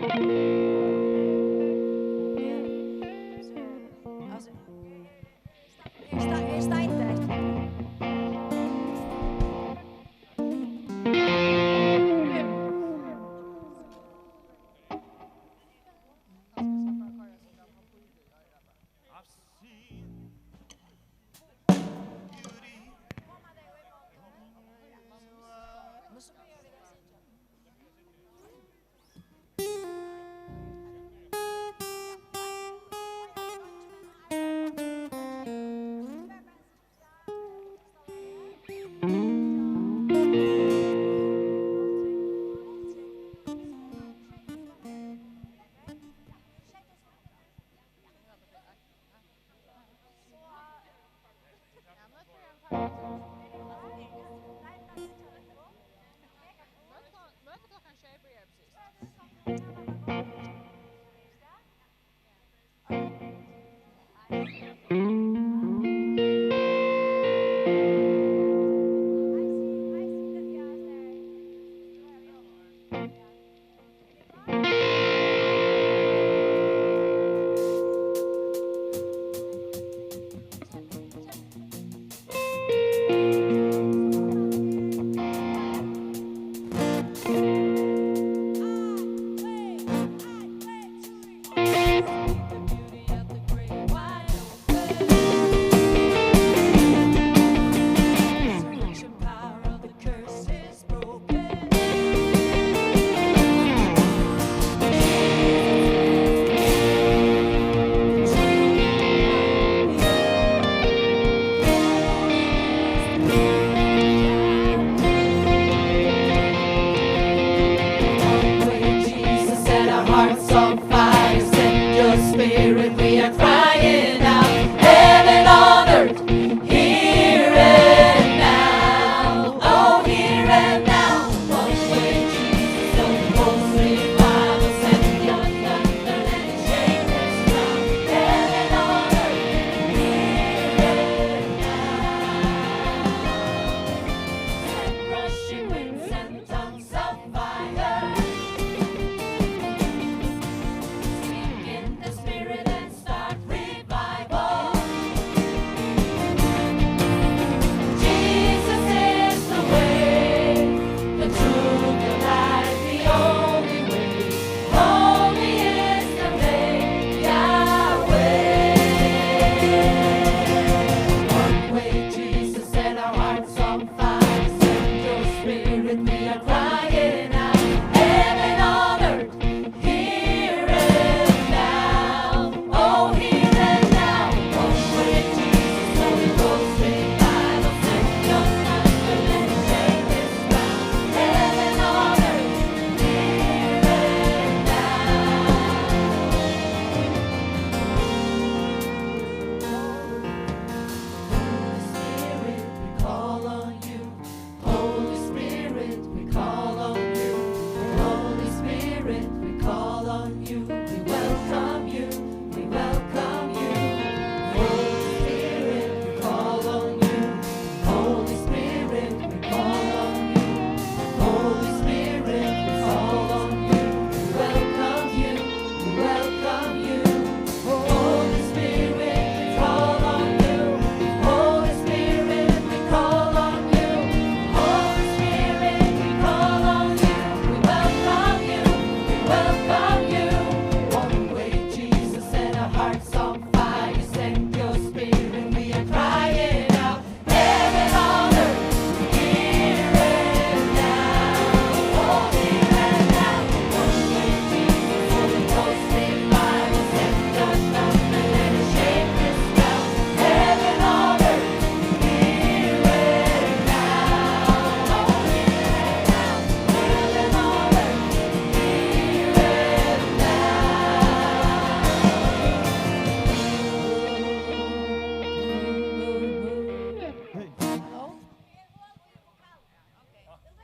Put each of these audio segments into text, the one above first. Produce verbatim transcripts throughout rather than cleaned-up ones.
Her er steindeytt.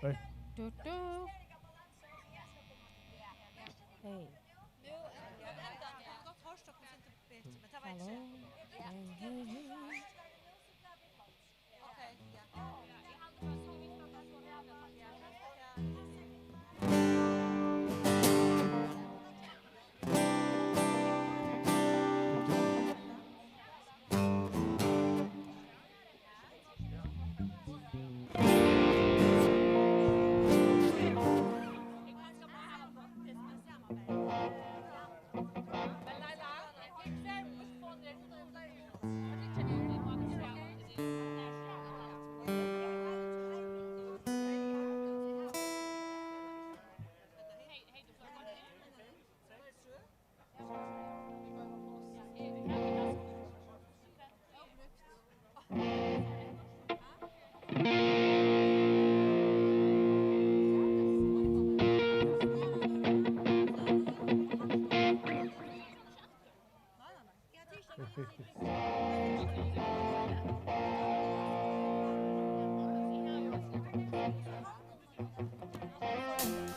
Hey. Hey. Du, eh, ja, vent, vent, vent. Hallo? Hey, hey, hey. Ok, ja. Ja, ja, ja.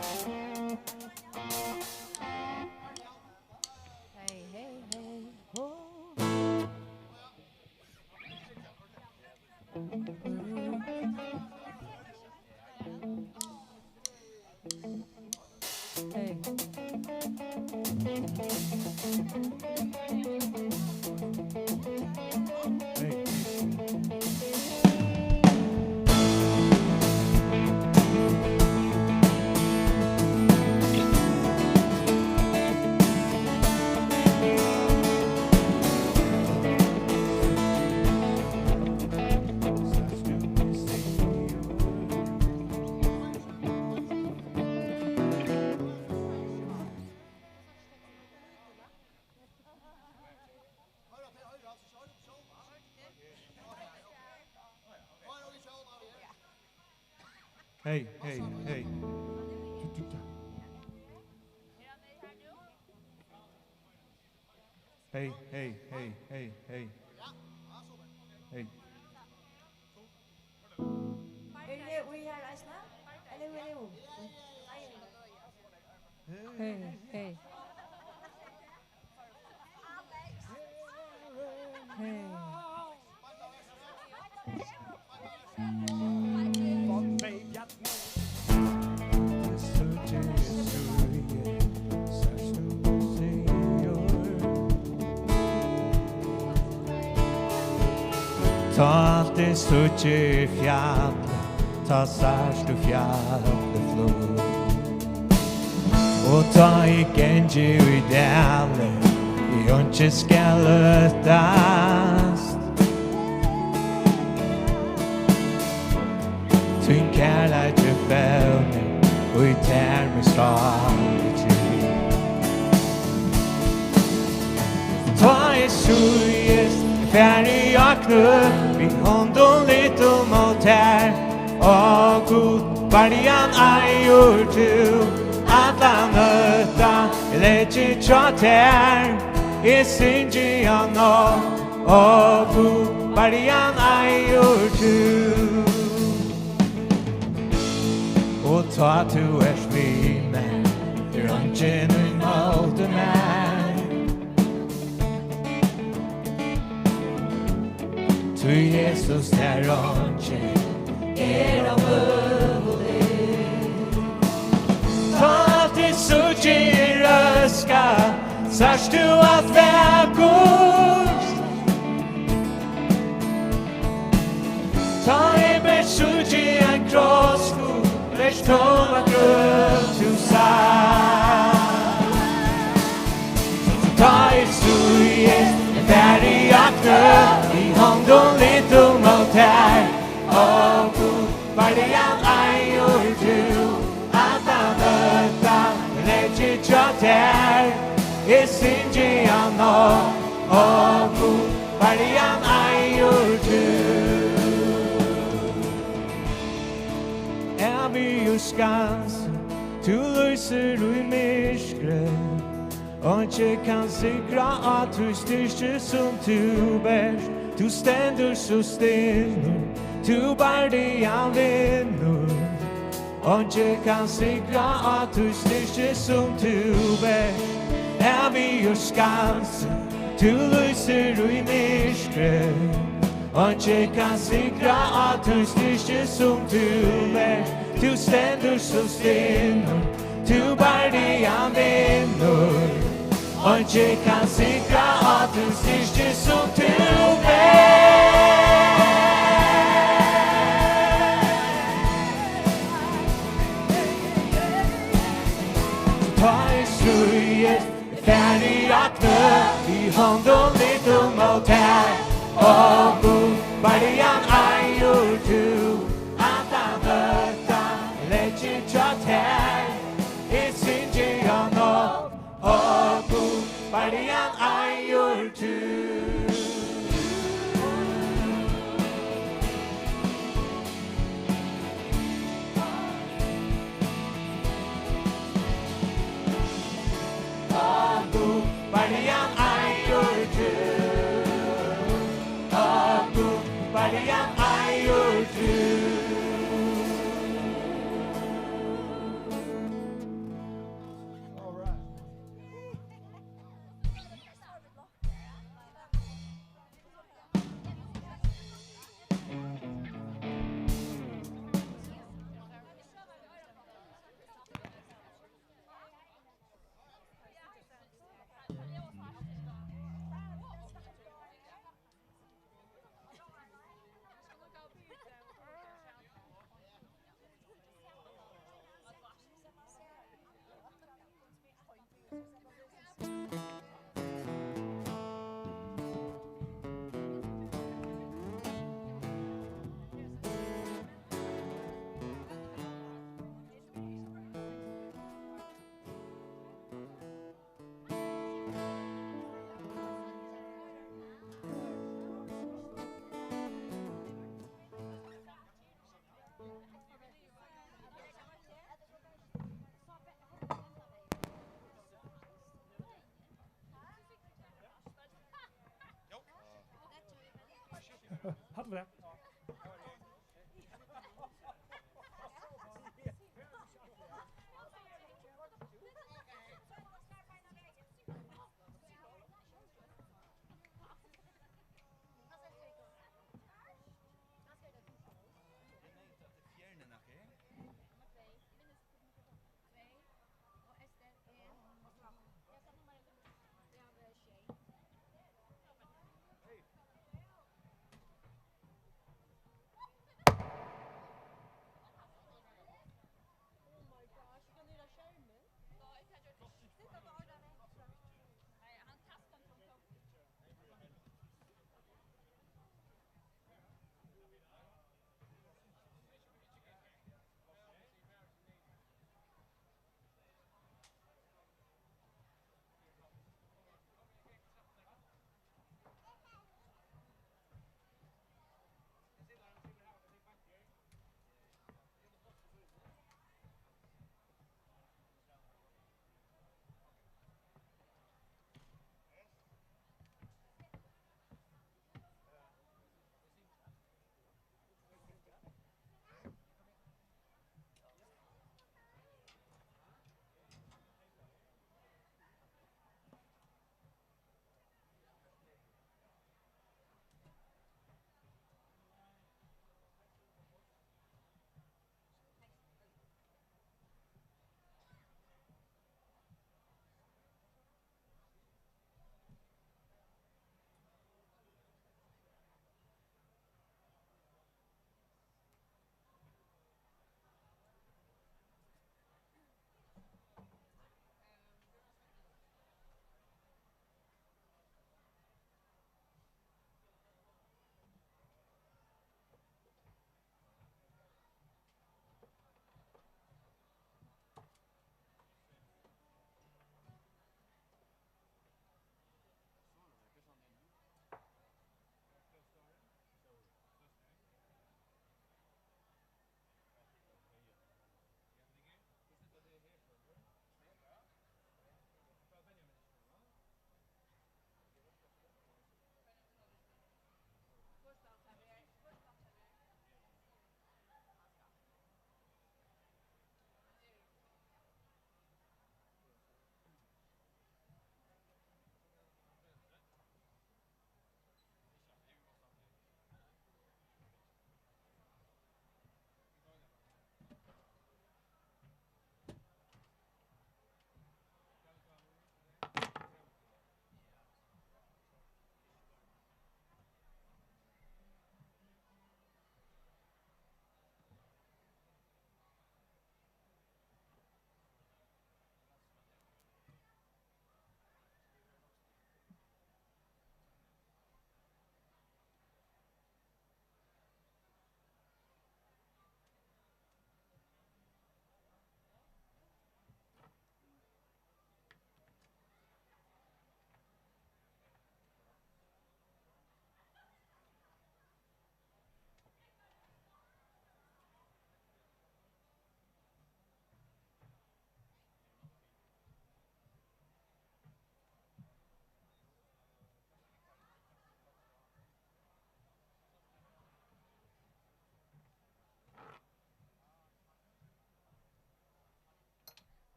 Hey, hey, hey. Oh. Hey. Hey, hey, hey. Hey, hey, hey, hey, hey. Hey. Hey, hey. Hey. Tá alt eg síggi er fjall, tá sært tú fjallið fløt. Og tá eg gangi í dali, eg einki skal óttast. Tín kærleiki fevnir, í tær mín sál er tryggð. Tá eg síðist fari á knø, við hondum lyftum mót tær, ó Gud, bargan eigur tú, allan ótta leggi eg hjá tær. Eg syngi á nátt, ó Gud, bargan eigur tú. Og tá tú ert við mær, er eingin ímóti mær. Tí Jesus, tær eingin er ómøguligt. Tá alt eg síggi er røskað, sært tú alt vakurt. Tá eg bert síggi ein kross, Gud, bert tóma grøv tú sært. Tá eg síðist fari á knø, við hondum lyftum mót tær, ó Gud, bargan eigur tú, allan ótta leggi eg hjá tær. Eg syngi á nátt, ó Gud, bargan eigur tú. Ævigur skansi, tú lýsir í myrkri. Einki kann sigra á tí styrki sum tú bert. Tú stendur so stinnur, tú bargan vinnur. Einki kann sigra á tí styrki sum tú bert. Ævigur skansi, tú lýsir í myrkri. Einki kann sigra á tí styrki sum tú bert. Tú stendur so stinnur, tú bargan vinnur. Einki kann sigra á tí styrki sum tú bert. Tá eg stríðist, fari á knø, við hondum lyftum mót tær. Ó Gud, bargan eigur tú, allan ótta leggi eg hjá tær. Eg syngi á nátt, ó Gud, bargan eigur tú. Ó Gud, bargan eigur tú. Ó Gud, bargan eigur tú. Bra. Fjerna nakað. Tvey. Og Ester, ein. Og Svavar. Eg skal nummera. Eg havi sjey.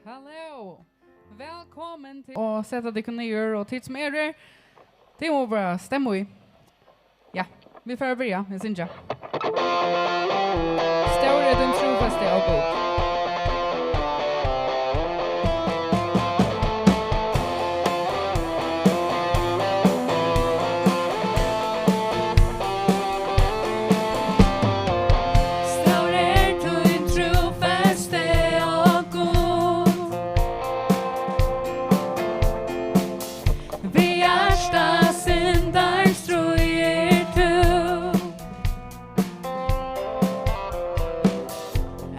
Halló. Vælkomin til. Og seta tykkum niður, og tit sum eru her, tit mugu bara stemma í. Ja, vit fara at byrja. Vit syngja. Stór er tín trúfesti, ó Gud. Stór er tín trúfesti, ó Gud. Við hjarta syndar stríðir tú.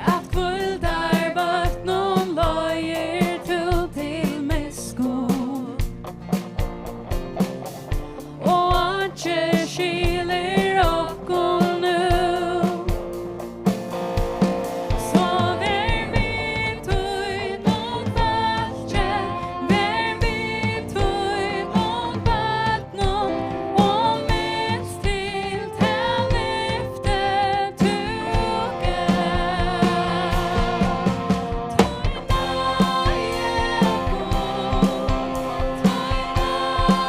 At hvíldarbotnum leiðir tú til miskunn. Og einki skilir okkum nú. So ver við tínum fólki, ver við tínum børnum, og minst til tað lyfti tú gav. Tín náði, ó Gud, tín náði, ó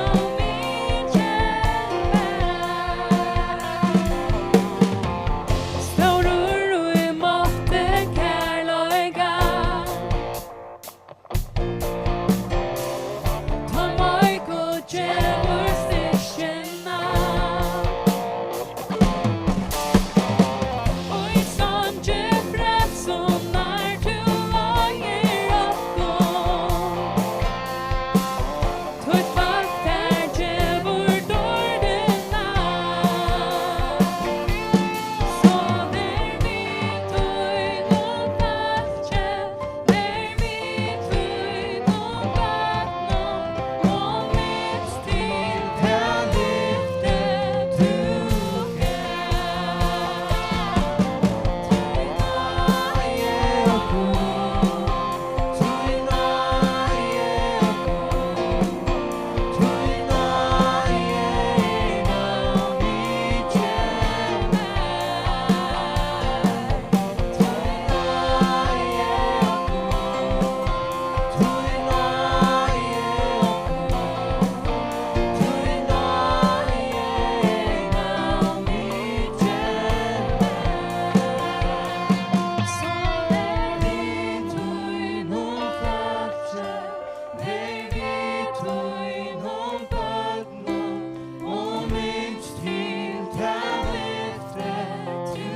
Gud. Stórur í mátti, kærleika. Tann meikur gevur styrkina. Í songi frelsunnar tú leiðir okkum. Títt fólk tær gevur dýrdina. So ver við tínum fólki, ver við tínum børnum, og minst til tað lyfti tú gav. Tín náði, ó Gud, tín náði, ó Gud. Ver við tínum børnum, og minst til tað lyfti tú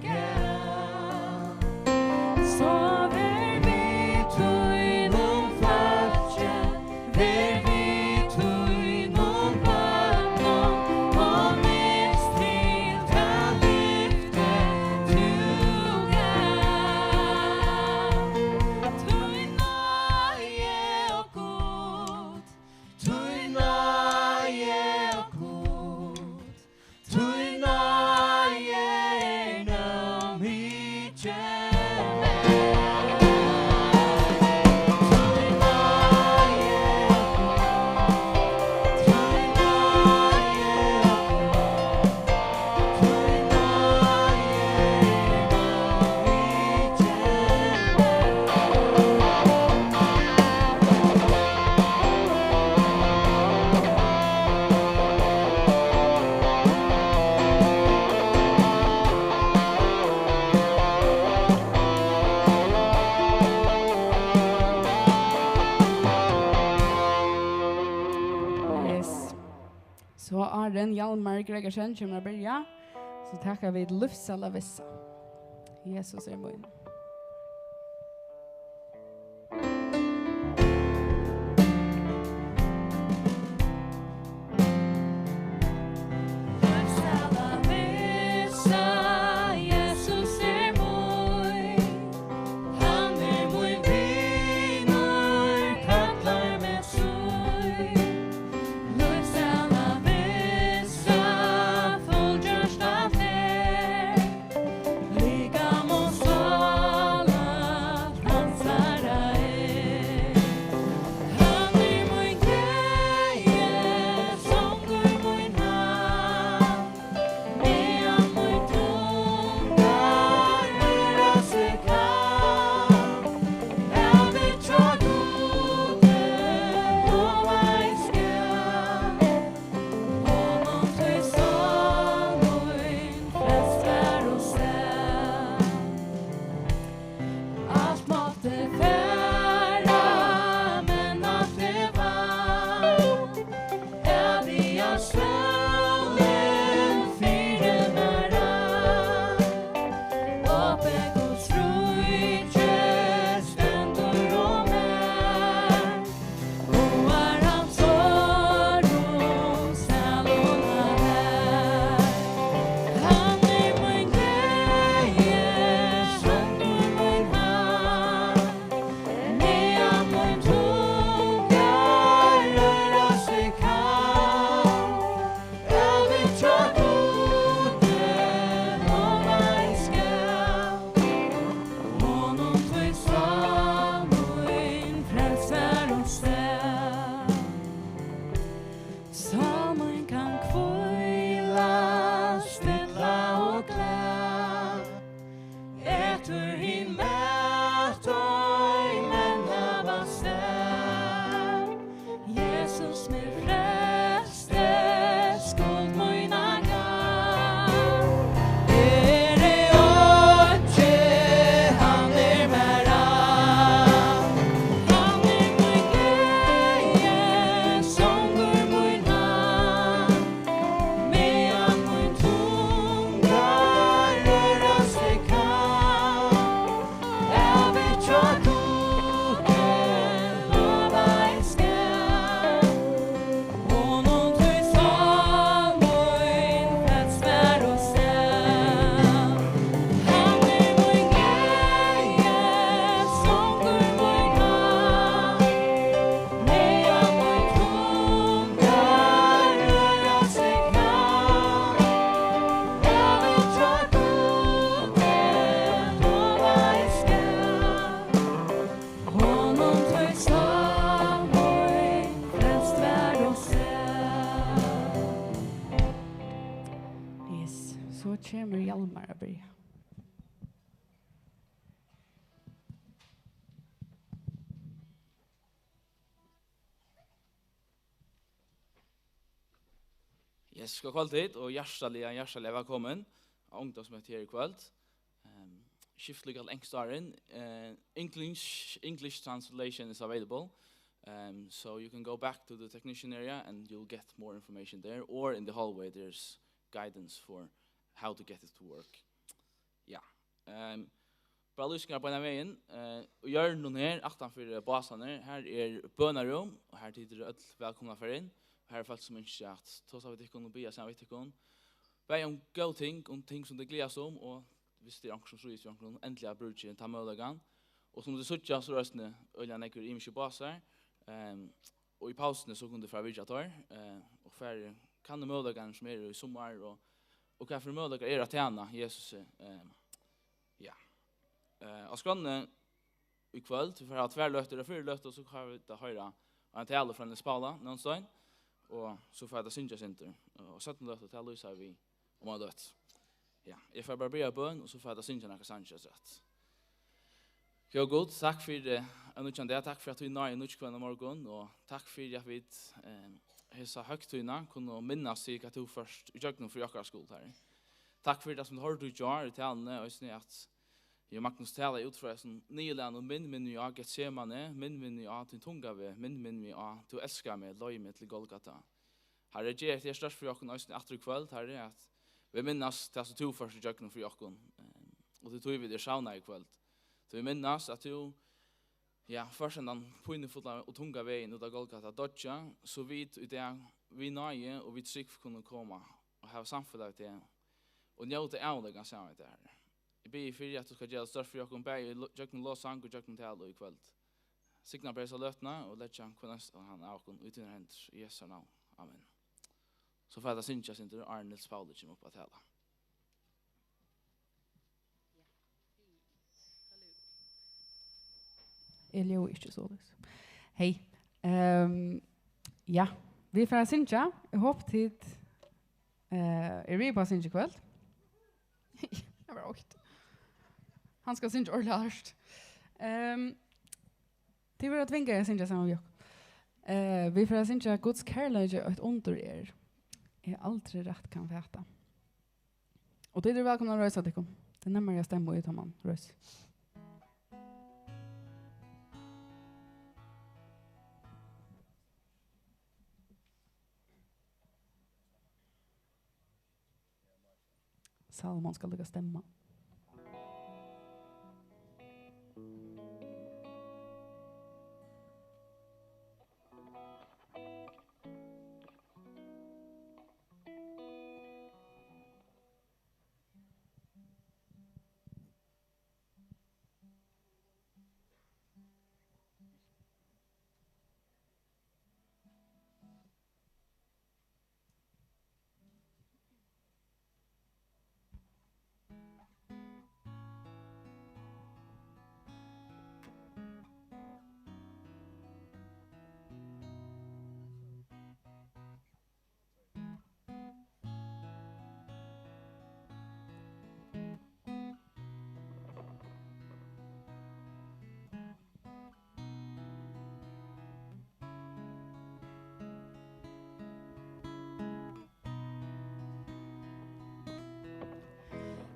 gav. So ver við tínum fólki, ver við tínum børnum, og minst til tað lyfti tú gav. Tín náði, ó Gud, tín náði, ó Gud, tín náði er nóg mikil. Tín náði, ó Gud, tín náði, ó Gud. Yes. So áðrenn Hjalmar Gregersen kemur at byrja, so taka vit Lívssæla vissa. Jesus er mín. Lívssæla vissa, Jesus er mín. Hann er mín vinur, kallar meg sín. Lívssæla vissa, fullgjørt alt er. Likam og sál Kemur Hjalmar at byrja. Yes, góð kvøldið og hjartaliga, hjartaliga vælkomin á ungdómsmøti her í kvøld. Ehm, skift líka til enskt áðrenn. Eh, English, English translation is available. Um, so you can go back to the technician area and you'll get more information there. Or in the hallway, there's guidance for how to get it to work. Ja. Um, bara lýsingar beinan vegin. Uh, í hjørnunum her, aftan fyri básarnar, her er bønarúm, og her tit eru øll vælkomin at fara inn. Og her eru fólk sum ynskja at tosa við tykkum og biðja saman við tykkum. Bæði um góð ting, um ting sum tit gleðast um, og viss tað er onkur sum stríðist við onkrum, endiliga brúkið tann møguleikan. Og sum tit síggja, so eru eisini øgiliga nógvir ymiskir básar. Ehm, og í pausuni, so kunnu tit fara at vitja teir, eh, og fara kanna møguleikarnar sum eru í summar, og, og hvat fyri møguleikar eru at tæna Jesusi. Ehm, ja. Eh, á skránni í kvøld, vit fara at hava tvær løtur, og fyrru løtu, so fara vit at hoyra ein talu frá Niels Paula Nónstein, og so fara vit at syngja eitt sindur. Og seinnu løtu, tað lýsa vit um eina løtu. Ja, eg fari bara at biðja bøn, og so fara vit at syngja nakrar sangir afturat. Góði Gud, takk fyri, eh, ein nýggjan dag, takk fyri at tú náði nýggj hvønn morgun, og takk fyri at vit, eh, hesa høgtíðina kunnu minnast til, hvat tú fórt ígjøgnum fyri okkara skuld, Harri. Takk fyri tað sum vit hoyrdu í gjár í taluni, og eisini at Jú, Magnus talaði út frá hesum niðurlagnum: Minn, minn meg á Getsemane, minn, minn meg á tín tunga veg, minn, minn meg á, tú elskar meg, leið meg til Golgata. Harri, ger hetta her stórt fyri okkum eisini aftur í kvøld, Harri, at vit minnast tað sum tú fórt ígjøgnum fyri okkum, eh, og til tí vit eru savnað í kvøld. Tí vit minnast at tú, ja, fórt hendan pínufulla og tunga vegin út á Golgata, doyggja, so vit í dag, við náði og við trúgv kunnu koma og hava samfelag við teg og njóta ævinleikan saman við tær, Harri. Eg biði fyri, at tú skal gera tað stórt fyri okkum, bæði í lo-, gjøgnum lovsang og gjøgnum talu í kvøld. Signa bara hesa løtuna og leggja hvønn einstakan av okkum í tínar hendur, í Jesu navn. Amen. So fara vit at syngja eitt sindur, áðrenn Niels Pauli kemur upp at tala. Eg ljóði ikki soleiðis. Hey. Ehm, ja, vit fara at syngja. Eg hopi tit, eh, eru við upp at syngja í kvøld. Tað var ótt. Hann skal syngja ordiliga hart. Ehm, tit verða tvingaðir at syngja saman við okkum. Eh, vit fara at syngja Guds kærleiki eitt undur er, eg aldri rætt kann fata. Og tit eru vælkomin at reisa tykkum. Tað er nemmari at stemma í, tá man reisir. Salomon skal líka stemma.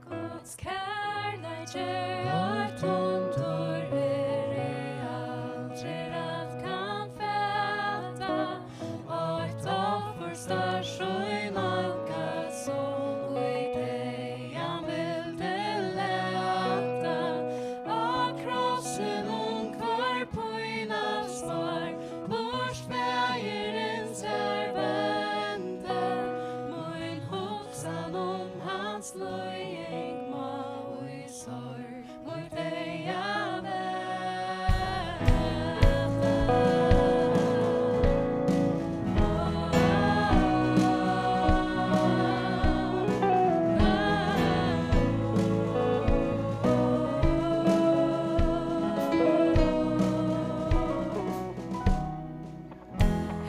Guds kærleiki eitt undur er, eg aldri rætt kann fata. Eitt offur stórt, sum nálgast, sum í deyðan vildi lata. Á krossinum hvør pína sár, burt Faðirin sær vendi. Mín hugsan um hans líðing má í sorg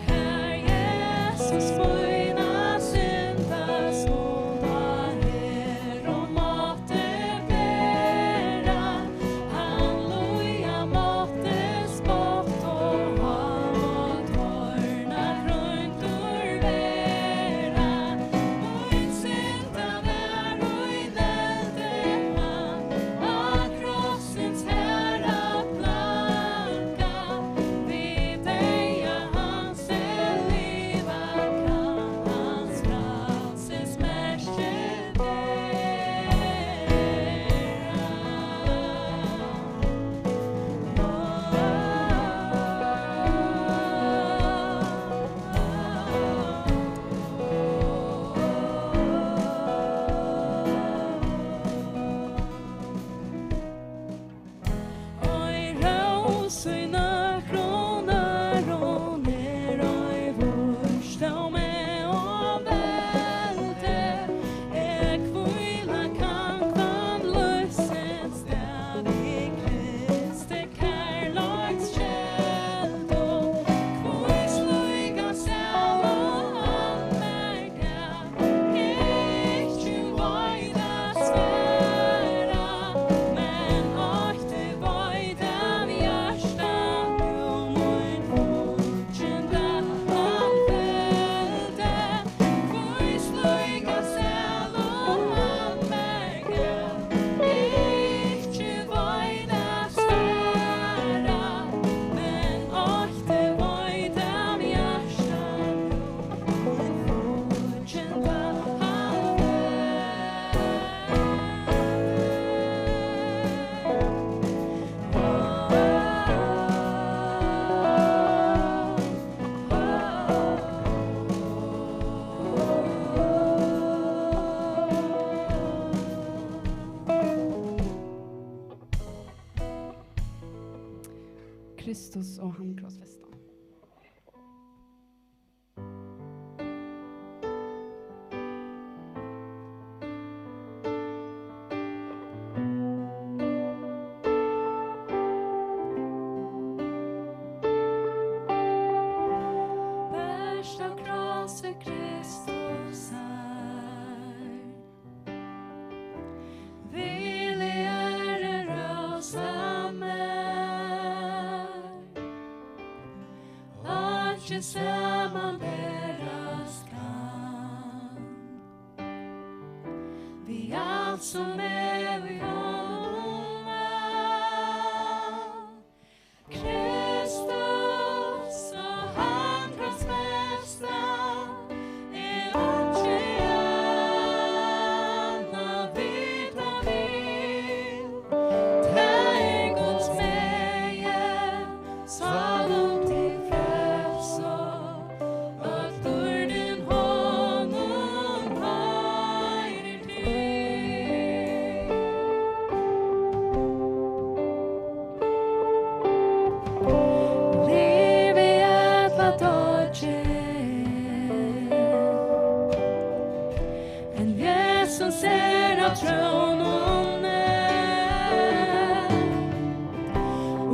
Herr Jesus, mína synda skuld, á her Kristus og hann krossfesta. Bert av krossi Kristusar, villig er rósa mær, einki samanberast kann við alt, sum er í honum var. Kristus og hann krossfesta, er einki annað vita vit. Tað er Guds megi, sálum til frelsu, øll dýrdin honum hoyrir til. Livi ella doyggi, enn Jesus er á trónini,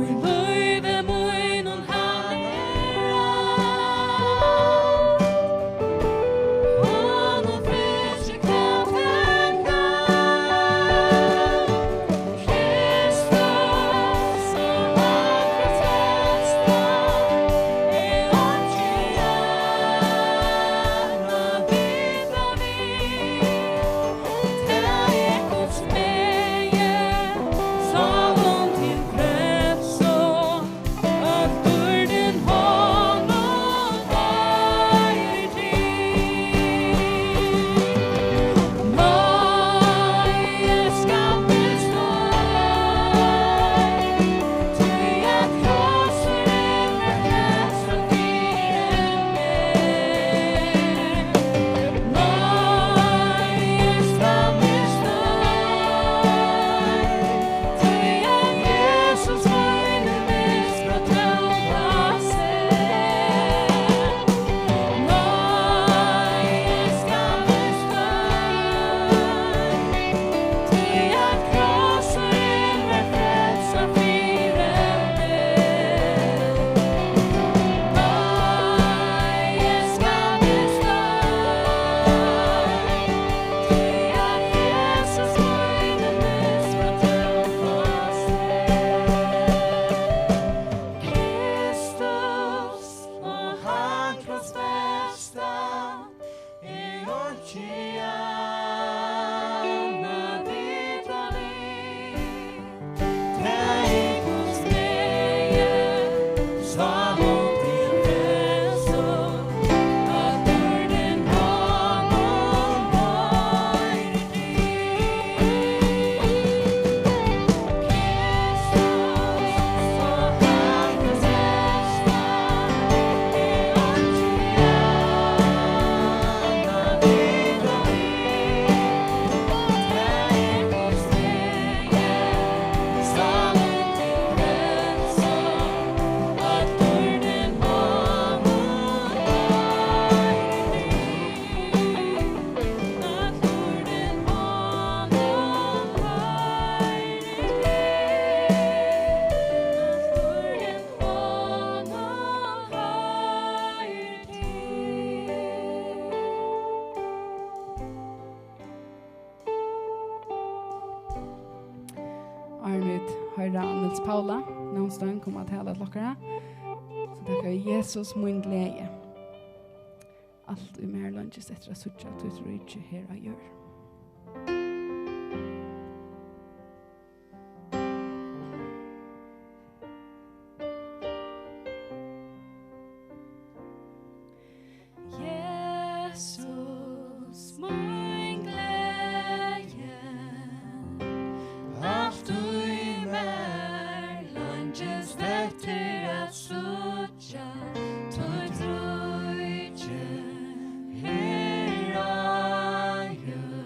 í lívi mínum hann er alt. Honum fylgir hvat enn kann. Kristus og hann krossfesta, er einki annað vita vit. Tað er Guds megi, sálum til frelsu, øll dýrdin honum hoyrir til. Nei, eg skammist ei, tí at krossurin var klæddur fyri meg. Nei, eg skammist ei, tí at Jesus mín misbrot tók á seg. Nei, eg skammist ei, tí at krossurin var frelsa fyri meg. Nei, eg skammist ei, tí at Jesus mín misbrot tók á seg. Kristus og hann krossfesta, er einki annað vita vit. Tað er Guds megi, sálum til frelsu, øll dýrdin honum hoyrir. Áðrenn vit hoyra Niels Paula Nónstein koma at tala til okkara, so taka vit Jesus, mín gleði. Alt í mær leingist eftir at síggja títt ríki her á jørð. Jesus, mín gleði, alt í mær leingist eftir at síggja títt ríki her á jørð.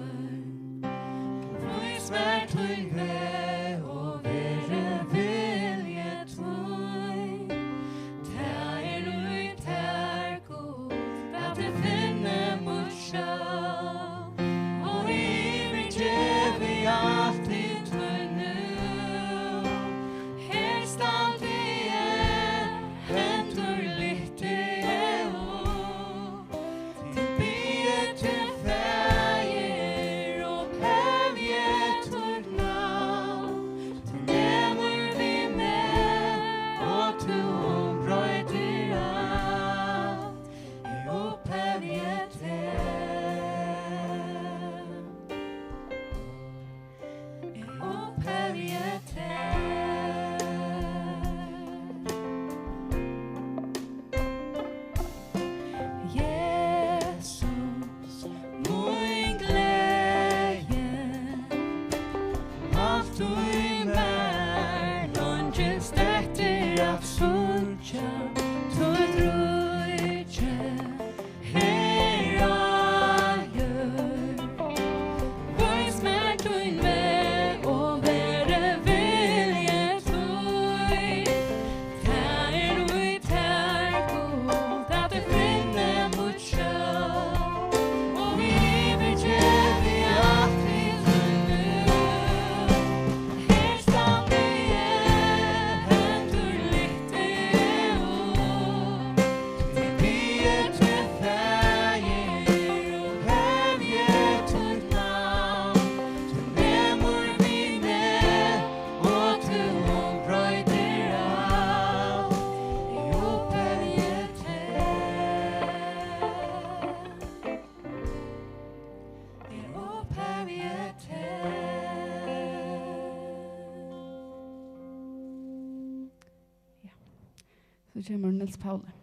So kemur Niels Pauli.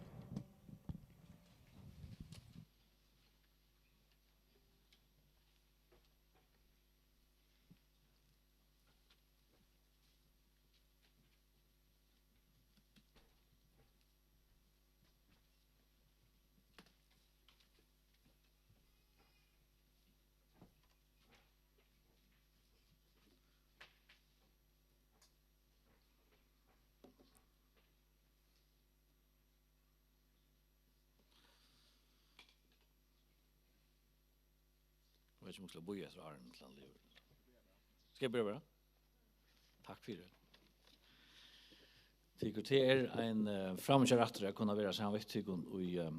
Eg veit ikki, um eg skal bíða eftir áðrenn til hann livir. Skal eg byrja bara? Takk fyri. Tykur, tað er ein, eh, framíhjárættur at kunna vera saman við tykkum í, eh,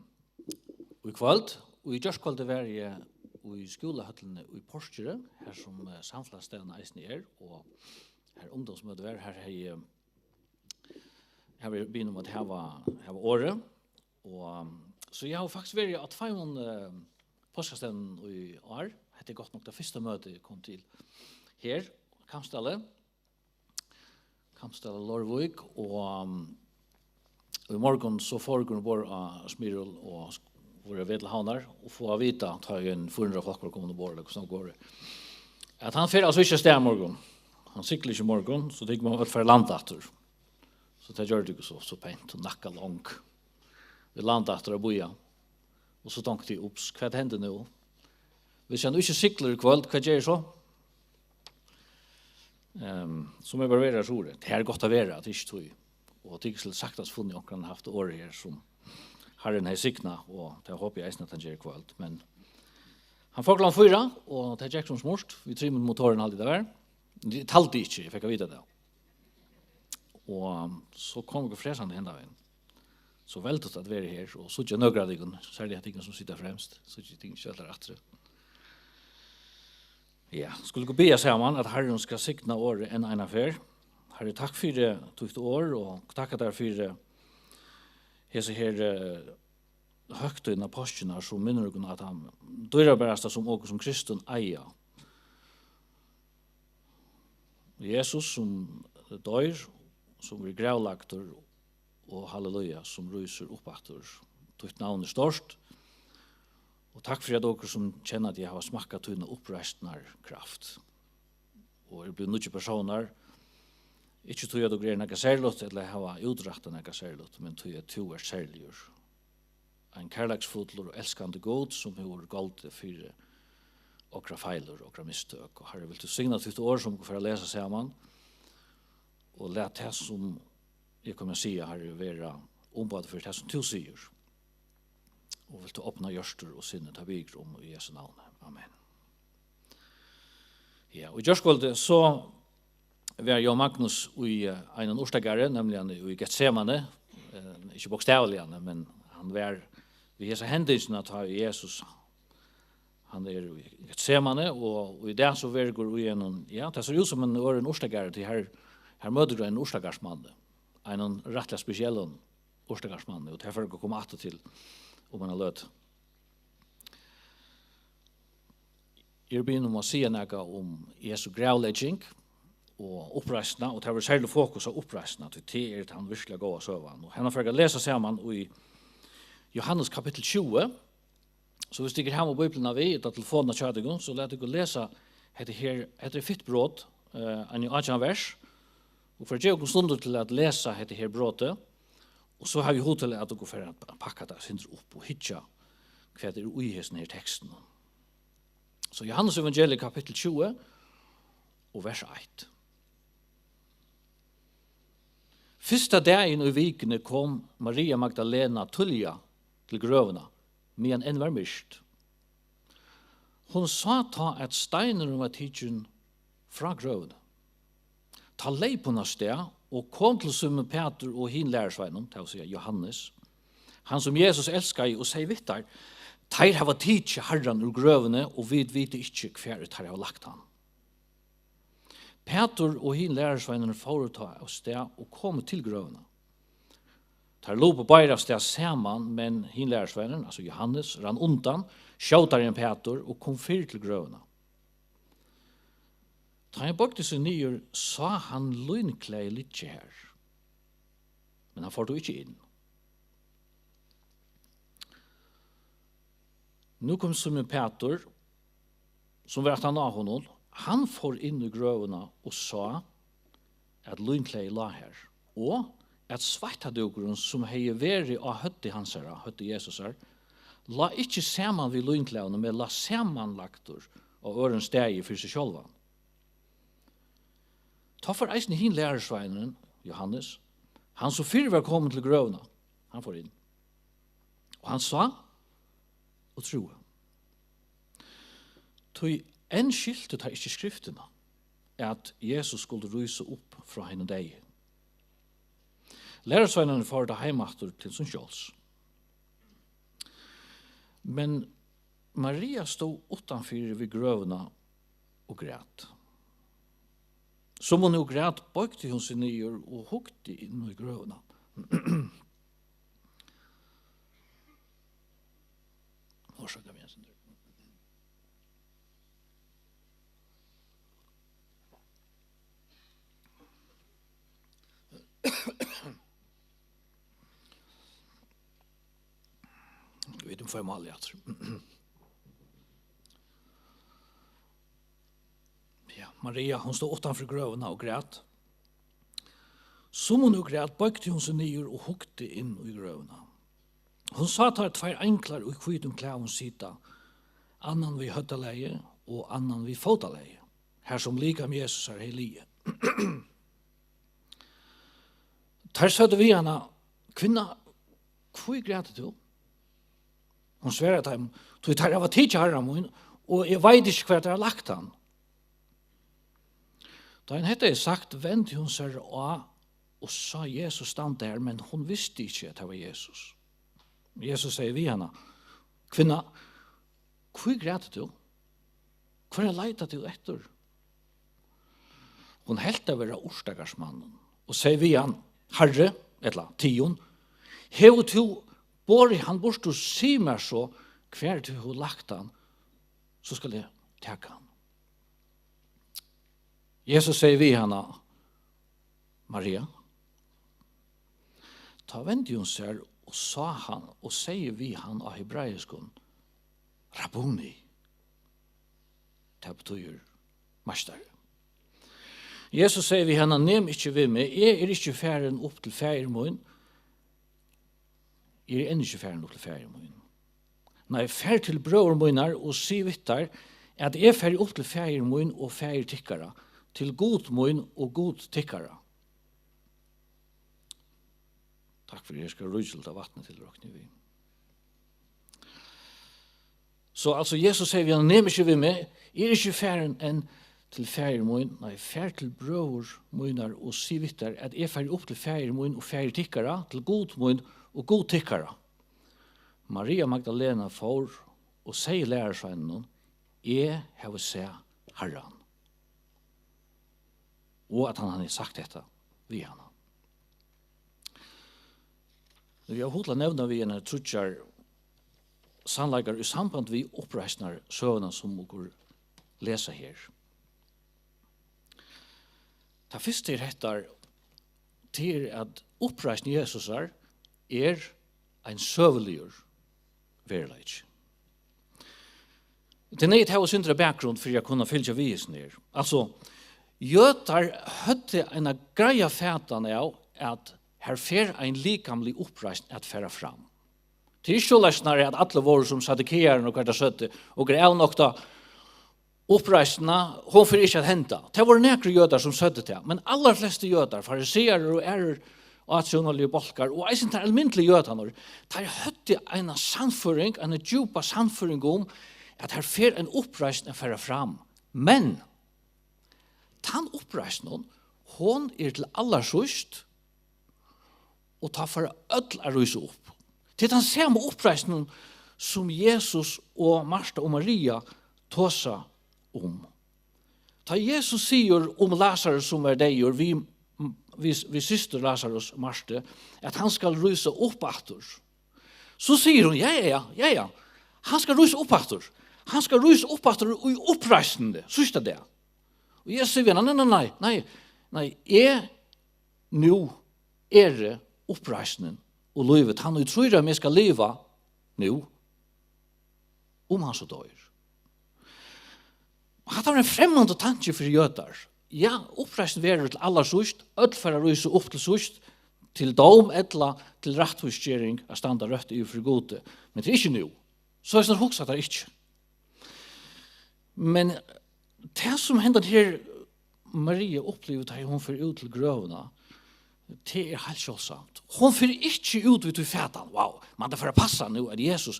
í kvøld. Og í gjárkvøldið var eg í skúlahøllini í Porkeri, har sum, eh, samfelagsstevna eisini er, og har ungdómsmøti var, har hevði, eh, har var biðin um at hava, hava orðið. Og, um, so eg havi faktiskt verið á tveimum, eh, páskastevnum í ár. Hetta er gott nokk tað fyrsta møtið eg kom til her, Kambsdali. Kambsdali, Leirvík, og, um, í morgun so fór eg umborð á Smyril og sk-, vóru á veg til Havnar og fáa at vita, tá ið ein fýra hundrað fólk vóru komin umborð, ella hvussu nógv vóru, at hann fer altso ikki avstað í morgun. Hann siglir ikki í morgun, so tykur mugu øll fara í land aftur. So tað gjørdu tykur so, so pent og nakka long. Vit landa aftur og bíða. Og so tonkti eg, ups, hvat hendi nú? Hvis hann ikki siglir í kvøld, hvat ger eg so? Ehm, so má eg bara vera her suðuri. Tað er gott at vera, at tað er ikki tí. Og tykur skuldu saktans funnið onkran, haft orðið her, sum Harrin hevði signað, og tað hopi eg eisini, at hann ger í kvøld. Men hann fór klokkan fýra, og tað gekk sum smurt. Vit trimmuðu motorin, haldi eg tað var. Eg taldi ikki, eg fekk at vita tað. Og so kom okur fresandi hendan vegin. So veldigt at vera her og síggja nøkur av tykkum, serliga tykkum sum sita fremst, síggi eg tykkum ikki allar aftur. Ja, skulu okur biðja saman, at Harrin skal signa orðið enn eina ferð. Harri, takk fyri títt orð, og takka tær fyri hesa her, eh, høgtíðina, páskirnar, sum minnir okkum á tað dýrabarasta, sum okur sum kristin eiga. Jesus, sum doyr, sum verður gravlagdur, og halleluja, sum rísur upp aftur. Títt navn er stórt, og takk fyri, at okur sum kenna teg hava smakkað tína uppreisnarkraft og eru blivnir nýggir persónar, ikki tí, at okur eru nakað serligt ella hava útrættað nakað serligt, men tí, at tú ert serligur. Ein kærleiksfullur og elskandi Gud, sum hevur goldið fyri okra feilir, okra mistøk. Og Harri, vilt tú signa títt orð, sum okur fara at lesa saman, og lat tað, sum eg komi at siga, Harri, vera umbæði fyri tað, sum tú sigur. Og vilt tú opna hjørtur og sinni, tað biði eg um í Jesu navni. Amen. Ja, og í gjárkvøldið, so var Jón Magnus í, eh, einum urtagarði, nemliga í Getsemane, eh, ikki bókstavliga, men hann var við hesa hendingina, tá Jesus, hann er í Getsemane, og, og í dag so verður í einum, ja, tað sær út sum ein øðrum urtagarði, tí her, her møtir tú ein urtagarðsmann, einum rættiliga spesiellum urtagarðsmanni, og tað fara vit at koma aftur til um eina løtu. Eg eri biðin um at siga nakað um Jesu gravlegging og uppreisnina, og tað verður serligt fokus á uppreisnina, tí tað er tann virkuliga góða søgan. Og hana fari eg at lesa saman í Jóhannes kapittul tjúgu. So viss tykur hava Bíbliuna við, ella telefonina hjá tykkum, so lat tykkum lesa hetta her, hetta er fitt brot, eh, eini átjan vers, og fyri at geva okkum stundir til at lesa hetta her brotið, og so havi eg hug til at okur fara at pakka tað eitt sindur upp og hyggja, hvat er í hesum her tekstinum. So Jóhannes evangeliið kapittul tjúgu og vers eitt. Fyrsta dagin í vikuni kom Maria Magdalena tíðliga til grøvina, meðan enn var myrkt. Hon sá tá, at steinurin var tikin frá grøvini. Tá leyp hon avstað og kom til Símun Pætur og hin lærisveinum, tað vil siga Jóhannes, hann sum Jesus elskaði, og segði við teir: Teir hava tikið Harran úr grøvini, og vit vita ikki, hvar teir hava lagt hann. Pætur og hin lærisveinurin fóru tá avstað og komu til grøvina. Teir lupu báðir avstað saman, men hin lærisveinurin, altso Jóhannes, rann undan, skjótari enn Pætur, og kom fyrr til grøvina. Tá hann boygdi seg niður, sá hann línklæði liggja har. Men hann fór tó ikki inn. Nú kom Símun Pætur, sum var aftan á honum. Hann fór inn í grøvina og sá, at línklæðið lá har, og at sveittadúkurin, sum hevði verið á høvdi hansara, høvdi Jesusar, lá ikki saman við línklæðunum, men lá samanlagdur á øðrum staði fyri seg sjálvan. Tá fór eisini hin lærisveinin, Jóhannes, hann sum fyrr var komin til grøvina, hann fór inn. Og hann sá og trúði. Tí enn skiltu teir ikki skriftina, at Jesus skuldi rísa upp frá hinum deyðu. Lærisveinarnir fóru tá heim aftur til sín sjálvs. Men Maria stóð uttanfyri við grøvina og græt. Sum hon nú græt, boygdi hon seg niður og hugdi inn í grøvina. Orsaka meg eitt sindur. Vit um fáa málið aftur. Ja, Maria, hon stóð uttanfyri grøvina og græt. Sum hon nú græt, boygdi hon seg niður og hugdi inn í grøvina. Hon sá tær tveir einglar í hvítum klæðum sita, annan við høvdalagið og annan við fótalagið, har sum likam Jesusar hevði ligið. Teir søgdu við hana: Kvinna, hví grætur tú? Hon svaraði teimum: Tí teir hava tikið Harra mín, og eg veit ikki, hvar teir hava lagt hann. Tá hon hetta hevði sagt, vendi hon sær á og sá Jesus standa har, men hon visti ikki, at tað var Jesus. Jesus segði við hana: Kvinna, hví grætur tú? Hvørjum leitar tú eftir? Hon helt at vera urtagarðsmannin og segði við hann: Harri, ella Tion, hevur tú borið hann burtur, sig mær so, hvar tú hevur lagt hann, so skal eg taka hann. Jesus segði við hana: Maria. Tá vendi hon sær og sá hann og segði við hann á hebraiskum: Rabbuni. Tað betýðir: Meistari. Jesus segði við hana: Nem ikki við meg, eg eri ikki farin upp til Faðir mín, eg eri enn ikki farin upp til Faðir mín. Nei, far til brøður mínar og sig við teir, at eg fari upp til Faðir mín og Faðir tykkara, til Gud mín og Gud tykkara. Takk fyri, eg skal ríkja tað vatnið til, rokni við. So, altso, Jesus segði við hann: Nem ikki við meg, eg eri ikki farin enn til Faðir mín, nei, far til brøður mínar og sig við teir, at eg fari upp til Faðir mín og Faðir tykkara, til Gud mín og Gud tykkara. Maria Magdalena fór og segði lærisveinunum: Eg havi sæð Harran. Og at hann hevði sagt hetta við hana. Eg havi hug til at nevna við hana tríggjar sannleikar í samband við uppreisnarsøguna, sum okur lesa her. Tað fyrsta er hetta, tað er, at uppreisn Jesusar er ein søguligur veruleiki. Tað er neyðugt at hava eitt sindur av bakgrund fyri at kunna fylgja við hesum her. Altso, jødar høvdu eina greiða fatan av, at har fer ein likamlig uppreisn at fara fram. Tað er ikki soleiðis, at allir vóru sum saddukeararnir og hvat teir søgdu, okur avnokta uppreisnina, hon fer ikki at henda. Tað vóru nakrir jødar, sum søgdu tað, men allarflestir jødar, farisearar og aðrir átrúnaðarligu bólkar, og eisini teir almindiligu jødarnir, teir høvdu eina sannføring, eina djúpa sannføring um, at har fer ein uppreisn at fara fram. Men tann uppreisnin, hon er til allarsíðst, og tá fara øll at rísa upp. Tað er tann sama uppreisnin, sum Jesus og Marta og Maria tosa um. Tá Jesus sigur um Lasarus, sum var deyður, við, við, við systur Lasarus, Martu, at hann skal rísa upp aftur, so sigur hon: Ja, ja, ja, ja, ja. Hann skal rísa upp aftur. Hann skal rísa upp aftur í uppreisnini, síðsta dag. Og Jesus sigur við hana: Nei, nei, nei, nei, eg nú eri uppreisnin og lívið. Tann, ið trýr á meg, skal liva nú. um hann so doyr. Hatta var ein fremmandi tanki fyri jødar. Ja, uppreisn verður til allarsíðst, øll fara at rísa upp til síðst, til dóm ella til rættvísgering, at standa røtt yvir fyri Gudi. Men tað er ikki nú. Soleiðis hugsa teir ikki. Men tað, sum hendan her Maria upplivir, tá hon fer út til grøvina, tað er heilt sjáldsamt. Hon fer ikki út við tí fatan: "Wow, man tað fer at passa nú, at Jesus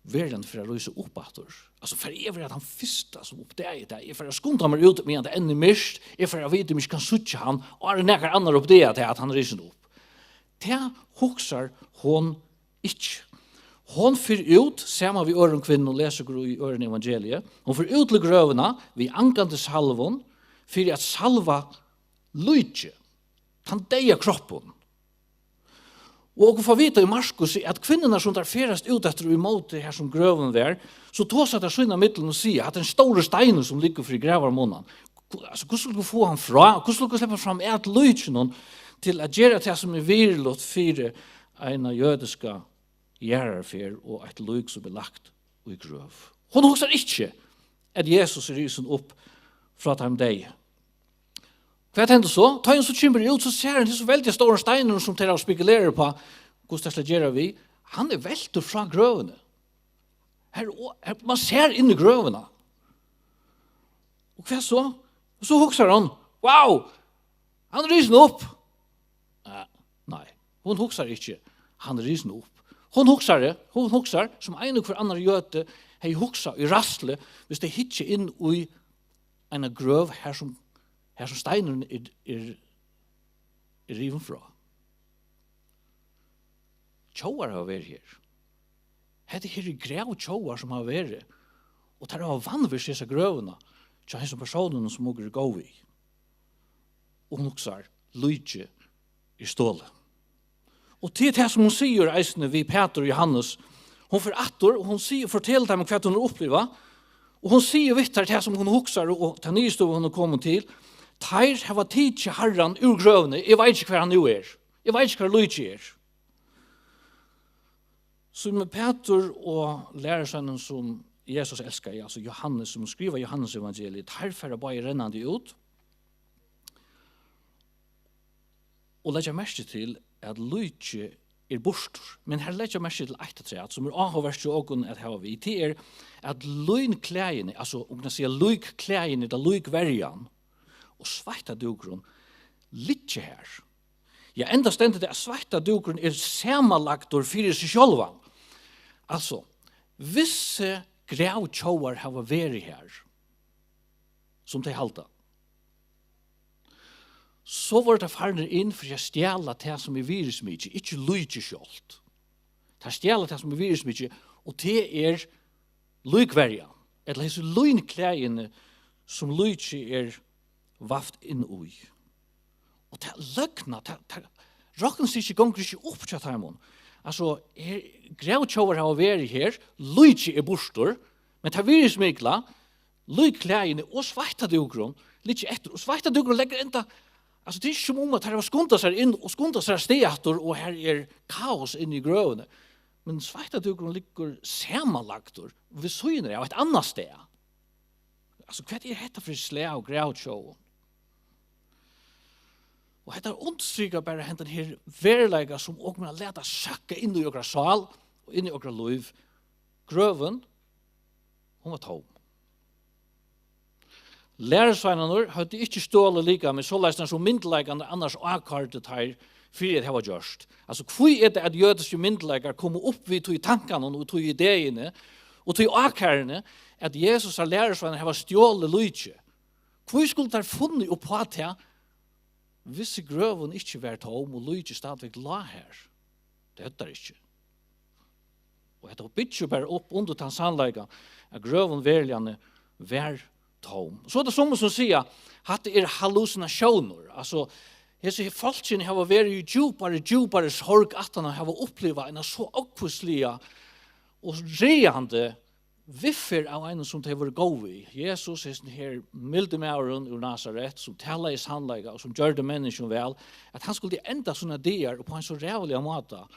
veruliga fer at rísa upp aftur? Altso, fer eg at vera tann fyrsta, sum uppdagir tað? Eg fer at skunda mær út, meðan tað enn er myrkt. Eg fer at vita, um eg ikki kann síggja hann, áðrenn nakar annar uppdagar tað, at hann er risin upp." Tað hugsar hon ikki. Hon fer út saman við øðrum kvinnum, lesa okur í øðrum evangelii. Hon fer út til grøvina við angandi salvum fyri at salva líkið, tann deyða kroppin. Og okur fáa vita í Markus, at kvinnurnar, sum tær ferðast út eftir í móti, har sum grøvin var, so tosa tær sín ímillum og siga: "Hatta er ein stórur steinur, sum liggur fyri gravarmunnan. Hva-, altso, hvussu skulu vit fáa hann frá? Hvussu skulu vit sleppa fram at líkinum til at gera tað, sum er virðiligt fyri eina jødiska jarðarferð og eitt lík, sum er lagt í grøv?" Hon hugsar ikki, at Jesus er risin upp frá teimum deyðu. Hvat hendir so? Tá hon so kemur út, so sær hon, tað er so veldiga stóran steinur, sum tey hava spekulerað uppá, hvussu tey skal gera við. Hann er veltur frá grøvini. Her, og her, man sær inn í grøvina. Og hvat so? Og so hugsar hon: "Wow, hann er risin upp." Eh, nei, hon hugsar ikki: "Hann er risin upp." Hon hugsar, hon hugsar, sum ein og hvør annar jødi hevði hugsað í ræðslu, viss tey hyggja inn í eina grøv, har sum, har sum steinurin er, er, er rivin frá. Tjóvar hava verið her. Hetta her er gravtjóvar, sum hava verið, og teir hava vanvirt hesa grøvina hjá hesum persónunum, sum okur eru góð við. Og hon hugsar: "Líkið er stolið." Og tað er tað, sum hon sigur eisini við Pætur og Jóhannes. Hon fer aftur, og hon sigur, fortelur teimum, hvat hon hevur upplivað. Og hon sigur við teir tað, sum hon hugsar, og, og ta niðurstøðu, hon er komin til: "Teir hava tikið Harran úr grøvini. Eg veit ikki, hvar hann nú er. Eg veit ikki, hvar líkið er." Símun Pætur og lærisveinurin, sum Jesus elskaði, altso Jóhannes, sum skrivar Jóhannes evangeliið, teir fara báðir rennandi út og leggja merki til, at líkið er burtur. Men her leggja merki til eitt afturat, sum er áhugavert hjá okkum at hava við, tað er, at línklæðini, altso, um man siga líkklæðini, ella líkverjan, og sveittadúkurin liggja her. Ja, enda stendur tað, at sveittadúkurin er samanlagdur fyri seg sjálvan. Altso, vissir gravtjóvar hava verið her, sum tey halda, so vóru teir farnir inn fyri at stjala tað, sum er virðismikið, ikki líkið sjálvt. Teir stjala tað, sum er virðismikið, og tað er líkverjan, ella hesi línklæðini, sum líkið er vavt inn í. Og tað løgna, tað, tað, roknistykki gongur ikki upp hjá teimum. Altso, her, gravtjóvar hava verið her, líkið er burtur, men tað virðismikla, líkklæðini og sveittadúkurin liggja eftir, og sveittadúkurin leggur enda, altso, tað er ikki sum um, at teir hava skundað sær inn og skundað sær avstað aftur, og her er kaos inni í grøvini. Men sveittadúkurin liggur samanlagdur við síðuna av, eitt annað stað. Altso, hvat er hetta fyri slag av gravtjóvum? Og hetta undirstrikar bara hendan her veruleika, sum okur mugu lata søkka inn í okra sál og inn í okra lív. Grøvin, hon var tóm. Lærisveinarnir høvdu ikki stolið likamið, soleiðis sum myndugleikarnir annars ákærdu teir fyri at hava gjørt. Altso, hví er tað, at jødiskir myndugleikar koma upp við tí tankanum og tí ideini og tí ákæruni, at Jesusar lærisveinar hava stjolið líkið? Hví skuldu teir funnið upp á tað, hvis grøvin ikki var tóm og líkið stadigvæk lá har? Tað høvdu teir ikki. Og hetta byggir bara upp undir tann sannleika, at grøvin veruliga var tóm. So er tað summi sum siga, hatta er hallusinatiónir. Altso, hesi fólkini hava verið í djúpari, djúpari sorg, aftan at hava upplivað eina so ógvusliga og ræðandi viðferð av einum, sum tey vóru góð við. Jesus, hesin her mildi maðurin úr Nasaret, sum talaði sannleika og sum gjørdi menniskjum væl, at hann skuldi enda sínar dagar upp á ein so ræðuligan máta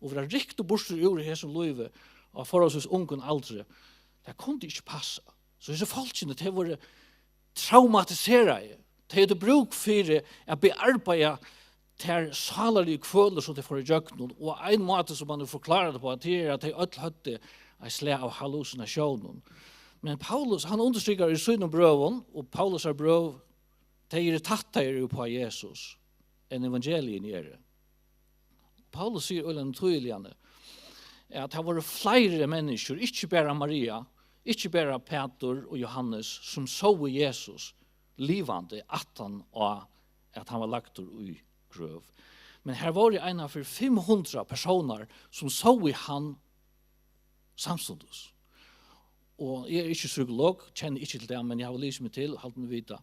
og vera ryktur burtur úr hesum lívi á forholdsvis ungum aldri. Tað kundi ikki passa. So hesi fólkini, tey vóru traumatiseraði. Tey høvdu brúk fyri at bearbeiða tær sálarligu kvølir, sum tey fóru ígjøgnum. Og ein máti, sum man forklárar tað uppá, tað er, at tey øll høvdu eitt slag av hallusinatiónum. Men Paulus, hann undirstrikar í sínum brøvum, og Paulusar brøv, tey eru tættari uppá Jesus, enn evangeliini eru. Paulus sigur øgiliga týðiliga, at tað vóru fleiri menniskjur, ikki bara Maria, ikki bara Pætur og Jóhannes, sum sóu Jesus livandi aftan á, at hann var lagdur í grøv. Men her vóru eina ferð fimm hundrað persónar, sum sóu hann samstundis. Og eg eri ikki psykolog, kenni ikki til tað, men eg havi lisið meg til, haldi meg vita,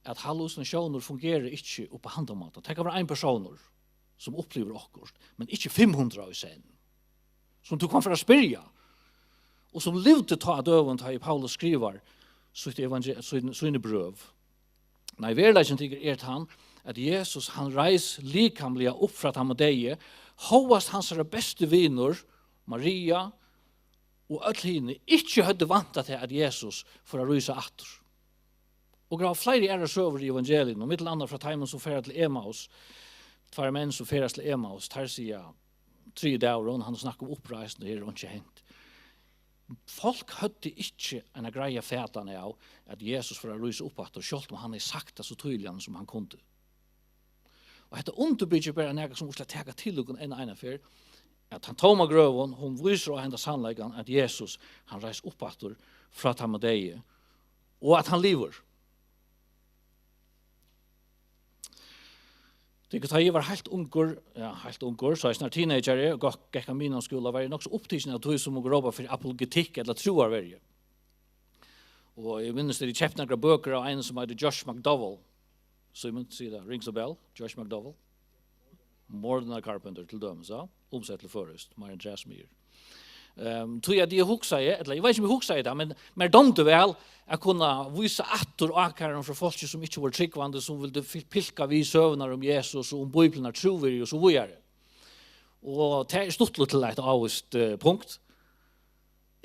at hallusinatiónir fungera ikki upp á handan mátan. Tað kann vera ein persónur, sum upplivir okkurt, men ikki fimm hundrað í senn, sum tú kann fara at spyrja, og sum livdu tá á døgum, tá ið Paulus skrivar sítt evangel-, sín, síni brøv. Nei, veruleikin, tykkara, er tann, at Jesus, hann reis likamliga upp frá teimum deyðu, hóast hansara bestu vinur, Maria, og øll hini ikki høvdu væntað tað, at Jesus fór at rísa aftur. Og har eru fleiri aðrar søgur í evangelium, og millum annað frá teimum, sum fara til Emmaus, tveir menn, sum ferðast til Emmaus, teir siga, triði dagur, og hann snakkar um uppreisn, og her er einki hent. Fólk høvdu ikki eina greiða fatan av, at Jesus fór at rísa upp aftur, sjálvt um hann hevði sagt tað so týðiliga, sum hann kundi. Og hetta undirbyggir bara nakað, sum vit skulu taka til okkum enn eina ferð, at tann tóma grøvin, hon vísir á henda sannleikan, at Jesus, hann reis upp aftur frá teimum deyðu, og at hann livir. Tykir, tá eg var heilt ungur, ja, heilt ungur, so eg snar teenageri, og gakk, gekk á miðnámsskúla, var eg nokk so upptikin av tí, sum okur rópa fyri apologetikk ella trúarverju. Og eg minnist, at eg keypti nakrar bøkur av einum, sum eitur Josh McDowell. Símun, sigur tað, rings a bell? Josh McDowell? More Than a Carpenter, til dømis, ja. Umsett til føroyskt, meir enn træsmiður. Ehm, tí at eg hugsaði, ella eg veit ikki, um eg hugsaði tað, men mær dámdi væl at kunna vísa aftur ákarum frá fólki, sum ikki vóru trúgvandi, sum vildu fil-, pilka við søgurnar um Jesus og um Bíbliuna, trúvirði og so víðari. Og tað er stuttligt til eitt ávíst, eh, punkt.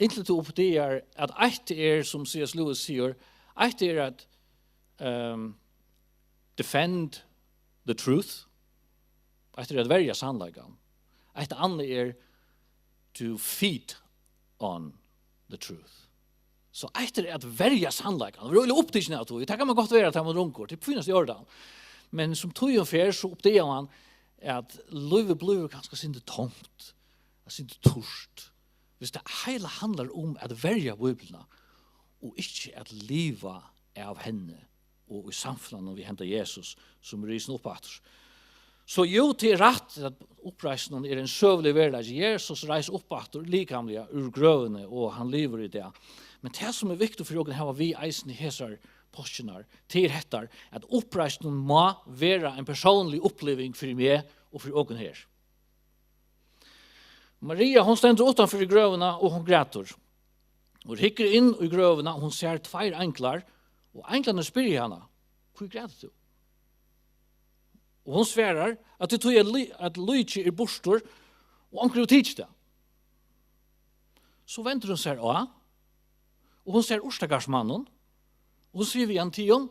Inntil tú uppdagar, at eitt er, sum C S Lewis sigur, eitt er at, ehm, defend the truth, eitt er at verja sannleikan, eitt annað er to feed on the truth. So eitt er at verja sannleikan, og vera øgiliga upptikin av tí, tað kann man gott vera, tá man er ungur, tað er fínast í ordan. Men sum tíðin fer, so uppdagar man, at lívið blívur kanska eitt sindur tómt, eitt sindur turt. Hvis tað heila handlar um at verja Bíbliuna og ikki at liva av henni og í samfelagnum við henda Jesus, sum er risin upp aftur. So jú, tað er rætt, at uppreisnin er ein søguligur veruleiki. Jesus reis upp aftur likamliga úr grøvini, og hann livir í dag. Men tað, sum er viktigt fyri okkum at hava við eisini hesar páskirnar, tað er hetta, at uppreisnin má vera ein persónlig uppliving fyri meg og fyri okkum her. Maria, hon stendur uttanfyri grøvina og hon grætur. Hon hyggur inn í grøvina, og hon sær tveir einglar, og einglarnir spyrja hana: "Hví grætur tú?" Og hon svarar, at tað er tí at lí-, at líkið er burtur, og onkur hevur tikið tað. So vendir hon sær á, og hon sær urtagarðsmannin, og hon sigur við hann: "Tigin,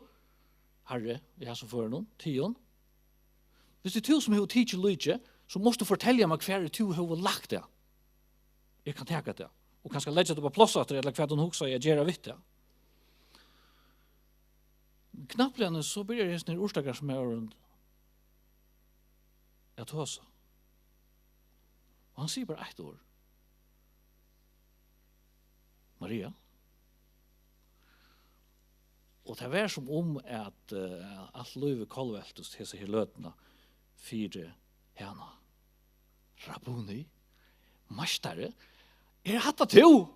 harri, í hasum førinum, tigin. Hvis tað er tú, sum hevur tikið líkið, so mást tú fortelja mær, hvar tú hevur lagt tað. Eg kann taka tað, og kanska leggja tað upp á pláss aftur, ella hvat hon hugsaði at gera við tað." Knappliga so byrjar hesin her urtagarðsmaðurin at tosa. Og hann sigur bara eitt orð: "Maria." Og tað var sum um at, eh, alt lívið kollveltist hesa her løtuna fyri hana. "Rabbuni, meistari, er hatta tú?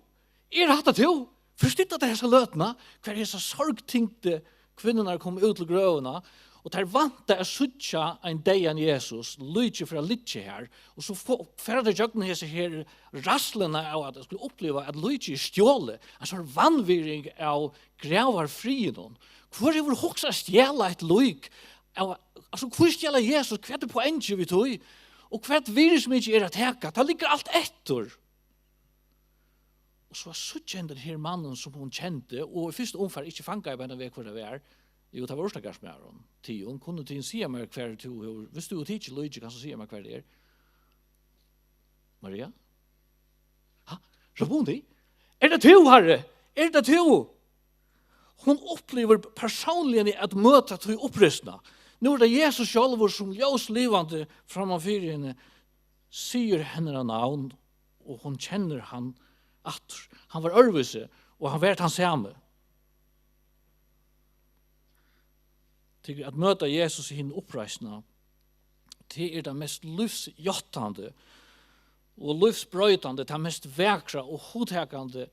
Er hatta tú?" Forstilla tær hesa løtuna, hvar hesar sorgtyngdu kvinnurnar koma út til grøvina, og tær vænta at síggja ein deyðan Jesus, líkið fer at liggja har, og so fo-, fara tær gjøgnum hesa her ræðsluna av at skula uppliva, at líkið er stjólið, ein sånn vanvirðing av gravarfriðinum. Hvør hevur hugsað at stjala eitt lík av, altso, hví stjala Jesus? Hvat er poengið við tí? Og hvat virðismikið er at taka? Tað liggur alt eftir. Og so at síggja hendan her mannin, sum hon kendi, og í fyrstu umferð ikki fangaði beinan veg, hvør tað var. Jú, tað var urtagarðsmaðurin. Tion, kunnu tit siga mær, hvar tú hevur, viss tú hevur tikið líkið, kanst tú siga mær, hvar tað er? Maria? Ha? Rabuni? Er tað tú, Harri? Er tað tú? Hon upplivir persónliga at møta tí uppreisnina. Nú er tað Jesus sjálvur, sum ljós livandi framman fyri henni, sigur hennara navn, og hon kennir hann aftur. Hann var øðrvísi, og hann var tann sami. Tykir at møta Jesus í hinum uppreisna, tað er tað mest lívsjáttandi og lívsbroytandi, tað mest vakra og hugtakandi,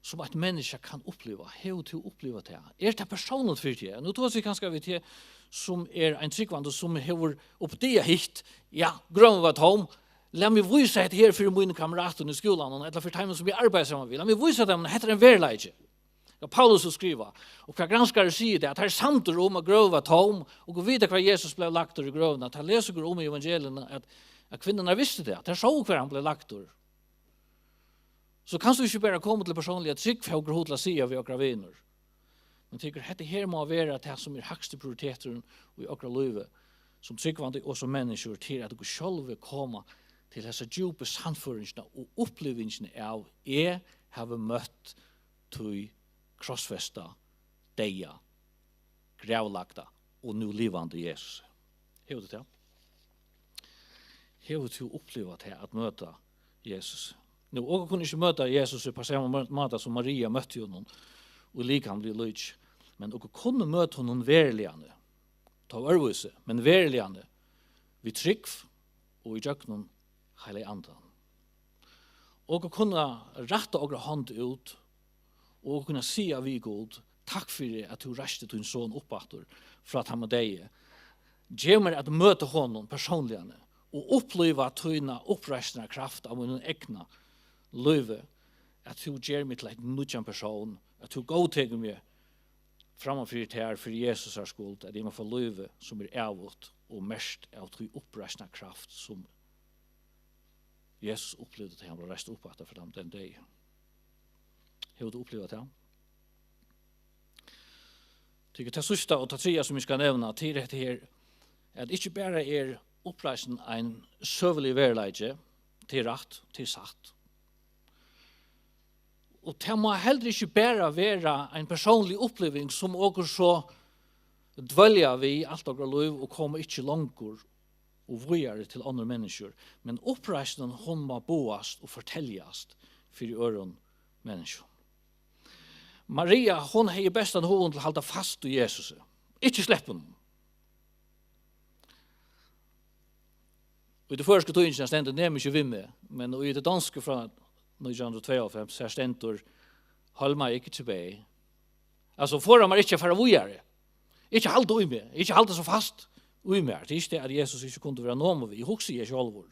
sum eitt menniskja kann uppliva. Hevur tú upplivað tað? Er tað persónligt fyri teg? Nú tosi eg kanska við teg, sum er ein trúgvandi, sum hevur uppdagað hitt. Ja, grøvin var tóm. Lat meg vísa hetta her fyri mínum kameratum í skúlanum, ella fyri teimum, sum eg arbeiði saman við. Lat meg vísa teimum, hetta er ein veruleiki. Hvat Paulus hevur skrivað, og hvat granskarar siga, tað er, at teir eru samdir um, at grøvin var tóm, og okur vita, hvar Jesus bleiv lagdur í grøvina. Tað lesa okur um í evangelium, at, at kvinnurnar vistu tað. Teir sóu, hvar hann bleiv lagdur. So kanst tú ikki bara koma til persónliga trúgv, hevur okur hug til at siga við okkara vinir. Men tykur, hetta her má vera tað, sum er hægsti prioriteturin í okkara lívi, sum trúgvandi og sum menniskjur, til at okur sjálvi koma til hesa djúpu sannføringina og upplivingina av, eg havi møtt tí krossfesta, deyða, gravlagda og nú livandi Jesus. Hevur tú tað? Hevur tú upplivað tað at møta Jesus? Nú, okur kunnu ikki møta Jesus upp á sama mø-, máta, sum Maria møtti honum í likamligum líki, men okur kunnu møta honum veruliga, tó øðrvísi, men veruliga, við trúgv og í gjøgnum Heilaga Andan. Okur kunnu rætta okra hond út, og okur kunnu siga við Gud: Takk fyri, at tú reisti tín son upp aftur frá teimum deyðu. Gev mær at møta honum persónliga og uppliva tína uppreisnarkraft av mínum egna lívi, at tú ger meg til ein nýggjan persón, at tú góðtekur meg framman fyri tær fyri Jesusar skuld, at eg má fáa lívið, sum er ævigt og merkt av tí uppreisnarkraft, sum Jesus upplivdi, tá hann var reistur upp aftur frá teimum deyðu. Hevur tú upplivað tað? Tykur, tað síðsta og tað triðja, sum eg skal nevna, tað er hetta her, at ikki bara er uppreisnin ein søguligur veruleiki, tað er rætt, tað er satt. Og tað má heldur ikki bara vera ein persónlig uppliving, sum okur so dvølja við alt okra lív og koma ikki longur og víðari til onnur menniskjur. Men uppreisnin, hon má boðast og forteljast fyri øðrum menniskjum. Maria, hon hevði bestan hug til at halda fast í Jesusi. Ikki sleppa honum. Í tí føroysku týðingini stendur nemlig ikki við meg, men í tí donsku frá nítjan hundrað og tveyoghálvfems, her stendur: Hold mig ikke tilbage. Altso, forða mær ikki at fara víðari. Ikki halda í meg, ikki halda so fast í mær. Tað er ikki tað, at Jesus ikki kundi vera numið við, hugsi eg sjálvur.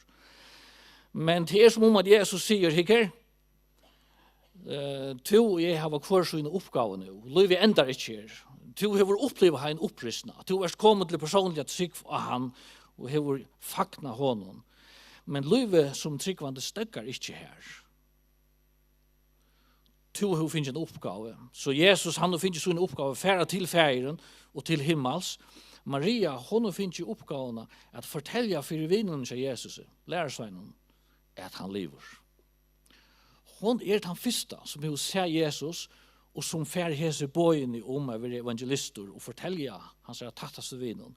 Men tað er sum um, at Jesus sigur: Hygg her, eh, tú og eg hava hvør sína uppgávu nú. Lívið endar ikki her. Tú hevur upplivað ein uppreisn. Tú ert komin til persónliga trúgv á hann og hevur fagnað honum. Men lívið sum trúgvandi steðgar ikki her. Tú hevur fingið eina uppgávu. So Jesus, hann hevur fingið sína uppgávu, fara til Faðirin og til himmals. Maria, hon hevur fingið uppgávuna at fortelja fyri vinunum hjá Jesusi, lærisveinunum, at hann livir. Hon er tann fyrsta, sum hevur sæð Jesus, og sum fær hesi boðini um at vera evangelistur og fortelja hansara tættastu vinum.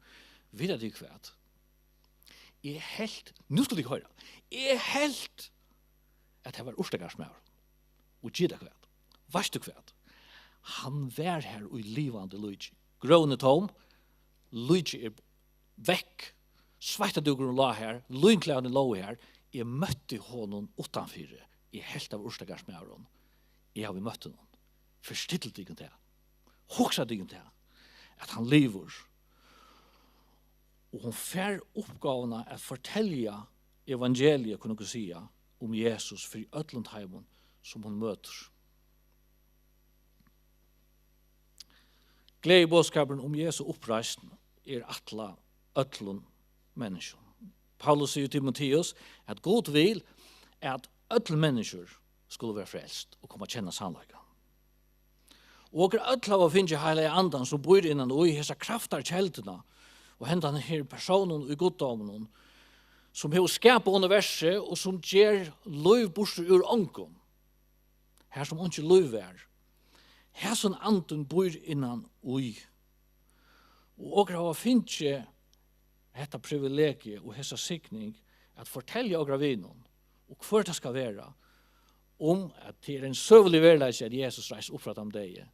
Vita tit hvat? Eg helt, nú skulu tit hoyra, eg helt, at tað var urtagarðsmaðurin. Og gita hvat? Veitst tú hvat? Hann var har í livandi líki. Grøvin er tóm, líkið er vekk, sveittadúkurin lá har, línklæðini lógu har. Eg møtti honum uttanfyri. Eg helt, tað var urtagarðsmaðurin. Eg havi møtt honum. Forstillið tykkum tað. Hugsað tykkum tað, at hann livir. Og hon fær uppgávuna at fortelja evangeliið, kunnu okur siga, um Jesus fyri øllum teimum, sum hon møtir. Gleðiboðskapurin um Jesu uppreisn er ætlað øllum menniskjum. Paulus sigur Timoteus, at Gud vil, at øll menniskjur skulu vera frelst og koma at kenna sannleikan. Og okur øll hava fingið Heilaga Andan, sum býr innan í hesa kraftarkelduna, og hendan her persónin í guddóminum, sum hevur skapað universið og sum ger lív burtur úr ongum, har sum einki lív var. Hasin andin býr innan í. Og okur hava fingið hetta privilegium og hesa signing at fortelja okra vinum, og hvør tað skal vera, um at tað er ein søgulig veruleiki, at Jesus reis upp frá teimum deyðu,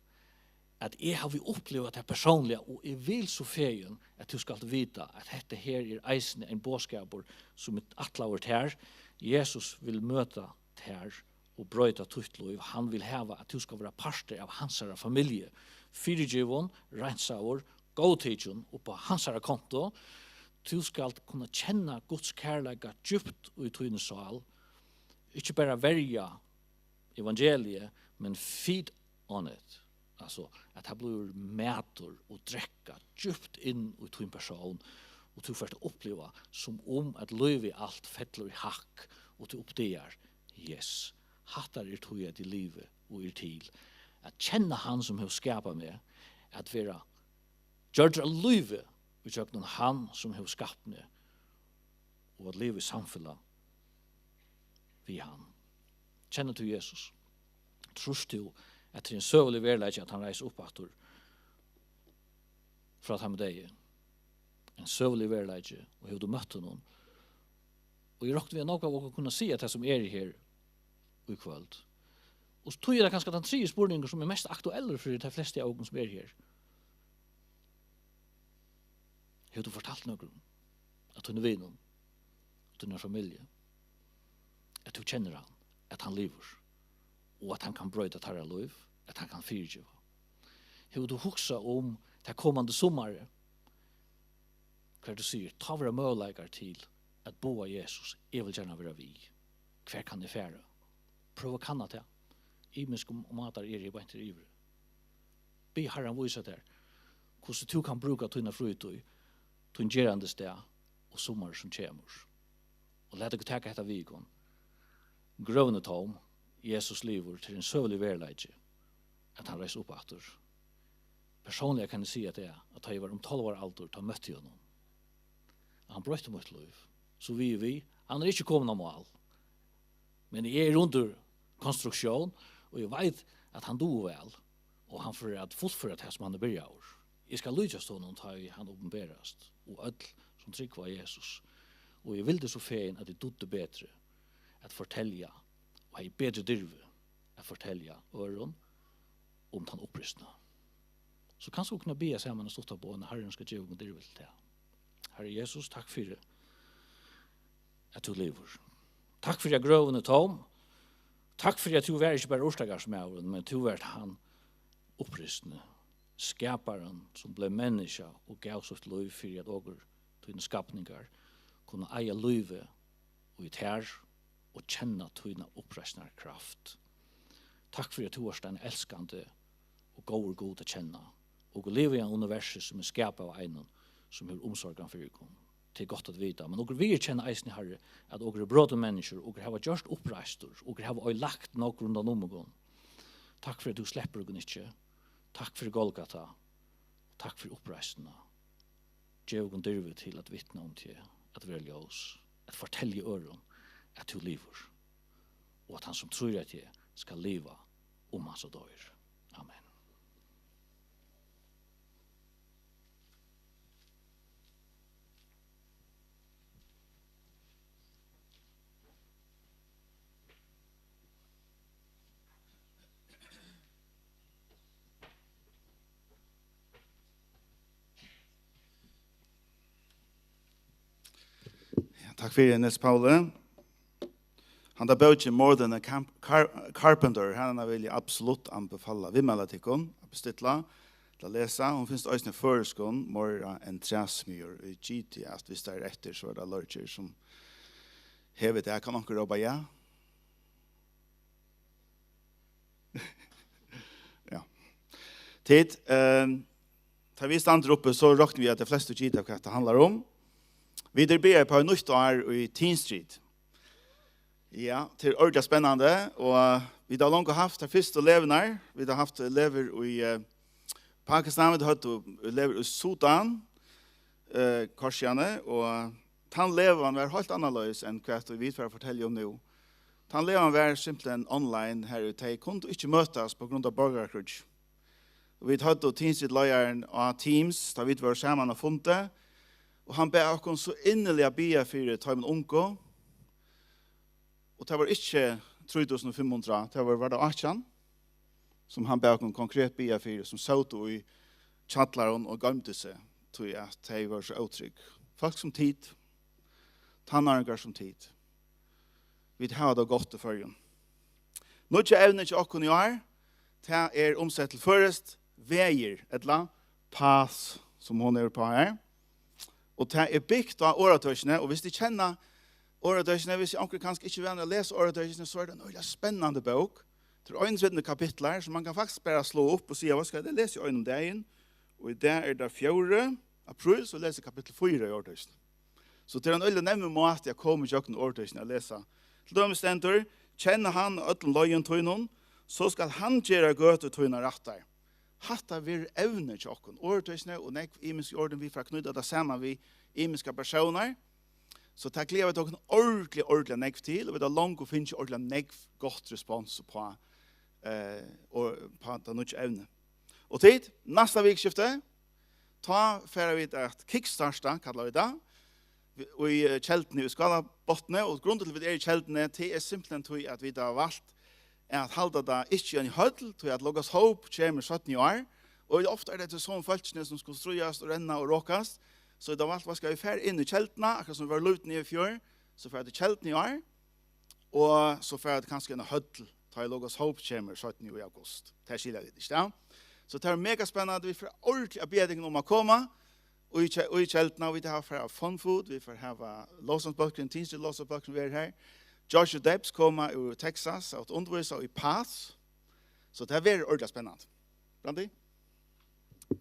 at eg havi upplivað tað persónliga, og eg vil so fegin, at tú skalt vita, at hetta her er eisini ein boðskapur, sum er ætlaður tær. Jesus vil møta tær og broyta títt lív. Hann vil hava, at tú skal vera partur av hansara familju. Fyrigivin, reinsaður, góðtikin upp á hansara konto. Tú skalt kunna kenna Guds kærleika djúpt í tíni sál. Ikki bara verja evangeliið, men feed on it. Altso, at tað blívur matur og drekka djúpt inn í tín persón, og tú fert at uppliva, sum um at lívið alt fellur í hakk, og tú uppdagar, yes, hatta er tí, at eg livi og er til. At kenna hann, sum hevur skapað meg, at vera gjørdur av lívi ígjøgnum hann, sum hevur skapt meg, og at liva í samfelag við hann. Kennir tú Jesus? Trýrt tú, at tað er ein søgulig veruleiki, at hann reis upp aftur frá teimum deyðu? Ein søgulig veruleiki, og hevur tú møtt honum? Og eg rokni við, at nógv av okkum kunna siga tað, sum er her í kvøld. Og tí er tað kanska tann triði spurningur, sum er mest aktuellur fyri tey flestu av okkum, sum er her. Hevur tú fortalt nøkrum, at tínum vinum, at tínari familju, at tú kennir hann, at hann livir, og at hann kann broyta teirra lív, at hann kann fyrigeva? Hevur tú hugsað um tað komandi summarið, hvar tú sigur, tá verða møguleikar til at boða Jesus, eg vil gjarna vera við. Hvar kann eg fara? Prøva at kanna tað. Ymisku mátar eru her beint her yviri. Bið Harran vísa tær, hvussu tú kann brúka tína frítíð, tín gerandisdag og summarið sum kemur. Og lat okkum taka hetta við okkum. Grøvin er tóm, Jesus livir, tað er ein søgulig veruleiki, at hann reis upp aftur. Persónliga kann eg siga tað, at tá eg var um tólv ára aldur, tá møtti eg honum. Hann broytti mítt lív. So við, við, hann er ikki komin á mál. Men eg eri undir konstruktión, og eg veit, at hann dugir væl, og hann fer at fullføra tað, sum hann er byrjaður. Eg skal líkjast honum, tá ið hann opinberast, og øll, sum trúgva á Jesus. Og eg vildi so fegin, at eg dugdi betri at fortelja, og hevði betri dirvi at fortelja øðrum um tann upprisna. So kanska vit kunnu biðja saman ein stutta bøn, Harrin skal geva okkum dirvi til tað. Harri Jesus, takk fyri, at tú livir. Takk fyri, at grøvin er tóm. Takk fyri, at tú var ikki bara urtakarsmaðurin, men tú var hann upprisni, skaparin, sum bleiv menniskja og gav sítt lív fyri, at okur, tíni skapningar, kunnu eiga lívið í tær og kenna tína uppreisnarkraft. Takk fyri, at tú ert ein elskandi og góður Gud at kenna. Okur liva í einum universi, sum er skapað av einum, sum hevur umsorgan fyri okkum. Tað er gott at vita, men okur viðurkenna eisini, Harri, at okur eru brotin menniskju, okur hava gjørt uppreistur, okur hava oyðilagt nógv rundan um okkum. Takk fyri, at tú sleppur okkum ikki. Takk fyri Golgata. Takk fyri uppreisnina. Gev okkum dirvi til at vitna um teg, at vera ljós, at fortelja øðrum, at tú livir, og at hann, sum trýr á teg, skal liva, um hann so doyr. Amen. Ja, takk fyri, Niels Pauli. Handa bókin More Than a Camp-, Car-, Carpenter, hana vil eg absolutt anbefala, viðmæla tykkum at bestilla, til at lesa. Hon finst eisini á føroyskum, Meira enn træsmiður, í G T, at viss tað er eftir, so er tað Lorger, sum hevur tað. Kann onkur rópa ja? Ja. Tit, ehm, tá vit standa uppi, so rokna vit, at tey flestu gita, hvat tað handlar um. Vit eru byrjaðir upp á nýtt ár í Teen Street. Ja, tað er ordiliga spennandi, og vit hava longu havt tær fyrstu legurnar. Vit hava havt legur í eh, Pakistan, vit høvdu legur í Sudan, eh, Korsíðani, og tann legan var heilt annarleiðis enn hvat vit fara at fortelja um nú. Tann legan var simpelthen online, har tey kundu ikki møtast på grund av borgarakríggj. Og vit høvdu Teen Street-leiðaran á Teams, tá vit vóru saman á fundi, og hann bað okkum so inniliga biðja fyri teimum ungu, og tað var ikki trý túsund og fimm hundrað, tað var, var tað átjan, sum hann bað okkum konkret biðja fyri, sum sótu í kjallaranum og goymdu seg, tí at tey vóru so ótrygg. Fólk sum tit, tannáringar sum tit. Vit hava tað gott í Føroyum. Nýggja evnið hjá okkum í ár, tað er umsett til føroyskt, vegir, ella path, sum hon er uppá her. Og tað er bygt á orðatøkini, og viss tit kenna orðatøkini, viss onkur kanska ikki er vanur at lesa orðatøkini, so er tað ein øgiliga spennandi bók. Tað eru einogtretivu kapitlar, so mann kann faktiskt bara sláa upp og siga, hvat skal eg lesa í einum dagin? Og í dag er tað fjórði apríl, so lesi eg kapittul fýra í orðatøkini. So tað er ein øgiliga nemmur máti at koma ígjøgnum orðatøkini at lesa. Til dømis stendur, kenn hann á øllum leiðum tínum, so skal hann gera gøtur tínar rættar. Hatta verður evnið hjá okkum. Orðatøkini og nógv ymisk orð, vit fara at knýta tað saman við ymiskar persónar. So tað gleða vit okkum ordiliga, ordiliga nógv til, og vit hava longu fingið ordiliga nógv gott respons uppá, eh, og uppá tað nýggja evnið. Og tit, næsta vikuskifti, tá fara vit at kickstarta, kalla vit tað, í eh, Kelduni í Skálabotni, og grundin til, at vit eru í Kelduni, tað er simpelthen tí, at vit hava valt at halda tað ikki í eini høll, tí at Logos Hope kemur seinni í ár, og ofta er tað til somu fólkini, sum skulu stríðast og renna og rokast, so vit hava valt, hvat skal vit fara inn í Kelduna, akkurát sum vit vóru í Lívdini í fjør, so fara vit til Kelduna í ár, og so fara vit kanska inn á høll, tá ið Logos Hope kemur seinni í august. Tað skilja vit, ikki tað? So tað er mega spennandi, vit fara ordiliga at biðja tykkum um at koma í Ke-, í Kelduna, og vit hava fara fun food, vit fara hava lovsangsbólkurin, Teen Street lovsangsbólkurin verður her. Joshua Debs koma úr Texas at undirvísa í Paths. So tað verður ordiliga spennandi. Brandi?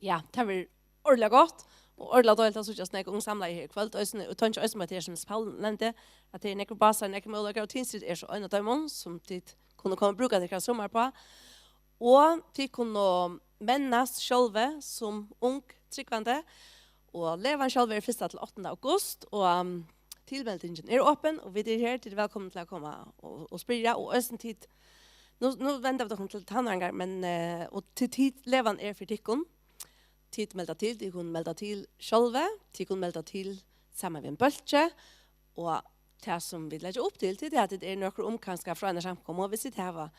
Ja, tað verður ordiliga gott, og ordiliga deiligt at síggja so nógv ung samlaði her í kvøld. Eisini, og eg tenki eisini, at tað er, sum Paul nevndi, at tað er nógvir básar, nógvir møguleikar, og Teen Street er so ein av teimum, sum tit kunnu koma og brúka tykkara summar uppá. Og tit kunnu mennast sjálvi sum ung trúgvandi, og legan sjálv er fyrsta til áttanda august, og, um, tilmeldingin er opin, og vit eru her, tit eru vælkomin til at koma og, og spyrja, og eisini tit, nú, nú venda vit okkum til tannáringar, men, eh, og tit, tit, legan er fyri tykkum, tit melda til, tit kunnu melda til sjálvi, tit kunnu melda til saman við ein bólki, og tað sum vit leggja upp til, tað er at tit eru nøkur um kanska frá einari samkomu, og viss tit hava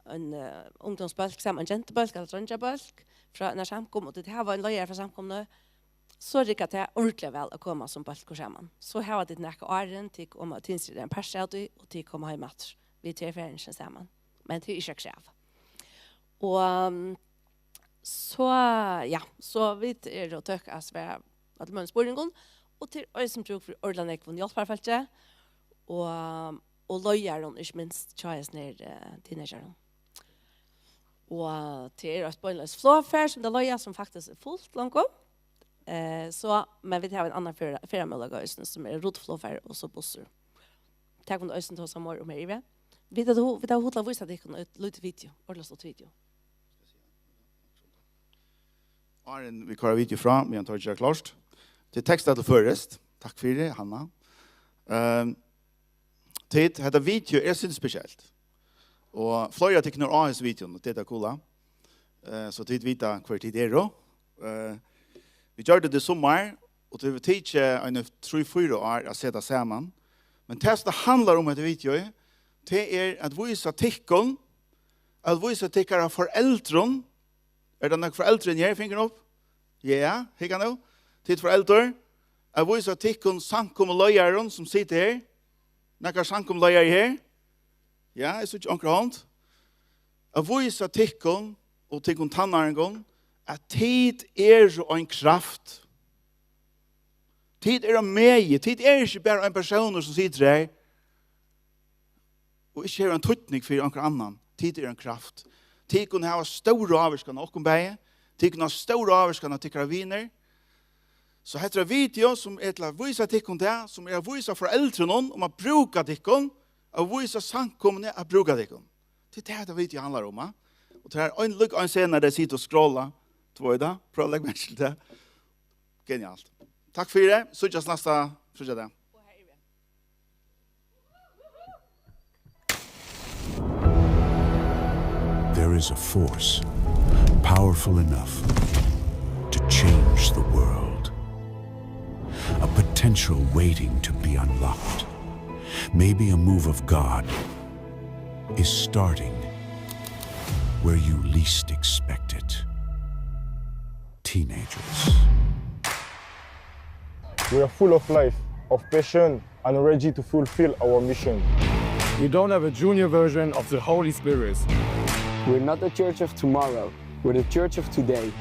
ein, eh, ungdómsbólk, saman ein gentubólk ella dreingjabólk frá einari samkomu, og tit hava ein leiðara frá samkomuni, so riggar tað ordiliga væl at koma sum bólkur saman. So hava tit nakað áðrenn, tit koma, tit eru ein partur av tí, og tit koma heim aftur. Vit eru farin saman. Men tað er ikki eitt krav. Og, um, so, ja, so vit eru og tøkk at svara øllum mínum spurningum, og til eisini brúk fyri ordiliga nógvum hjálparfólki, og, og leiðarum, ikki minst, hjá hesum her, eh, teenagerum. Og tað er eitt beinleiðis flogfar, sum tey leiða, sum faktiskt er fult longu. Eh, so, men vit hava ein annan ferð-, ferðamøguleika eisini, sum er rutflogfar og so bussur. Tað kunnu vit eisini tosa meira um her yviri. Vit hava hu-, vit hava hug til at vísa tykkum eitt lítið video, ordiliga stutt video. Áðrenn vit koyra video frá, meðan Tóki ger klárt. Tað er tekstað til føroyskt. Takk fyri, Hanna. Ehm, tit, hetta video er sindur spesielt. Og fleiri av tykkum eru á hesi videoini, og tað er tað kula. Eh, so tit vita, hvør tit eru. Eh, vit gjørdu tað í summar, og tað hevur tikið eini trý, fýra ár at seta saman. Men tað, sum tað handlar um, hetta videoið, tað er at vísa tykkum, at vísa tykkara foreldrum, er tað nakar foreldur inni her, fingurin upp? Ja, hygga nú. Tit foreldur, at vísa tykkum samkomuleiðarum, sum sita her. Nakar samkomuleiðari her? Ja, eg síggi onkra hond. At vísa tykkum og tykkum tannáringum, at tit eru ein kraft. Tit eru ein megi. Tit eru ikki bara ein persónur, sum situr her og ikki hevur ein týdning fyri onkran annan. Tit eru ein kraft. Tit kunnu hava stóra ávirkan á okkum bæði. Tit kunnu hava stóra ávirkan á tykkara vinir. So hetta er eitt video, sum er til at vísa tykkum tað, sum er at vísa foreldrunum um at brúka tykkum, At vísa samkomuni at brúka tykkum. Tað er tað, hetta video handlar um, ha? Og tað er ein, líka ein sena, der situr og scrollar. Tú veit tað? Prøv at leggja merki til tað. Genialt. Takk fyri. Síggjast næsta fríggjadag. There is a force powerful enough to change the world. A potential waiting to be unlocked. Maybe a move of God is starting where you least expect it. Teenagers. We are full of life, of passion, and ready to fulfill our mission. We don't have a junior version of the Holy Spirit. We're not the church of tomorrow, we're the church of today.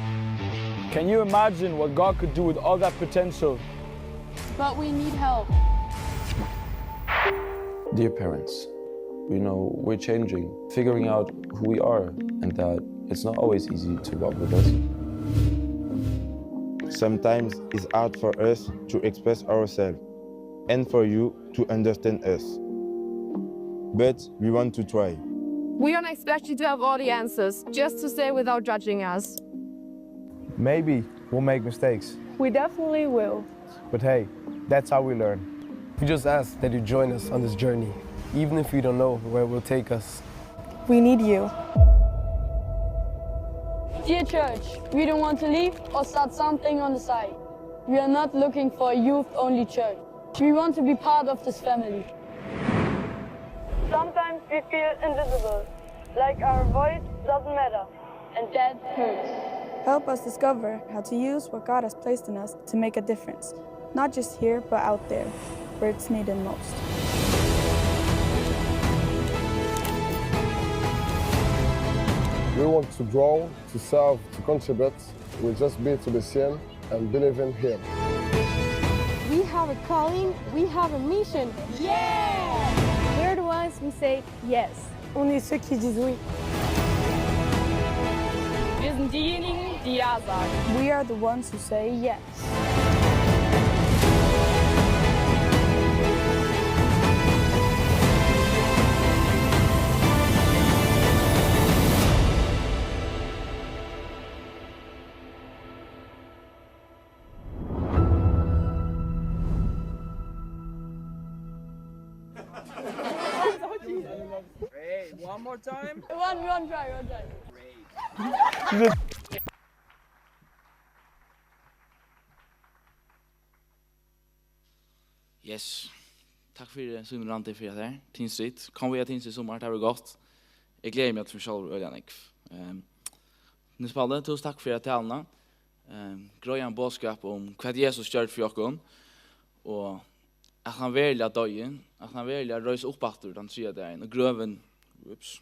Can you imagine what God could do with all that potential? But we need help. Dear parents, you know, we're changing, figuring out who we are, and that it's not always easy to walk with us. Sometimes it's hard for us to express ourselves and for you to understand us. But we want to try. We don't expect you to have all the answers, just to say without judging us. Maybe we'll make mistakes. We definitely will. But hey, that's how we learn. We just ask that you join us on this journey, even if we don't know where it will take us. We need you. Dear church, we don't want to leave or start something on the side. We are not looking for a youth-only church. We want to be part of this family. Sometimes we feel invisible, like our voice doesn't matter, and that hurts. Help us discover how to use what God has placed in us to make a difference, not just here, but out there, where it's needed most. We want to grow, to serve, to contribute. We just be to be seen and believe in Him. We have a calling, we have a mission. Yeah! We're the ones who say yes. On est ceux qui disent oui. Wir sind diejenigen, die Ja sagen. We are the ones who say yes. Hey, one more time. One, one try, one try. Great. Yes. Takk fyri, Símun Randi, fyri at tær. Teen Street. Kom við á Teen Street í summar, tað verður gott. Eg gleði meg til meg sjálvur øgiliga nógv. Ehm, Niels Palle, túsund takk fyri taluna. Ehm, greiðan boðskap um hvat Jesus gjørdi fyri okkum, og at hann veruliga doyði, at hann veruliga reis upp aftur tann triðja dagin, og grøvin, ups,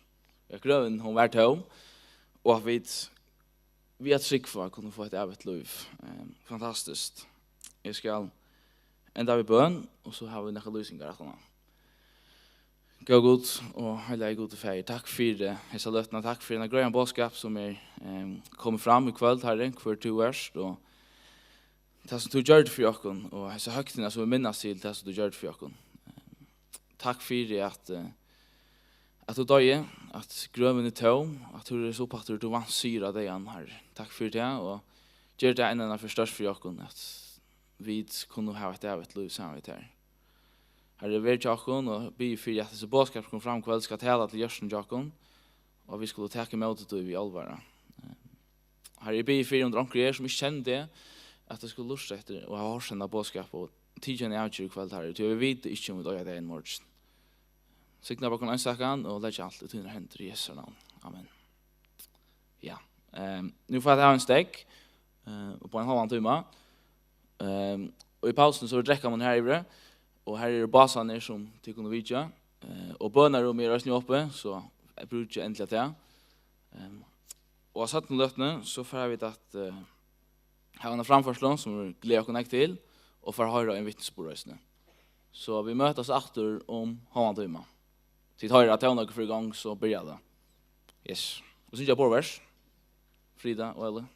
at grøvin, hon var tóm, og at vit við at trúgva kunnu fáa eitt ævigt lív. Ehm, fantastiskt. Eg skal enda við bøn, og so hava vit nakrar lýsingar aftaná. Góði Gud og heilagi Gud og Faðir, takk fyri hesa løtuna, takk fyri ein greiðan boðskap sum er, ehm, komin fram í kvøld, Harri, hvør tú ert, og tað sum tú gjørdi fyri okkum, og hesa høgtíðina sum vit minnast til, tað sum tú gjørdi fyri okkum. Ehm, takk fyri at, eh, at tú doyði, at grøvin er tóm, at tú reis upp aftur, tú vanst sigur á deyðan, Harri. Takk fyri tað, og ger tað enn eina ferð stórt fyri okkum, at vit kunnu hava eitt ævigt lív saman við tær. Harri, ver hjá okkum og biði fyri, at hesi boðskap, sum kom fram í kvøld, skal tala til hjørtuni hjá okkum, og at vit skulu taka ímóti tí við álvara. Harri, eg biði fyri, um tað er onkur her, sum ikki kennir teg, at tey skulu lurta eftir og hava hoyrt henda boðskap og tikið eina avgerð í kvøld, Harri, tí vit vita ikki, um vit eiga dagin í morgin. Signa okkum einstakan og leggja alt í tínar hendur í Jesu navn. Amen. Ja. Ehm, nú fara vit at hava ein steðg, eh, upp á ein hálvan tíma. Ehm, og í pausuni so er drekkamunn her yviri, og her eru básarnir sum tit kunnu vitja, eh, og bønarúmið er eisini opið, so brúkið endiliga tað. Ehm, og á seinnu løtuni so fara vit at, eh, hava eina framførslu sum vit gleða okkum nógv til, og fara at hoyra ein vitnisburð eisini. So vit møtast aftur um hálvan tíma. Tit hoyra, at tónleikur fer í gongd, so byrjar tað. Yes. Og syngja borðvers. Frida og Elli.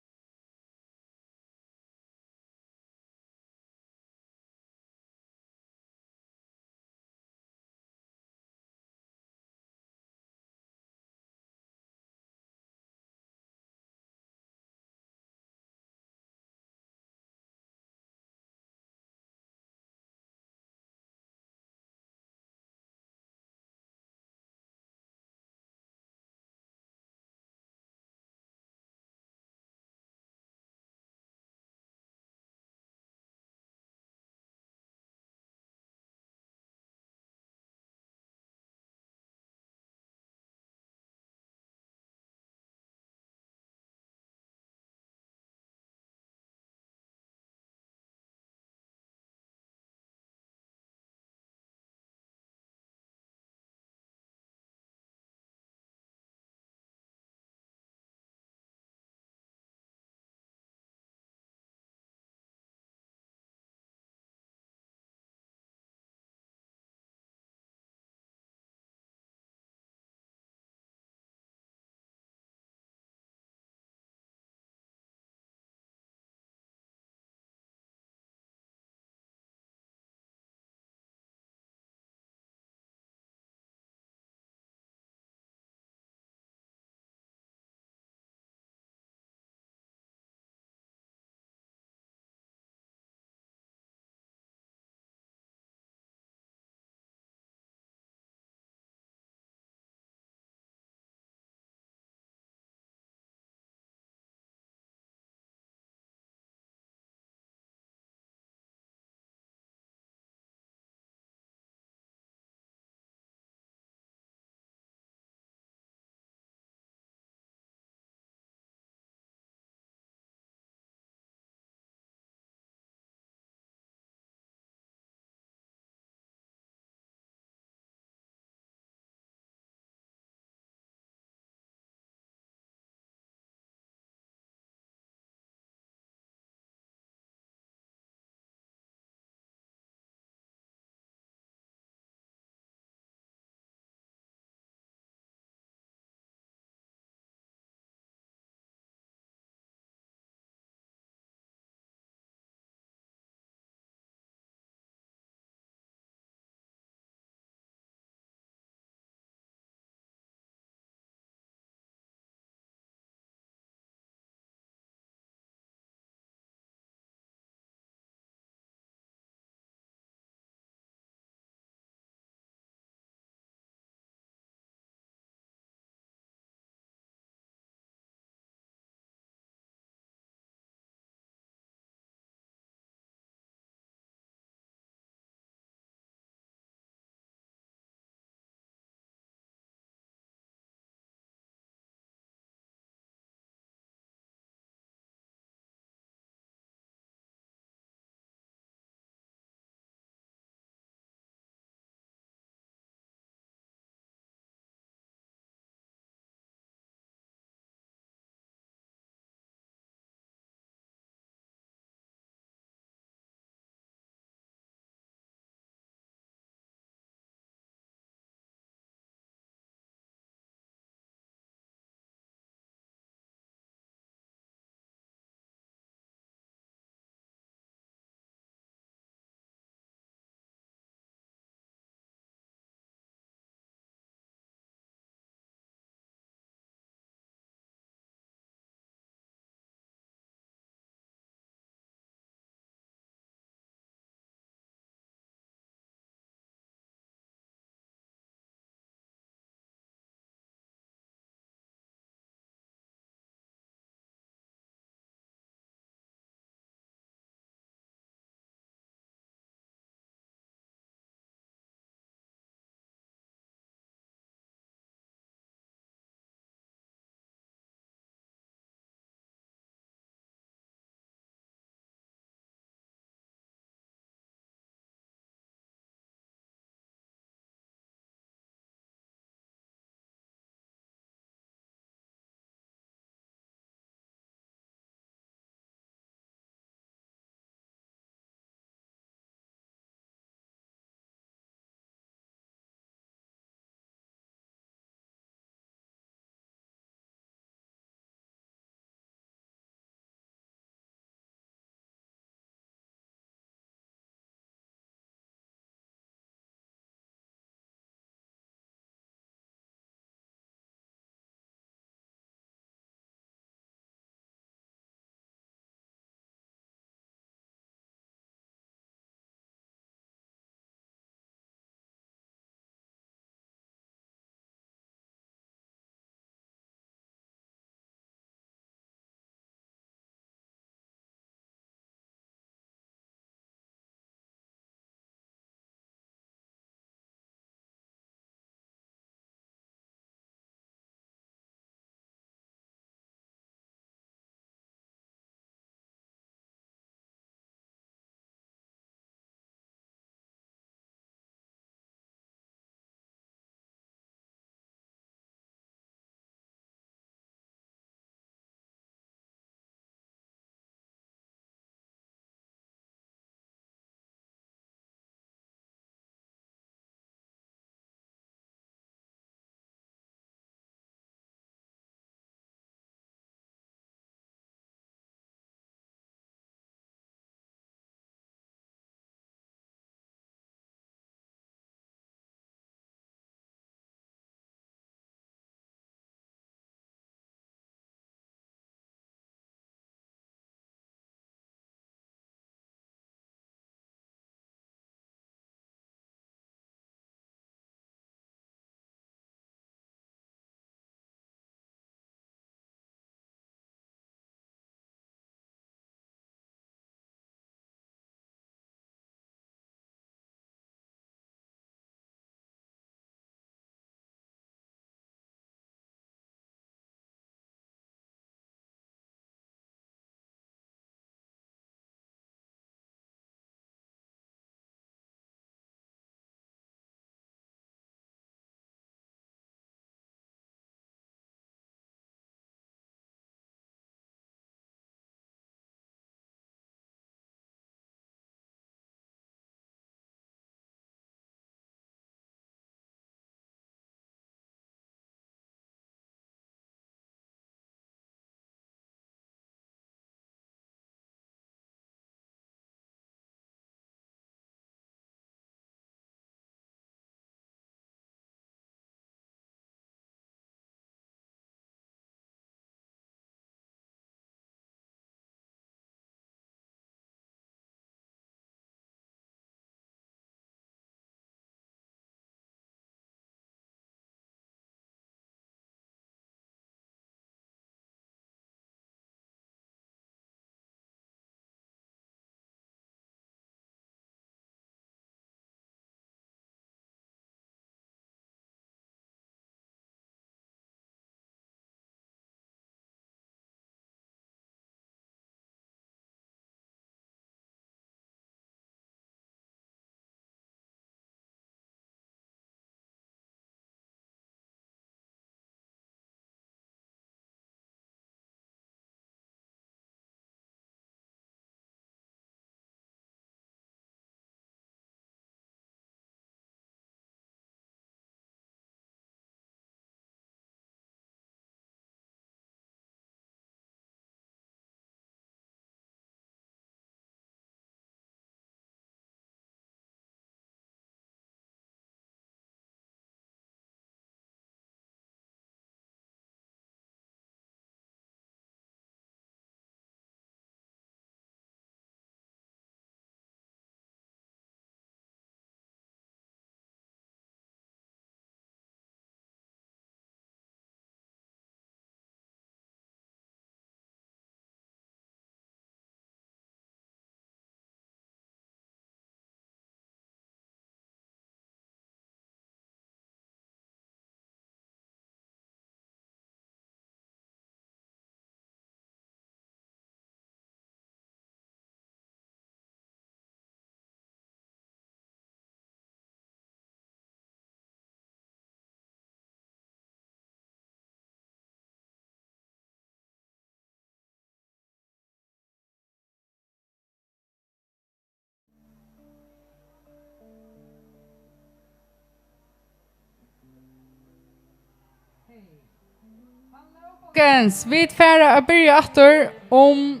Folkens, vit fara at byrja aftur um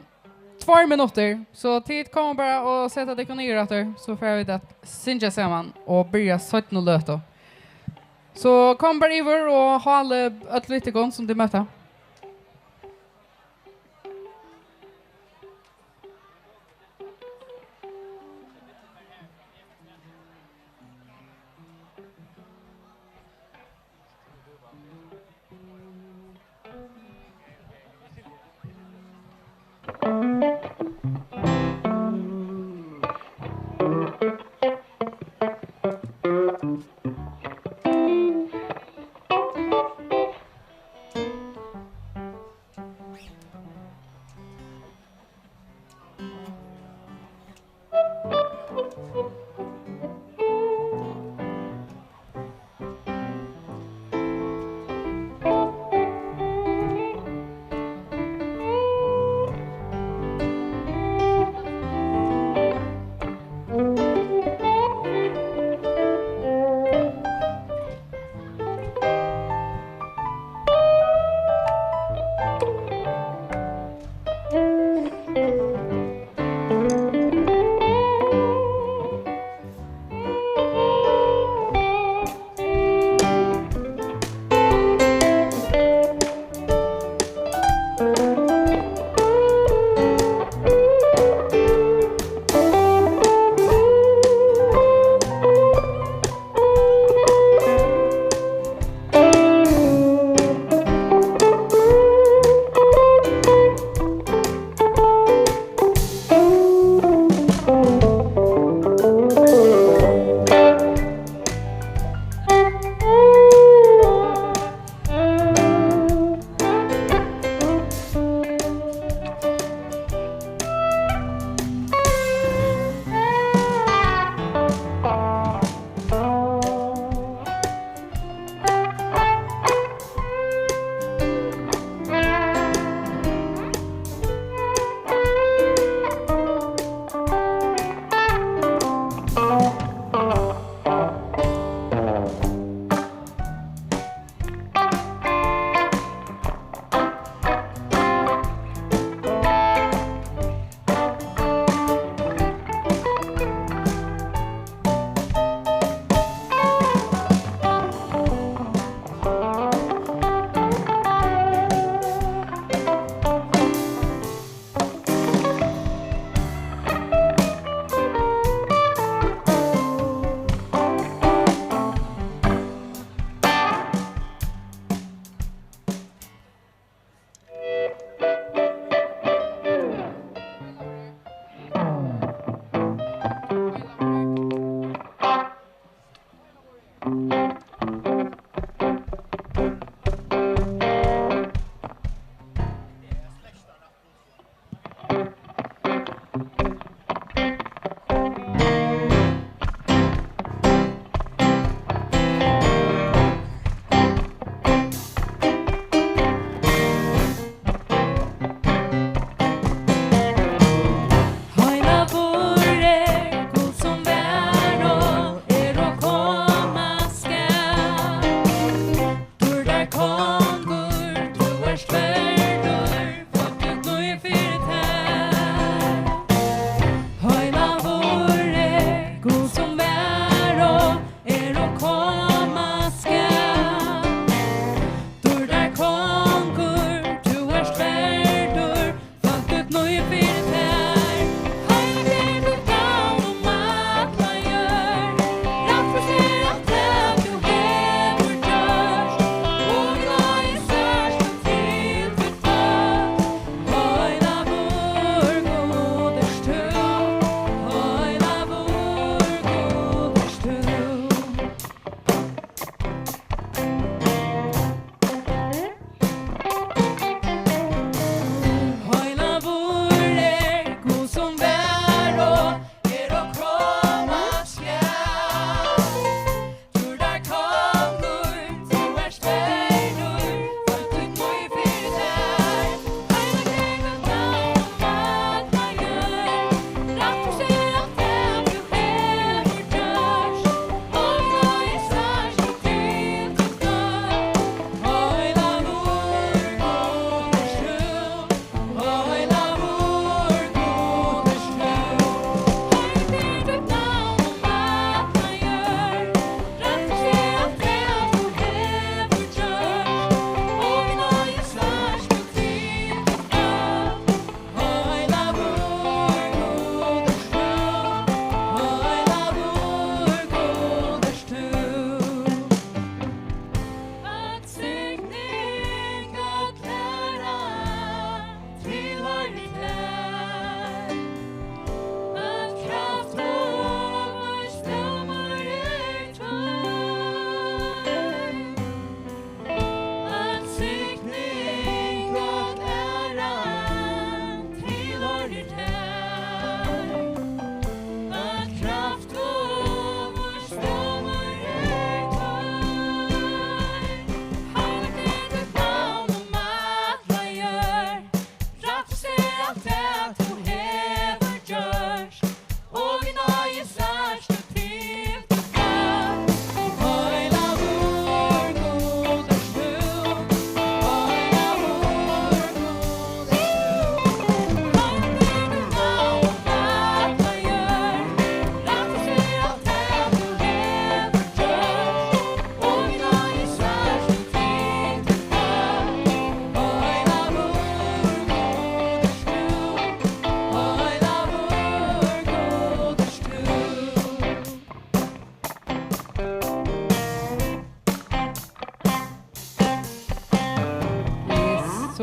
tveir minuttir, so tit koma bara og seta tykkum niður aftur, so fara vit at syngja saman og byrja seinnu løtu. So kom bara yvir og hálið øll við tykkum sum tit møta.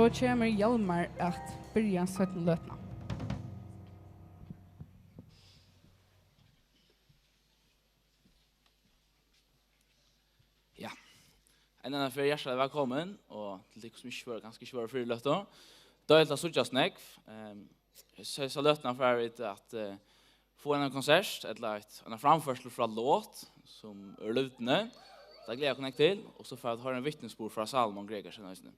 So kemur Hjalmar at byrja seinnu løtuna. Ja. Enn einaferð hjartaliga vælkomin, og til tykkum sum ikki vóru, kanska ikki vóru fyrr í løtu. Deiligt at síggjast nógv. Ehm, so, so løtuna fara vit at, eh, fáa eina konsert, ella eitt, eina framførslu frá Lot, sum er lydni. Tað gleði eg okkum nógv til, og so fara vit at hoyra ein vitnisburð frá Salomon Gregersen eisini.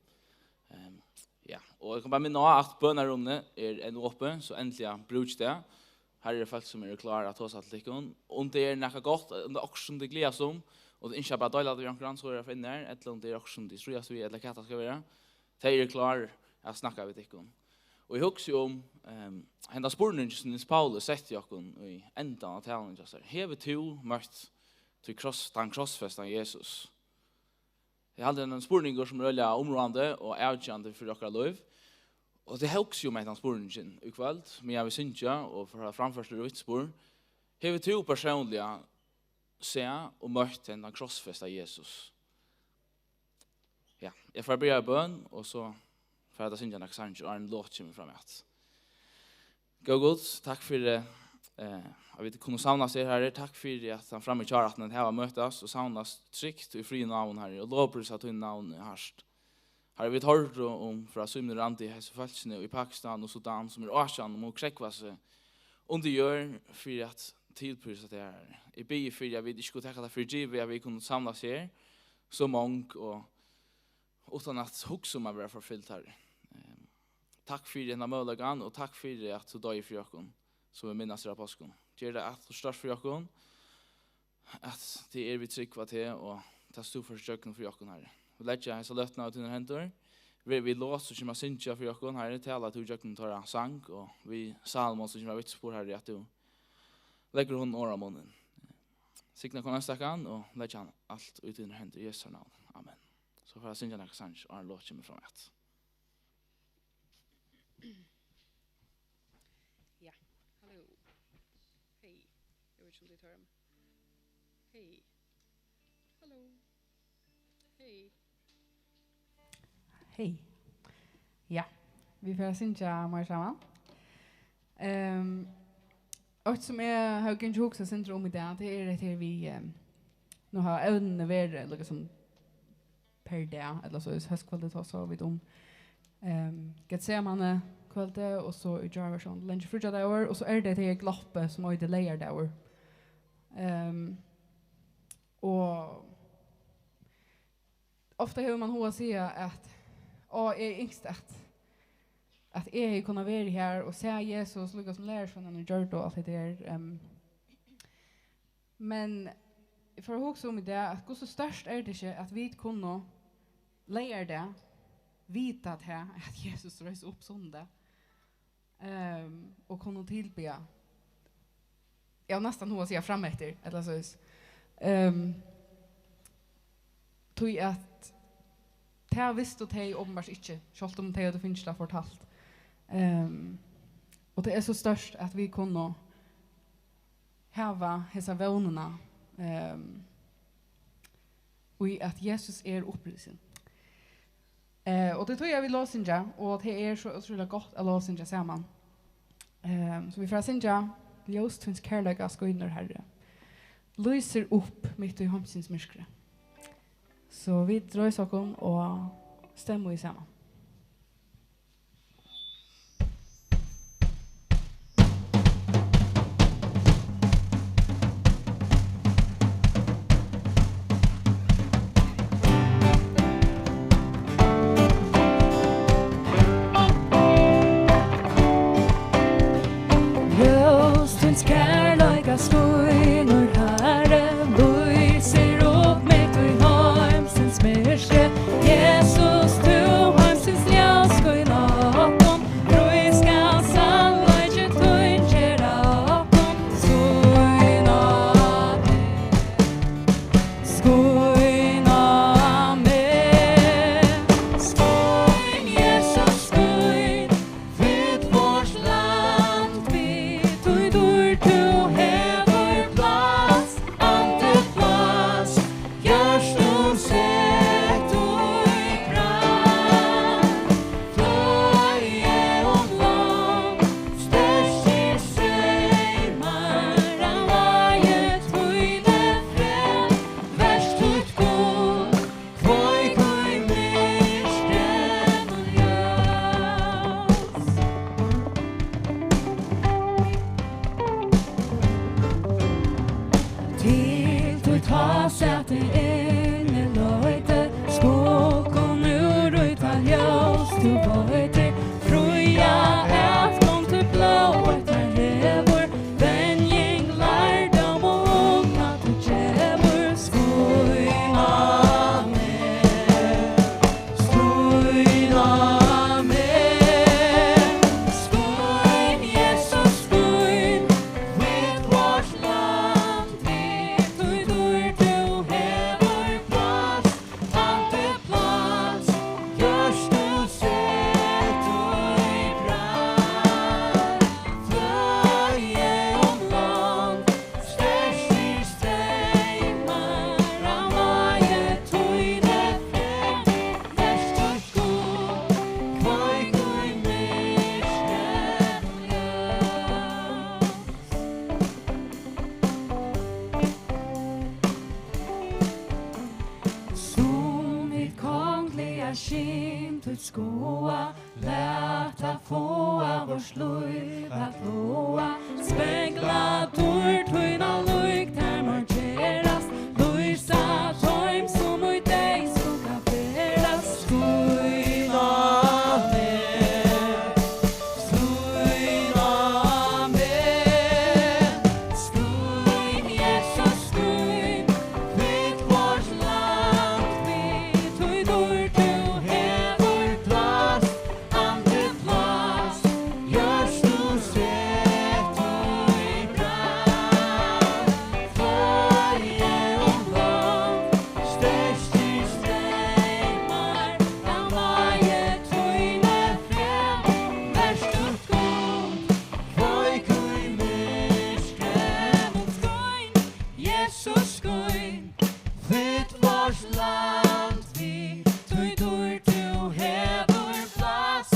Ehm, ja, og eg kann bara minna á, at bønarúmið er enn opið, so endiliga brúk tað. Her eru fólk, sum eru klár at tosa til tykkum. Um tað er nakað gott, um tað er okkurt, sum tit gleðast um, og tit ynskja bara at deila tað við onkran, so er at finna her, ella um tað er okkurt, sum tit stríðast við, ella hvat tað skal vera, tey eru klár at snakka við tykkum. Og eg hugsi um, ehm, henda spurning, sum Niels Paulus setti okkum í endan av taluni hjá sær. Hevur tú møtt tí kross-, tann krossfestan Jesus? Eg haldi, ein spurningur, sum er øgiliga umráðandi og avgerandi fyri okkara lív. Og tað hugsi eg um hetta spurningin í kvøld, meðan vit syngja og fara framførslur og vitnisburð. Hevur tú persónliga sæð og møtt hendan krossfesta Jesus? Ja, eg fari at byrja í bøn, og so fara vit at syngja nakrar sangir, áðrenn Lot kemur fram at. Góði Gud, takk fyri, eh, at vit kunnu savnast her, Harri. Takk fyri, at hann frammi hjá aftan hava møtast og savnast trygt í friði og náðum, Harri, og lovprísa tín navn í hart. Harri, vit hoyrdu um frá Símun Randi, hesi fólkini í Pakistan og Sudan, sum eru ásjað um at krógva seg undir jørð fyri at tilprísa teg, Harri. Eg biði fyri, at vit ikki skulu taka tað fyri givið, at vit kunnu savnast her, so mong, og uttan at hugsa um at vera forfylgd, Harri. Ehm, takk fyri hendan møguleikan, og takk fyri, at tú doyði fyri okkum, sum vit minnast her á páskum. Ger tað aftur stórt fyri okkum, at tað er vit trúgva teg, og tað tú fert ígjøgnum fyri okkum, Harri. Vit leggja hesa løtuna í tínar hendur. Ver við Lot, sum kemur at syngja fyri okkum, Harri. Tala tú ígjøgnum teirra sang, og við Salomon, sum kemur at vitnisburð, Harri, at tú leggur honum orð á munnin. Signa hvønn einstakan og leggja hann alt í tínar hendur í Jesu navn. Amen. So fara vit at syngja nakrar sangir, áðrenn Lot kemur fram at. Ja, hallo. Hey. Eg veit ikki, um tit hoyra meg. Hey. Hallo. Hey. Hey. Ja, vit fara at syngja meir saman. Ehm, eitt sum eg havi gingið og hugsað eitt sindur um í dag, tað er hetta her við, ehm, nú hava evnini verið líka sum per dag, ella so, hóskvøldið tosaðu vit um, ehm, Getsemane kvøldið, og so í gjár var so langur fríggjadagur, og so er tað hetta her gloppið sum eitur leygardagur. Ehm, og ofta hevur mann hug at siga at, á, eg ynskti at, at eg hevði kunnað verið har og sæð Jesus, líka sum lærisveinarnir gjørdu og alt hetta her, ehm, men eg fór at hugsa um í dag, at hvussu stórt er tað ikki, at vit kunnu leygardag vita tað, at Jesus reis upp sunnudag, ehm, og kunnu tilbiðja, eg havi næstan hug at siga frameftir, ella soleiðis. Ehm, tí at tað vistu tey openbart ikki, sjálvt um tey høvdu fingið tað fortalt. Ehm, og tað er so stórt, at vit kunnu hava hesa vónina, ehm, í at Jesus er upprisin. Eh, og tað er tí, eg vil lovsyngja, og tað er so ótrúliga gott at lovsyngja saman. Ehm, so vit fara at syngja: Ljós tíns kærleika skínur, Harri, lýsir upp mitt í heimsins myrkri. So vit reisa okkum og stemma í saman. Ljós tíns kærleika skínur, Harri, lýsir upp mitt í heimsins myrkri. Jesus, tú Skin títt skoða, lat tað fáa vørt lív at láa. Spegla dýrd tína lík, tær markerast, lýsa teim, sum í deyðskugga ferðast. Skín á meg, skín á meg, skín, Jesus, skín. Fyll vørt land við tí dýrd, tú hevur pláss, andligt blás, jørð, tú set í brand. Fløy um lond, sterkir streymar av náði tíni fram. Vert tú Gud, kveik í myrkrinum skín, Jesus, skín. Fyll vørt land við tí dýrd, tú hevur pláss,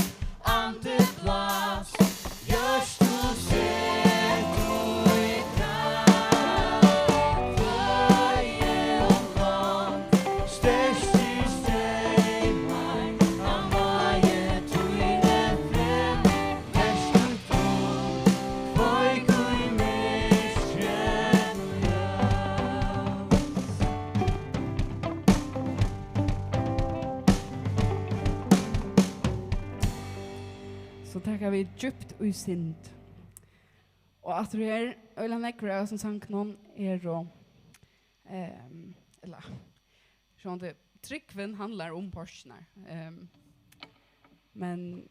andligt blás, jørð, tú set í brand. Fløy um lond, sterkir streymar av náði tíni fram. Vert tú Gud, kveik í myrkrinum ljós. So taka vit djúpt í synd. Og aftur her, øgiliga nógvir av hesum sangunum eru, ehm, ella, sjálvandi, trúgvin handlar um páskirnar. Ehm, men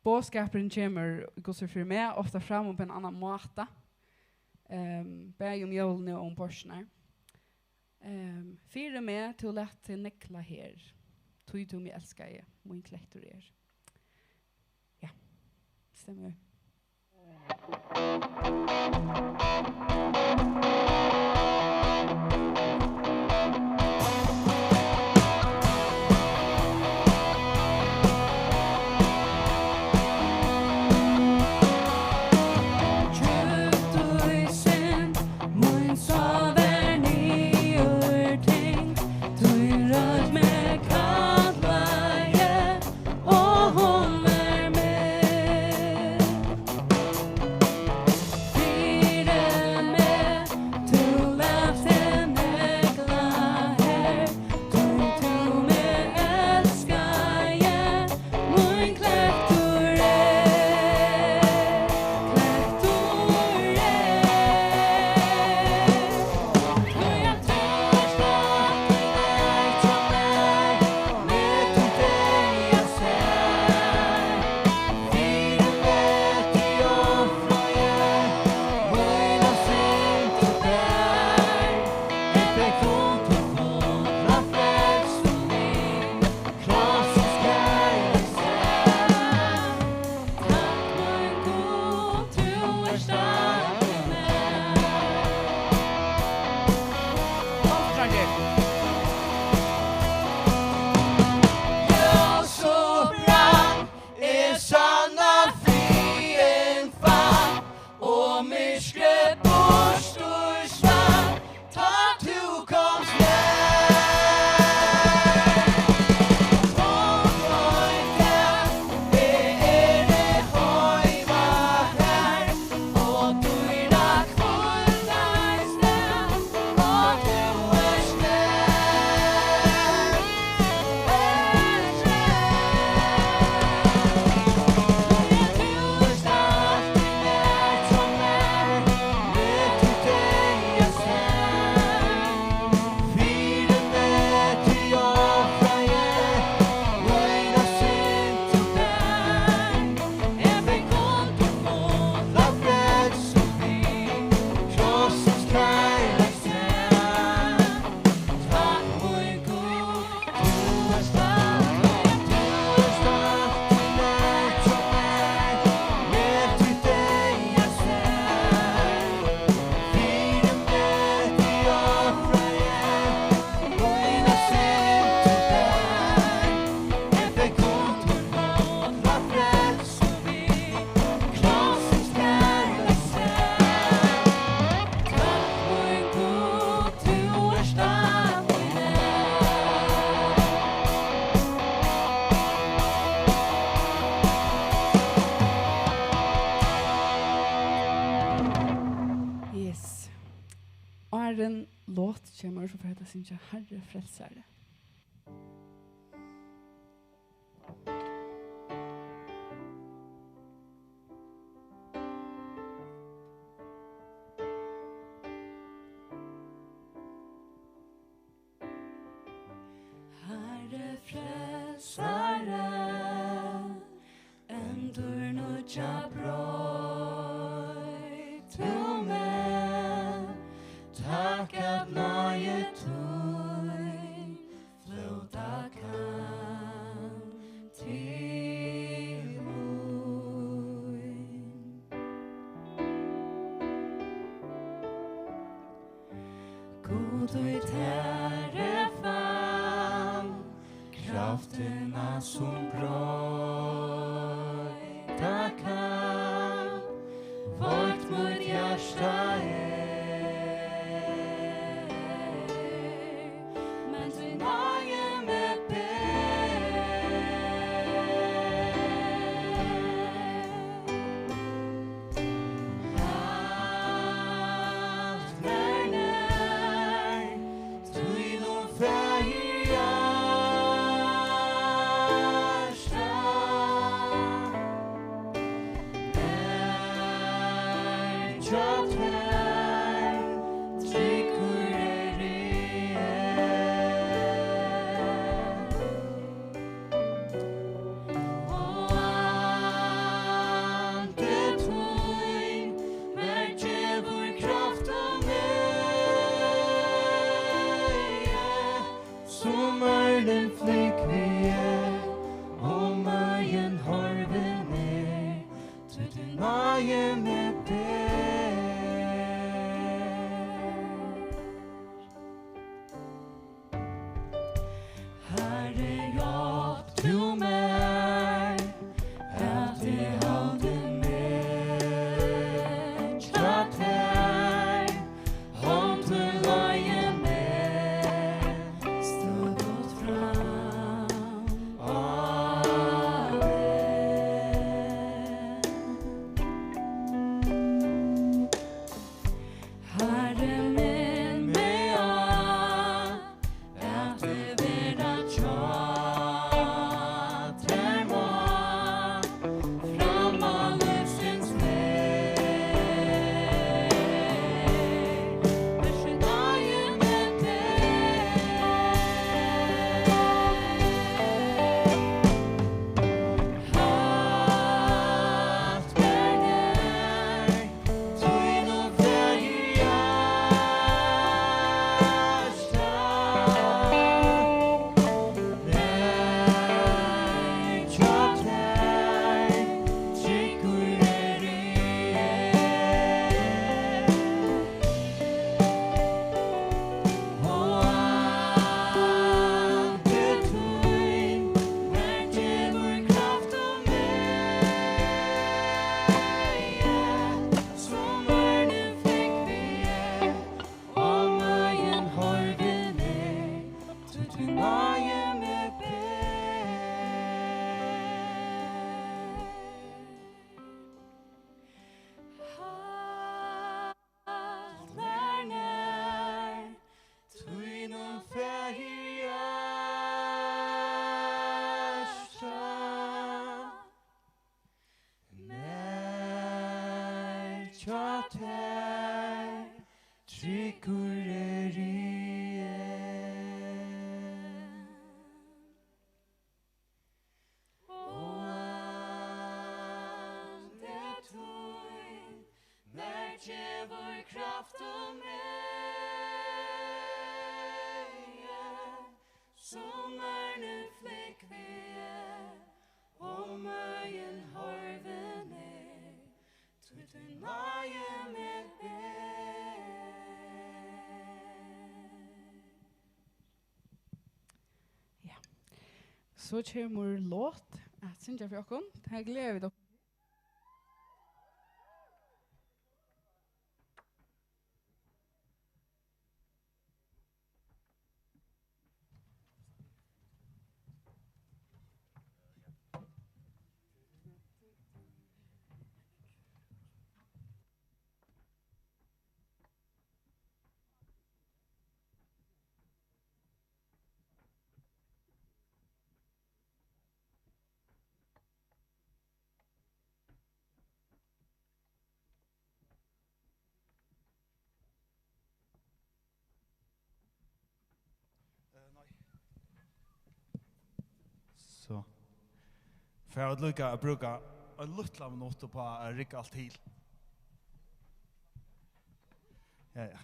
boðskapurin kemur, hvussu fyri meg, ofta fram upp á ein annan máta. Ehm, bæði um jólini og um páskirnar. Ehm, fyri meg, tú læt teg negla her, tí tú meg elskaði, mín klettur er. Ja, stemmer. Mín sál var niðurtengd, tín rødd meg kallaði, og hon var meg. Fyri meg, tú lætst hana Syngja Harri frelsari. Harri frelsari, endurnýggja, broyt tú meg. Takk at náði tín flóta kann til mín. Gud, í tær eg fann kraftina, sum broyta kann. Veit mítt hjarta er, men tín náði meg ber. Halt mær nær tínum faðir hjarta. Nær hjá tær tryggur eri eg. Og andi tín mær gevur kraft og megi, sum ørnin flúgvi eg, og møðin horvin er, tí tín náði meg ber. Harri, hjálp tú mær, at eg haldi meg hjá tær. Hond tín leiði meg støðugt fram á veg. Harri, minn meg á, at eg vera hjá tær má, fram á lívsins veg. Hvussu náði meg ber. Halt mær nær tínum faðir hjarta, nær hjá tær tryggur eri eg. Og andi tín mær gevur kraft og megi, sum ørnin flúgvi eg, og møðin horvin er, tí tín náði meg ber. Halt mær nær tínum faðir hjarta, nær hjá tær tryggur eri eg. Og andi tín mær gevur kraft og megi, sum ørnin flúgvi eg, og møðin horvin er, tí tín náði meg ber. Ja. So kemur Lot at syngja fyri okkum. Tað gleði vit okkum. So. Fara vit líka at brúka ein lítlan minutt upp á at rigga alt til. Ja, ja.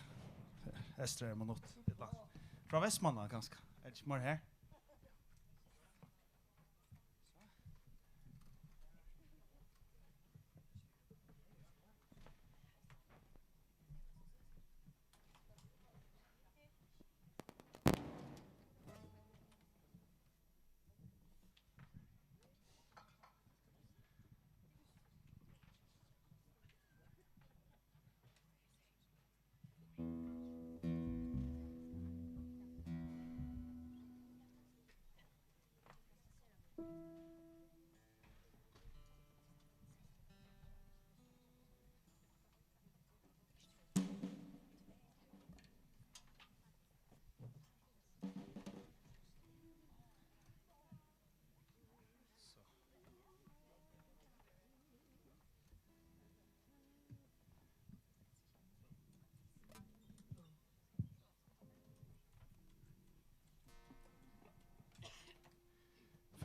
Esther, ein minutt. Ella frá Vestmanna, kanska. Er tað ikki meir her?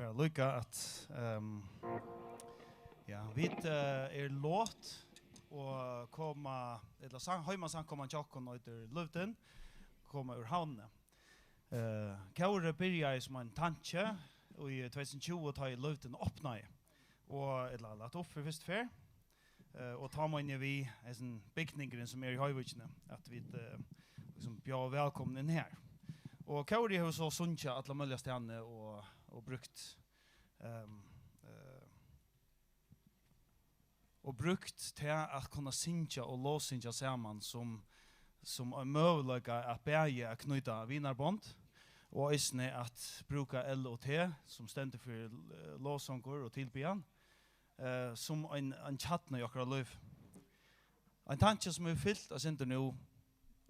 Fara líka at, ehm, ja, vit, eh, eru lot og koma, ella sang-, heimasamkoman hjá okkum eitur Løvdin, koma úr Havni. Eh, kórið byrjaði sum ein tanki í tvey túsund og tjúgu, tá ið Løvdin opnaði, og, ella lagt upp fyri fyrstu ferð. Eh, og tá meini eg við hesin bygningurin, sum er í Hoyvíkini, at vit, eh, liksom bjóða vælkomin inn her. Og kórið hevur so sungið alla møguliga staðni og, og brúkt, ehm, eh, og brúkt tað at kunna syngja og lovsyngja saman sum, sum ein møguleika at bæði at knýta vinarbond og eisini at brúka L O T, sum stendur fyri, eh, lovsongur og tilbiðan, eh, sum ein, ein kjarna í okkara lív. Ein tanki, sum hevur fylt eitt sindur nú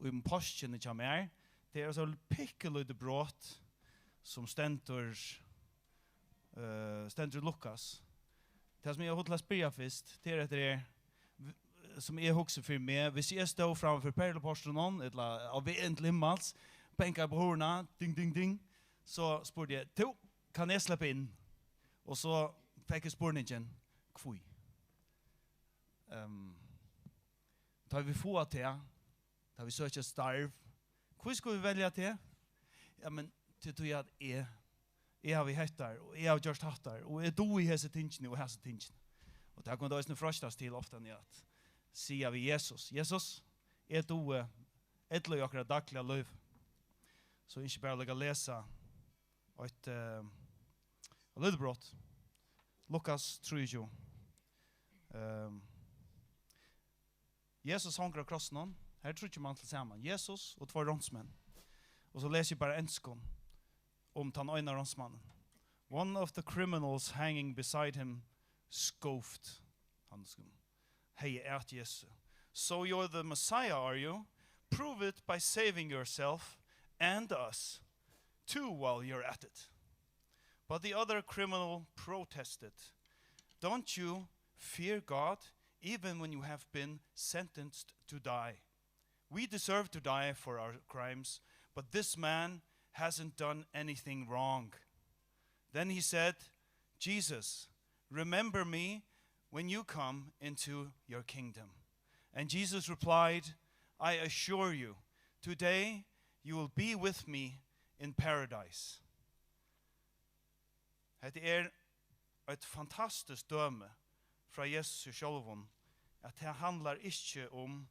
í páskini hjá mær, tað er so pikkulítið brot, sum stendur, eh, stendur í Lukas. Tað, sum eg hevði hug til at spyrja fyrst, tað er, hetta er, v-, sum eg hugsi fyri meg, hvis eg stóð framman fyri Perluportrinum, ella á veg inn til himmals, bankaði upp á hurðina, ding, ding, ding, so spurdi eg: "Tú, kann eg sleppa inn?" Og so fekk eg spurningin: "Hví?" Ehm, tá vit fáa tað, tá vit søkja starv, hví skulu vit velja teg? Ja, men, tí, tí at eg, eg havi hetta, og eg havi gjørt hatta, og eg dugi hesi tingini og hesi tingini. Og tað kunnu vit eisini freistast til ofta, at siga við Jesus: "Jesus, eg dugi ella í okkara dagliga lív." So ynski eg bara at lesa eitt, eh, eitt lítið brot. Lukas trýogtjúgu. Ehm, Jesus hongur á krossinum. Her eru tríggir menn til saman. Jesus og tveir ránsmenn. Og so lesi eg bara á enskum um tann eina ránsmannin. "One of the criminals hanging beside him scoffed." Hann skum-, hevði at Jesu. "So you're the Messiah, are you? Prove it by saving yourself and us too while you're at it." But the other criminal protested, "Don't you fear God even when you have been sentenced to die? We deserve to die for our crimes, but this man hasn't done anything wrong." Then he said, "Jesus, remember me when you come into your kingdom." And Jesus replied, "I assure you, today you will be with me in paradise." Hetta er eitt fantastiskt dømi frá Jesus sjálvum, at tað handlar ikki um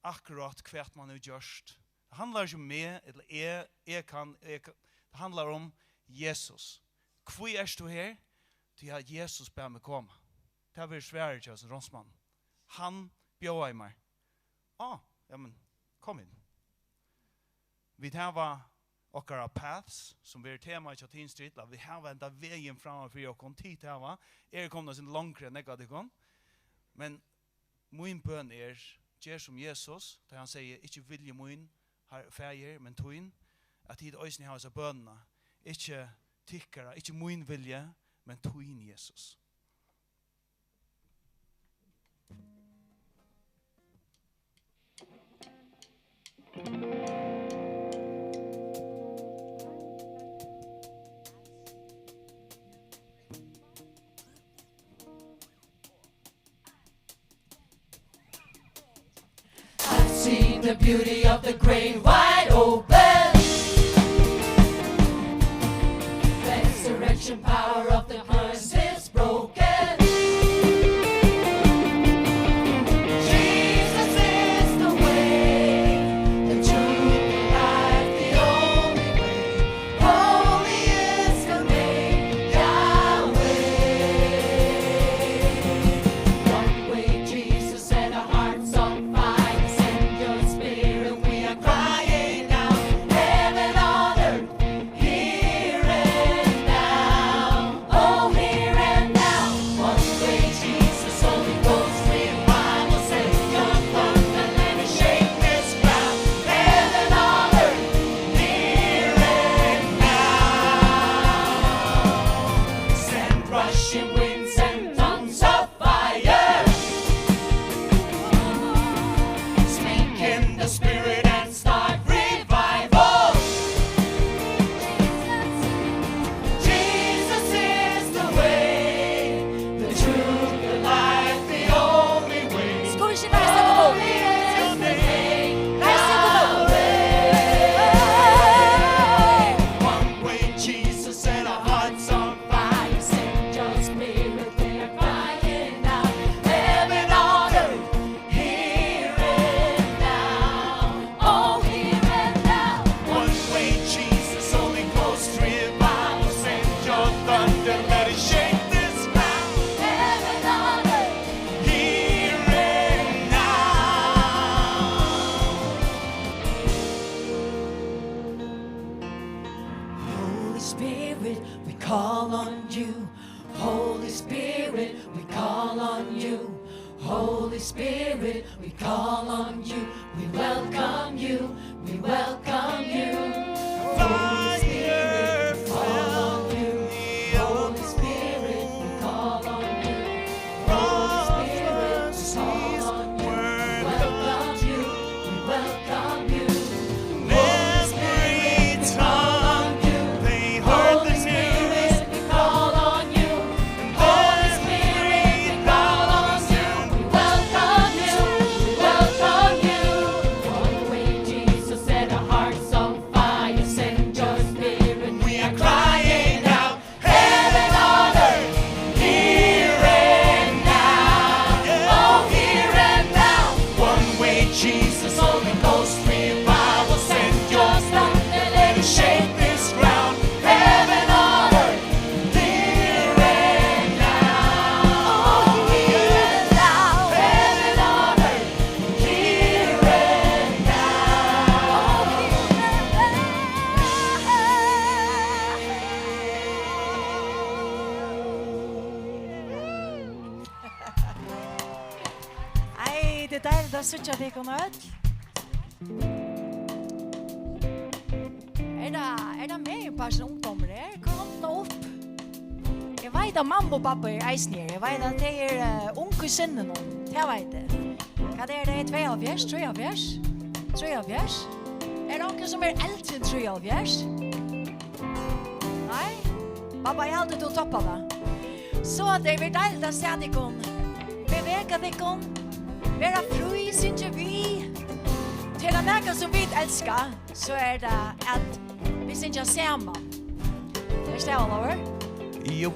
akkurát hvat mann hevur gjørt. Tað handlar ikki um meg, ella eg, eg kann, eg kann. Tað handlar um Jesus. Hví ert tú her? Tí at Jesus bað meg koma. Tað verður svarið hjá hesum ránsmanninum. Hann bjóðaði mær. Á, ja, men, kom inn. Vit hava okkara paths, sum verður tema hjá Teen Street, at vit hava henda vegin framman fyri okkum, tit hava, eri komin eitt sindur longri enn nógv av tykkum. Men mín bøn er, ger sum Jesus, tá hann segði: "Ikki vilji mín, Har-, Faðir, men tín", at tit eisini hava hesa bønina: "Ikki tykkara, ikki mín vilji, men tín, Jesus." The beauty of the grave wide open. Resurrection power of the curse is broken. Jesus is the way, the truth, the life, the only way. Holy is your name, Yahweh. One way, Jesus, set our hearts on fire. Send your spirit, we are crying out. Heaven on earth, here and now. Oh, here and now. One way, Jesus, Holy Ghost, revival. Send your thunder, let it shake this ground. Heaven on earth, here and now. Send rushing winds and tongues of fire. Speak in the spirit and start revival. Jesus is the way, the truth, the life, the only way. Skulu vit ikki bara syngja tað? Holy is the name, Yahweh. One way, Jesus, set our hearts on fire. Send your spirit, we are crying out. Heaven on earth, here and now. Oh, here and now. One way, Jesus, Holy Ghost revival. Send your thunder, let it shake this ground. Heaven on earth, here and now. Holy Spirit, we call on you. Holy Spirit, we call on you. Holy Spirit, we call on you. We welcome you. We welcome you. Holy Spirit, we call on you. Holy Spirit, we call on you. Holy Spirit, we call on you. We welcome you. We welcome you. Holy Spirit, we call on you. Holy Spirit, we call on you. Holy Spirit, we call on you. We welcome you. We welcome you. One way, Jesus, set our hearts on fire. Send your spirit. We are crying out. Heaven on earth, here and now. Oh, here and now. One way, Jesus, Holy Ghost revival. Send your spirit, let it shake this ground. Heaven on earth, here and now. Oh, here and now. Heaven on earth, here and now. Ei, tað er deiligt at síggja tykkum øll. Er tað, er tað meginparturin ungdómur her? Kom nú upp. Eg veit, at mamma og babba eru eisini her. Eg veit, at tey eru, eh, ung í sinninum. Tað veit eg. Hvat eru tey? Tveyoghálvfjerðs? Trýoghálvfjerðs? Trýoghálvfjerðs? Er tað onkur, sum er eldri enn trýoghálvfjerðs? Nei? Babba, eg haldi, tú toppar tað. So, tað er deiligt at síggja tykkum. Bevega tykkum. Vera frí, syngja við. Tað er nakað, sum vit elska, so er tað, at vit syngja saman. Er tað, Ólafur? Jú.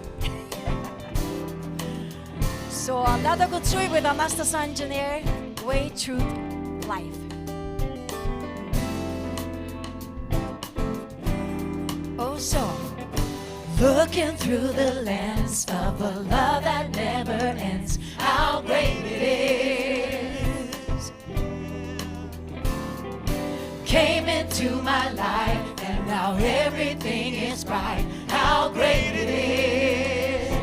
So, lat okkum trúgva í tann næsta sangin her, Way Truth Life. Oh, so. Looking through the lens of a love that never ends, how great it is. Came into my life and now everything is bright, how great it is.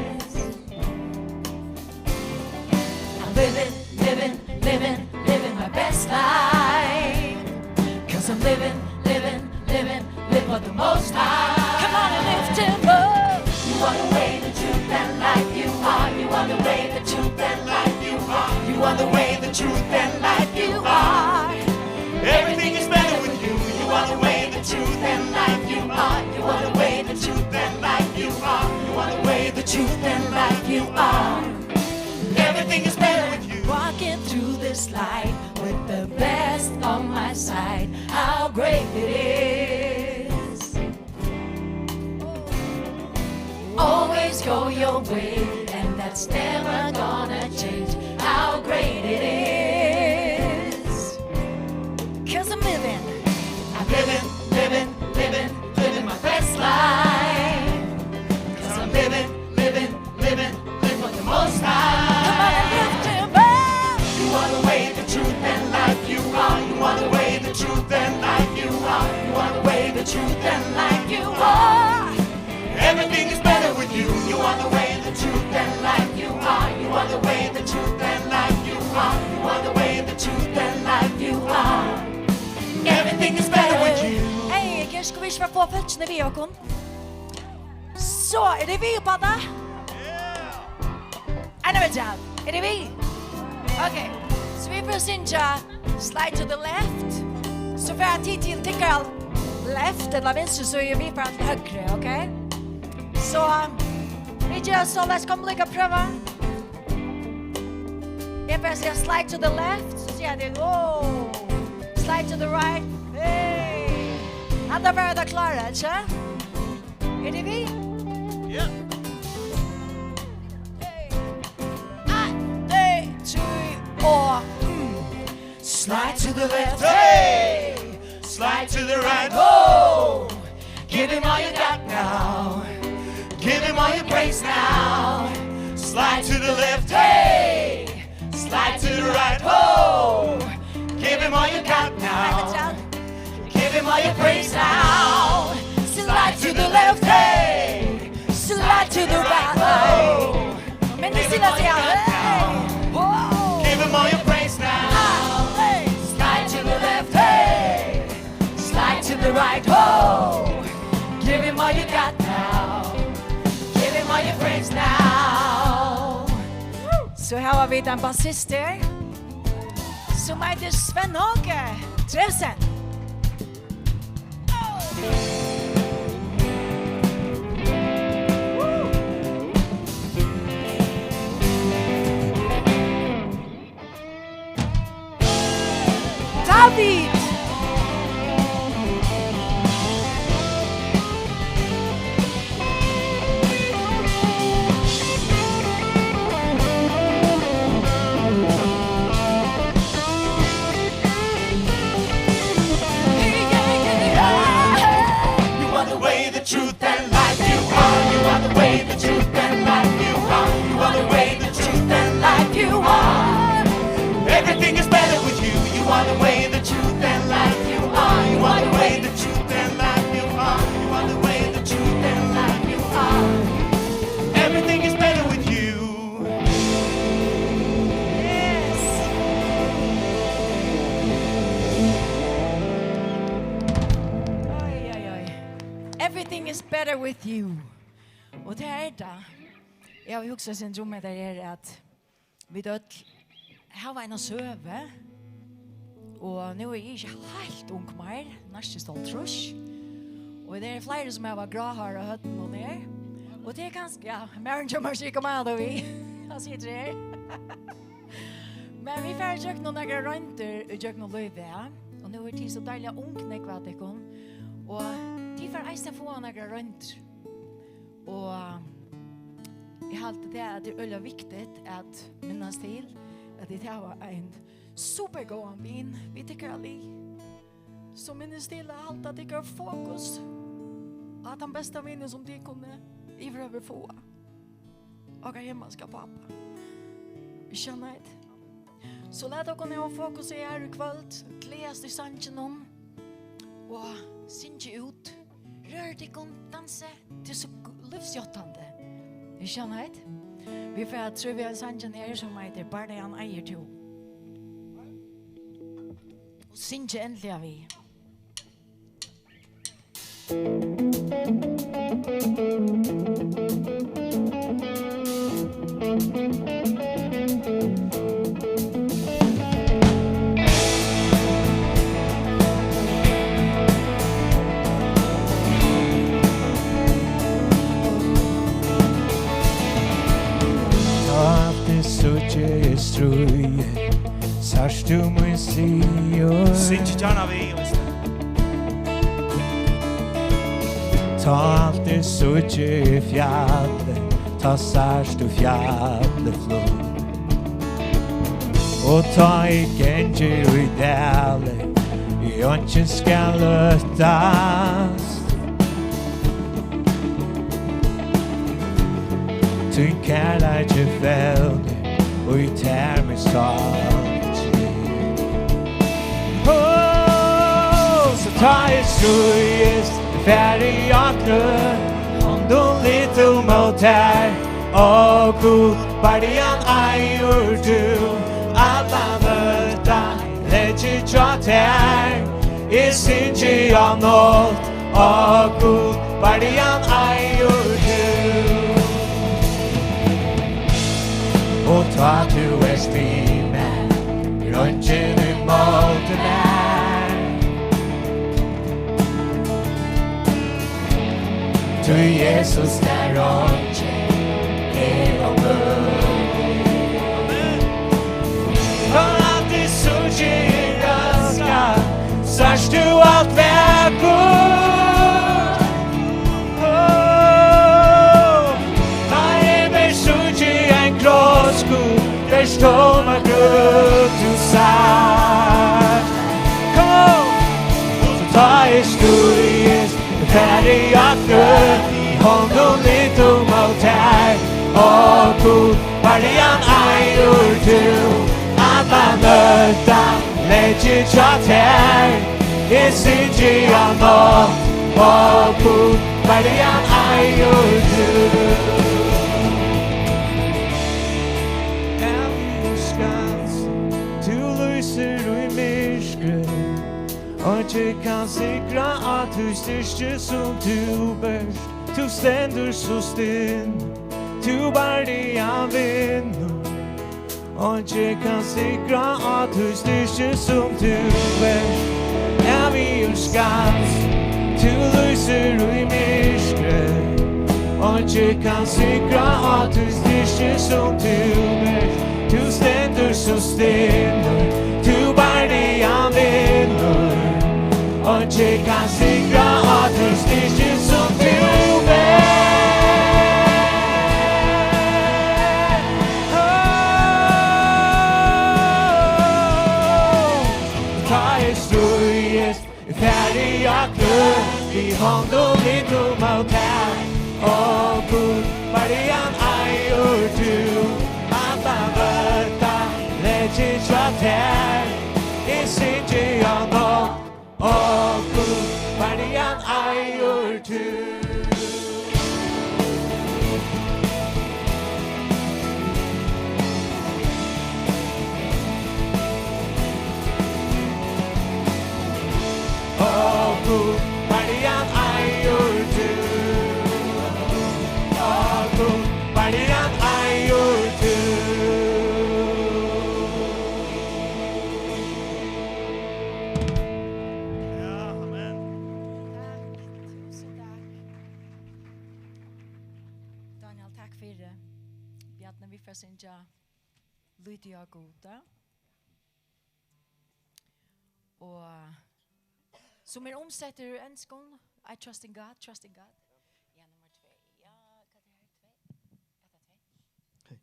I'm living, living, living, living my best life. 'Cause I'm living, living, living, live for the Most High. Come on and lift him up. You are the way, the truth, and life. You are, you are the way, the truth, and life. You are, you are the way, the truth, and life. You are. Everything is better with you. You are the way, the truth, and life. You are, you are the way, the truth, and life. You are, you are the way, the truth, and life. You are. Everything is better with you. Walking through this life with the best on my it is. Always go your way, and that's never gonna change how great it is. 'Cause I'm living. I'm living, living, living, living my best life. 'Cause I'm living, living, living, living for the most high. Come on and lift him up. You are the way, the truth, and life. You are, you are the way, the truth, and life. You are, you are the way, the truth, and life. You are. Everything is better with you. You are the way, the truth, and life. You are, you are the way, the truth, and life. You are, you are the way, the truth, and life. You are. Everything is better with you. Hey, kanska vit ikki fáa fólkini við okkum? So, eru tit við uppá tað? Enn ein ferð. Eru tit við? Ok. So vit fara at syngja Slide to the Left. So fara tit til tykkara left ella vinstru, so eru vit fara til høgru, ok? So, vit gera soleiðis, kom líka prøva. Eg fari at siga slide to the left, so siga tit, wow. Slide to the right, hey. Hatta var tað klára, ikki? Eru tit við? Ja. Hey. Ein, tvey, trý, og, mm. Slide to the left, hey. Slide to the right, oh. Give him all you got now. Give him all your praise now. Slide to the left, hey. Slide to the right, oh. Give him all you got now. Give him all your praise now. Slide to the left, hey. Slide to the right, oh. Men det stiller sig her. Hey. Wow. Give him all your praise now. Ah, hey. Slide to the left, hey. Slide to the right, oh. Give him all you got now. Give him all your praise now. So her har vi den bassist her, som heter Sven Åke Dresen. David! You are the way, the truth, and life. You are, you are the way, the truth, and life. You are, you are the way, the truth, and life. You are. Everything is better with you. You are the way, the truth, and life. You are, you are the way, the truth, and life. You are, you are the way, the truth, and life. You are. Everything is better with you. Yes. Oj, oj, oj. Everything is better with you. Og tað er tað. Eg havi hugsað eitt sindur um hetta her, at vit øll hava eina søgu. Og nú eri eg ikki heilt ung meir, næstan hálvtrýss. Og tað eru fleiri sum hava grá hár á høvdinum her. Og tað er kanska, ja, maðurin hjá mær sigur, "Kom á, tú við." Hann situr her. Men vit fara ígjøgnum nakrar royndir ígjøgnum lívið, ja. Og nú eru tit so deiliga ung, nógv av tykkum. Og tit fara eisini at fáa nakrar royndir. Og eg haldi tað, at tað er øgiliga viktigt at minnast til, at tit hava ein supergóðan vin við tykkara lið. So minnist til at halda tykkara fokus á tann besta vinin, sum tit kunnu yvirhøvur fáa. Okkara himmalska Pápa. Vit skjønna eitt. So lat okkum hava fokus í her í kvøld, gleðast í sanginum og syngja út. Rør tykkum, dansa, tað er so g-, lívsjáttandi. Vit skjønna eitt. Vit fara at trúgva ein sangin her, sum eitur Bardagan eigur tú. Og syngja endiliga við. Tá alt er so stríð, sært tú mín sigur. Syngið gjarna við, veitst tú. Tá alt er síggjað í fjalli, tá sært tú fjallið flýtt. Og tá eg gangi í dali, ið eingin skal óttast. Tín kærleiki fevnir, og í tær mín sál tryggir. Ó, so tá eg stríðist, fari á knø, hondum lyftum mót tær. Ó Gud, bardigan eigur tú, allan ótta leggi eg hjá tær. Eg syngi á nátt, ó Gud, bardigan eigur tú. Og tá tú ert við mær, er eingin ímóti mær. Tí Jesus, tær eingin er ómøguligt. Tá alt eg síggi er raskað, sært tú alt vakurt. Ó, tá eg bert síggi ein kross, Gud, bert tóma grøft tú sært. Kom on! Og tá eg stríðist, fari á knø, hondum lyftum mót tær. Ó Gud, bardigan eigur tú, allan ótta leggi eg hjá tær. Eg syngi á nátt, ó Gud, bardigan eigur tú. Herre, tú lýsir í myrkri. Eingin kann sigra á tí styrki sum tú bert. Tú stendur so still, tú bardigan vinnur. Eingin kann sigra á tí styrki sum tú bert. Ævigur skans, tú lýsir í myrkri. Eingin kann sigra á tí styrki sum tú bert. Tú stendur so still, tú bardigan vinnur. Eingin kann sigra á tí styrki sum tú bert. Ó, tá eg stríðist, fari á knø, við hondum lyftum mót tær. Ó Gud, bardigan eigur tú, allan ótta leggi eg hjá tær. Eg syngi á nátt, ó Gud, bardigan eigur tú. Ó Gud, bardigan eigur tú. Ó Gud, bardigan eigur tú. Ja, amen. Takk. Túsund takk. Daniel, takk fyri. Bjarni, vit fara at syngja Lít á Gud, ja. Og sum er umsettur úr enskum, I trust in God, trust in God. Ja, nummar tvey. Ja, hvat er her? Tvey? Hetta er tvey.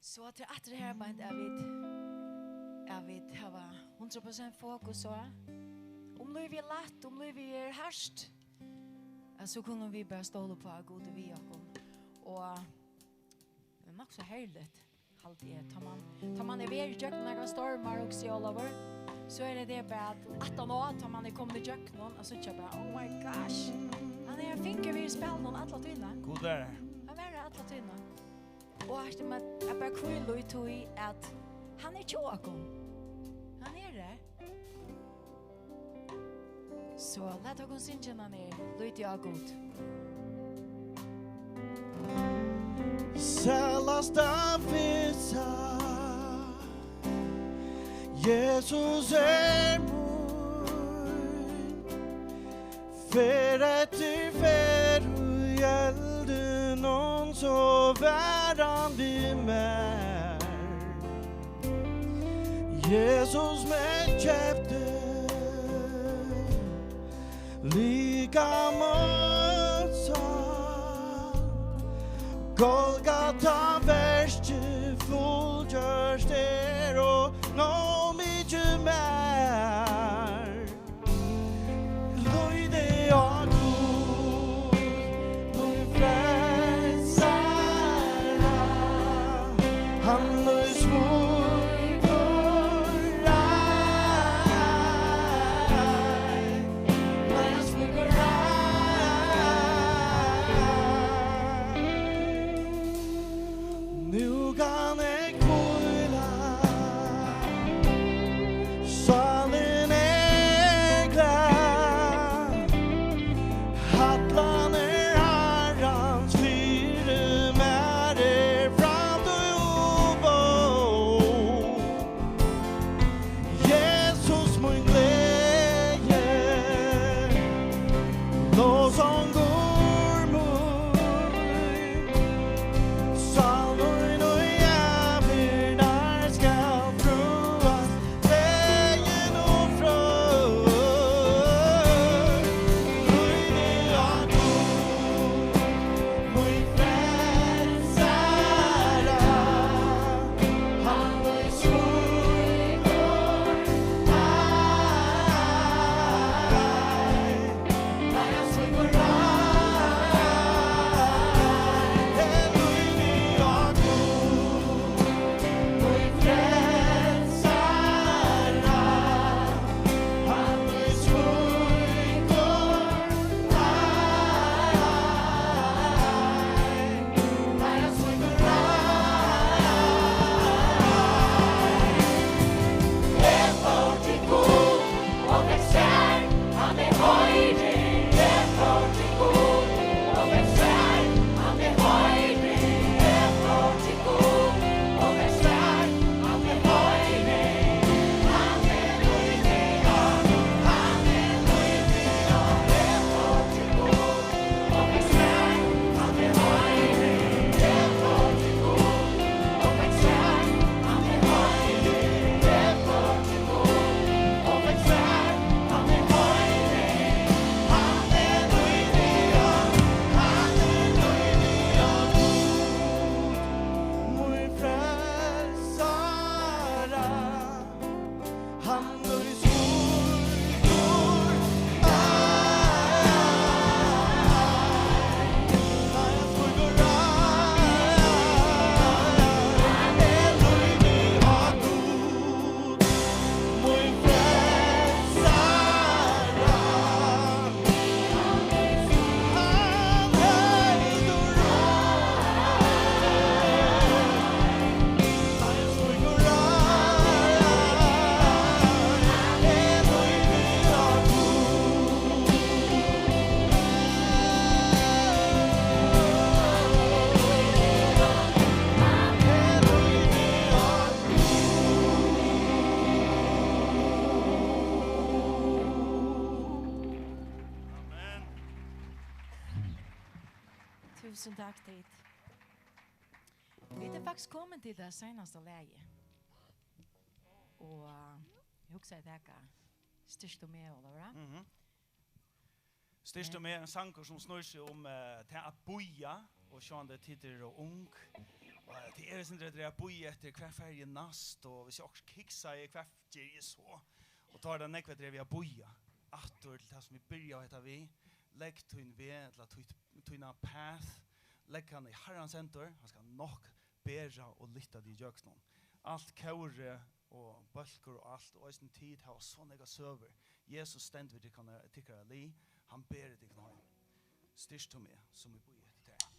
So at tað aftur her, beint at vit, at vit hava hundrað prosent fokus á, um lívið er lætt, um lívið er hart, at so kunnu vit bara stóla upp á, at Gud er við okkum. Og tað er nokk so herligt, haldi eg, tá man, tá man er verið gjøgnum nakrar stormar, hugsi eg, Ólavur, so er tað bara at aftan á, tá man er komin í gjøgnum, at síggja bara, oh my gosh, hann er ein fingur við í spælinum alla tíðina. Gud er her. Hann er her alla tíðina. Og at man, at bara hvíla í tí at hann er hjá okkum. Hann er her. So lat okkum syngja hana her, Lít á Gud. Sælasta fyrsta, Jesus er mín. Ferð eftir ferð í eldinum, so var hann við mær. Jesus, meg keypti, lít Gamalt sál, Golgata verkið fullgjørt er, og nóg mikið meir. Lítið á Gud, mín frelsara, hann lýs mín koyr. Nú kann eg hvíla, sálin er glað. Hallan er Harrans fyri mær, er framtíð og bón. Jesus, mín gleði, lovsangur mín, sál mín og ævir, nær skal frøast gleðin og frø. Lítið á Gud, mín frelsara, hann Amen. Túsund takk, Tit. Vit eru faktiskt komin til tað seinasta lagið. Og, eh, eg hugsaði at taka Styrk tú meg, Ólavur, ha? Mhm. Styrk tú meg, ein sangur sum snýr seg um, eh, tað at bíða, og sjálvandi tit eru ung. Og, eh, tað er eitt sindur at bíða eftir, hvar fari eg næst, og hvis eg okkurt kiksaði, hvat geri eg so? Og tá er tað nógv at bíða. Aftur til tað sum vit byrjaðu hetta við. Legg tín veg, ella títt, tína path, legg hann í Harrans hendur, hann skal nokk bera og lyfta teg ígjøgnum. Alt kórið og bólkur og alt, og eisini tit hava so nógvar søgur. Jesus stendur við tykkara, tykkara lið, hann ber tykkum heim. Styrk tú meg, sum eg bíði eftir tær.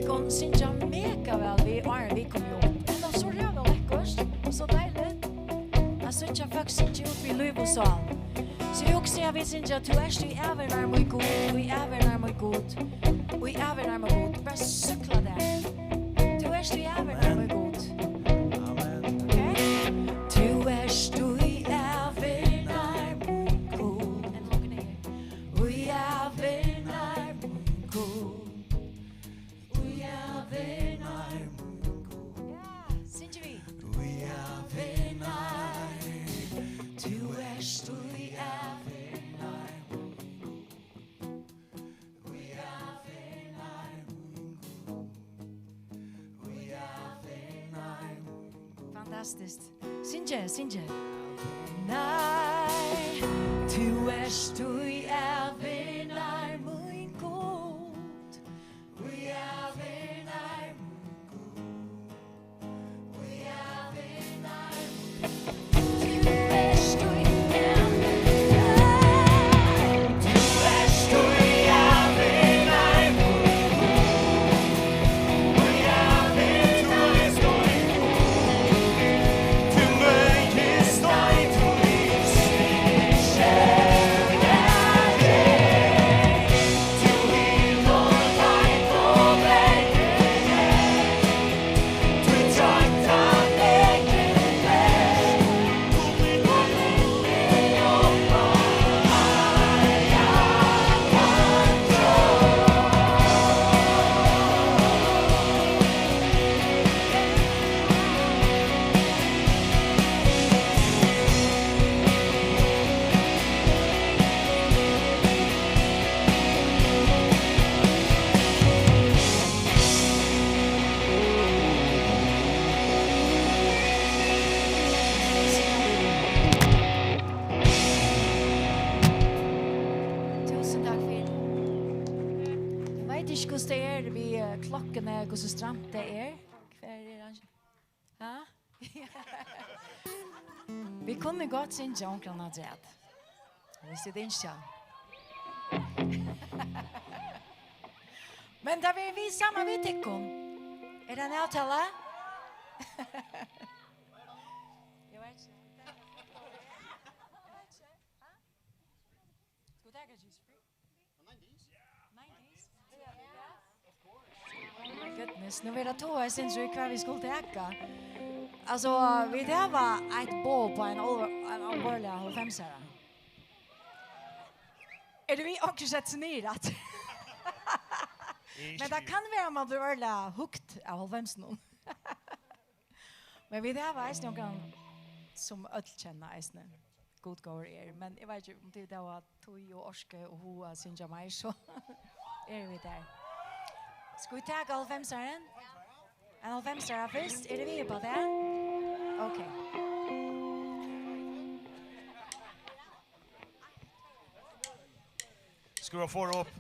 Kunnu syngja mega væl við, áðrenn vit komu upp. Hetta var so ræðuliga lekkurt og so deiligt at síggja fólk syngja út við lív og sál. So eg hugsi, at vit syngja: Tú ert í ævir, mín Gud, í ævir, mín Gud, í ævir, mín Gud. Bara súkkla tað. Tú ert í ævir, mín Gud. Amen. Ok? Tú ert í ævir, mín Gud. Enn longur niður. Í ævir, mín Gud. Í ævir, mín Gud. Ja, syngi vit. Í ævir, tú ert í ævir, mín Gud. Í ævir, mín Gud. Í ævir, mín Gud. Fantastiskt. Syngi, syngi. Nei, tú ert í ævir, mín Gud. Í ævir, mín Gud. Í ævir, mín Gud. Tú ert í ævir, mín Gud. Tú ert í ævir, mín Gud. Túsund takk fyri. Eg veit ikki, hvussu tað er við, eh, klokkuni, hvussu stramt tað er. Hvar er hann? Ha? Vit kunnu gott syngja onkran afturat. Viss tit ynskja. Men tá verði vit saman við tykkum. Er tað ein avtala? Eg veit ikki. Skal vit taka Jesus Freak? Nineties? Oh my goodness, nú verður tað toga, eg syns, í hvat vit skulu taka. Altso, vit hava eitt boð upp á ein álvar-, ein álvarsligan hálvfemsara. Eru vit okkurt sett seg niður aftur? Men tað kann vera, at man blívur ordiliga hooked av hálvfemsunum. Men vit hava eisini onkran, sum øll kenna eisini. Gud góður er. Men eg veit ikki, um tit hava tíð og orku og hug at syngja meir, so eru vit har. Skulu vit taka hálvfemsaran? Ein hálvfemsara fyrst. Eru vit við upp á tað? Ok. Skrúva for upp.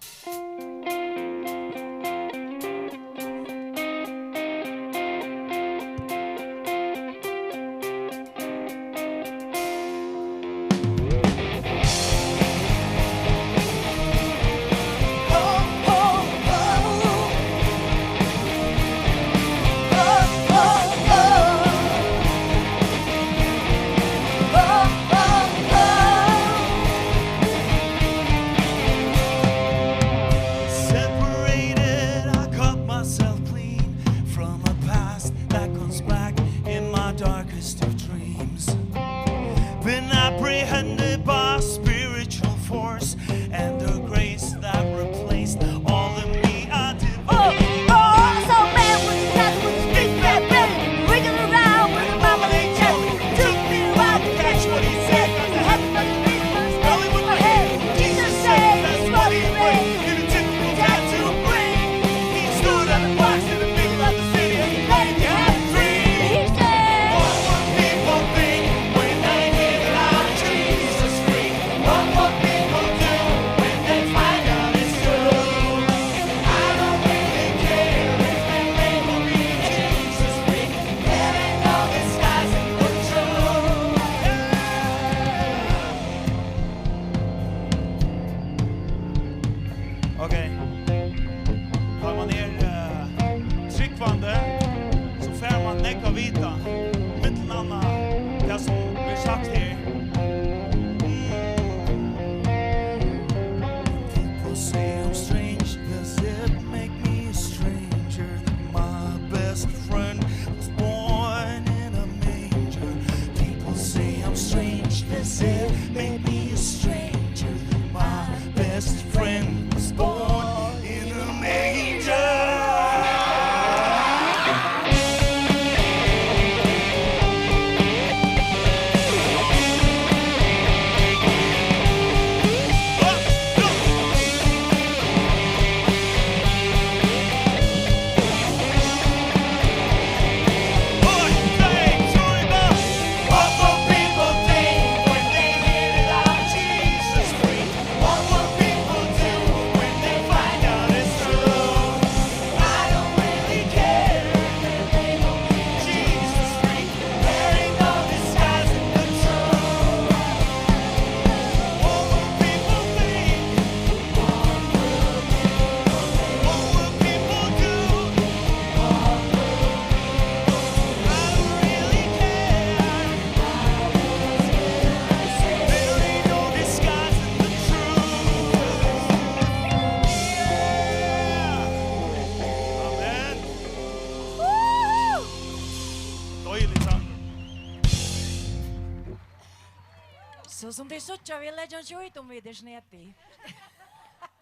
So sum tit síggja, vit leggja ikki út, um vit eru snedig.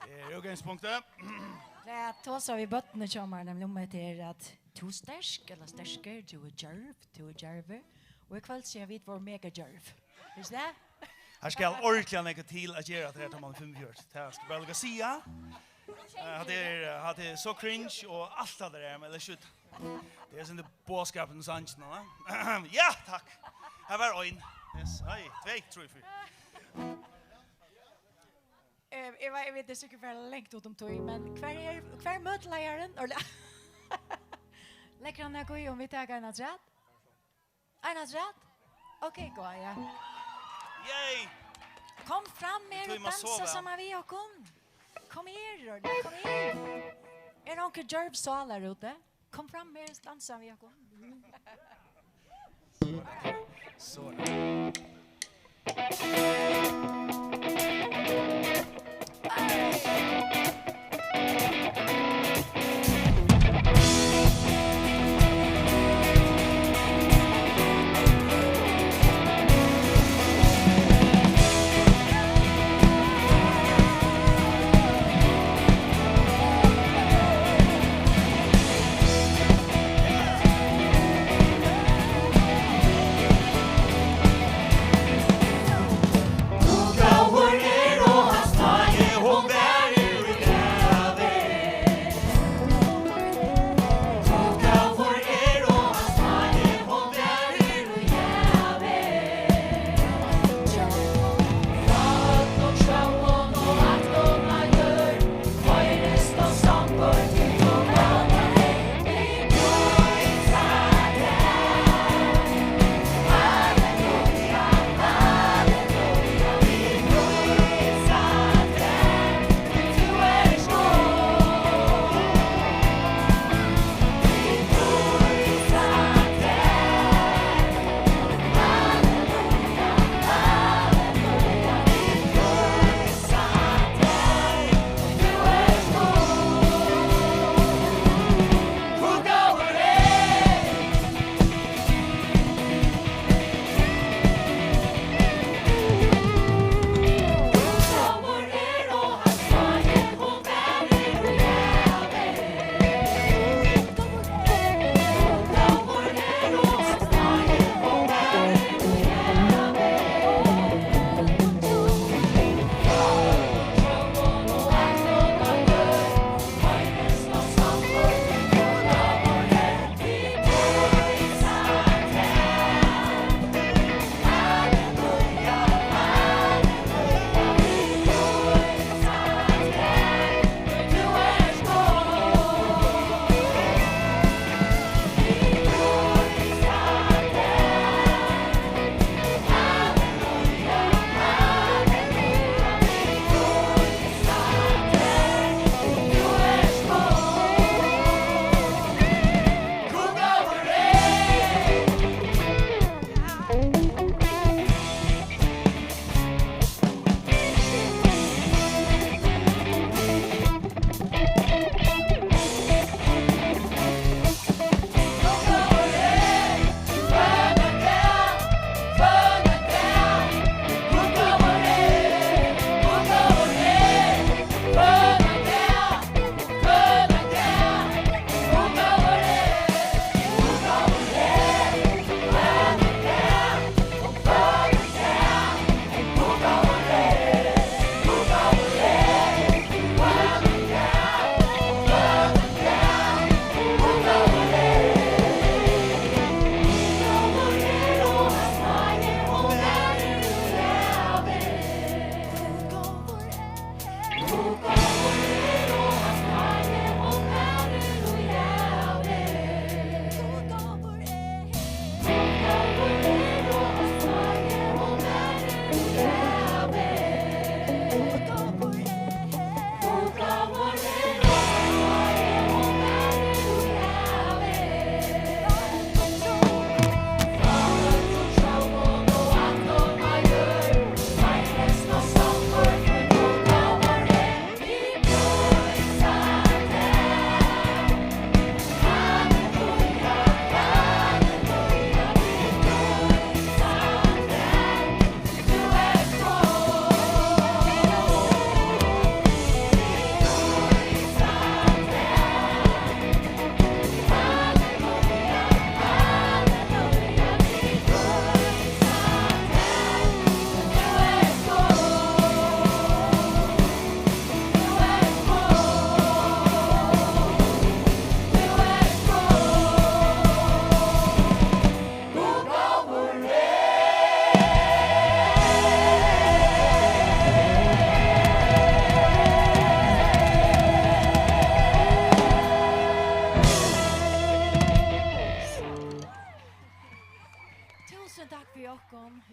Tað er útgangspunktið. Eg tosaði við børnini hjá mær, nemliga um hetta her, at tú ert sterk, ella sterkur, tú ert djørv, tú ert djarvur. Og í kvøld siga vit, vit eru mega djørv. Veitst tú tað? Her skal ordiliga nakað til at gera tað her, tá man er fimmogfjøruti. Tað skal bara lukka siga. Eh, hatta er, hatta er so cringe og alt tað har, men ella shit. Tað er sovorðið boðskapurin í sanginum, va? Ja, takk. Her var ein. Yes, hei, tvey, trý, fýra. Eh, eg veit, eg veit, tað er sikkurt bara langt út um tíð, men hvar er, hvar er møtileiðarin? Orla-, leggur hann nakað í, um vit taka ein afturat? Ein afturat? Ok, góða, ja. Yay! Kom fram her og dansa saman við okkum. Kom her, Orla, kom her. Er onkur djørv sál her úti? Kom fram her og dansa við okkum. So er tað.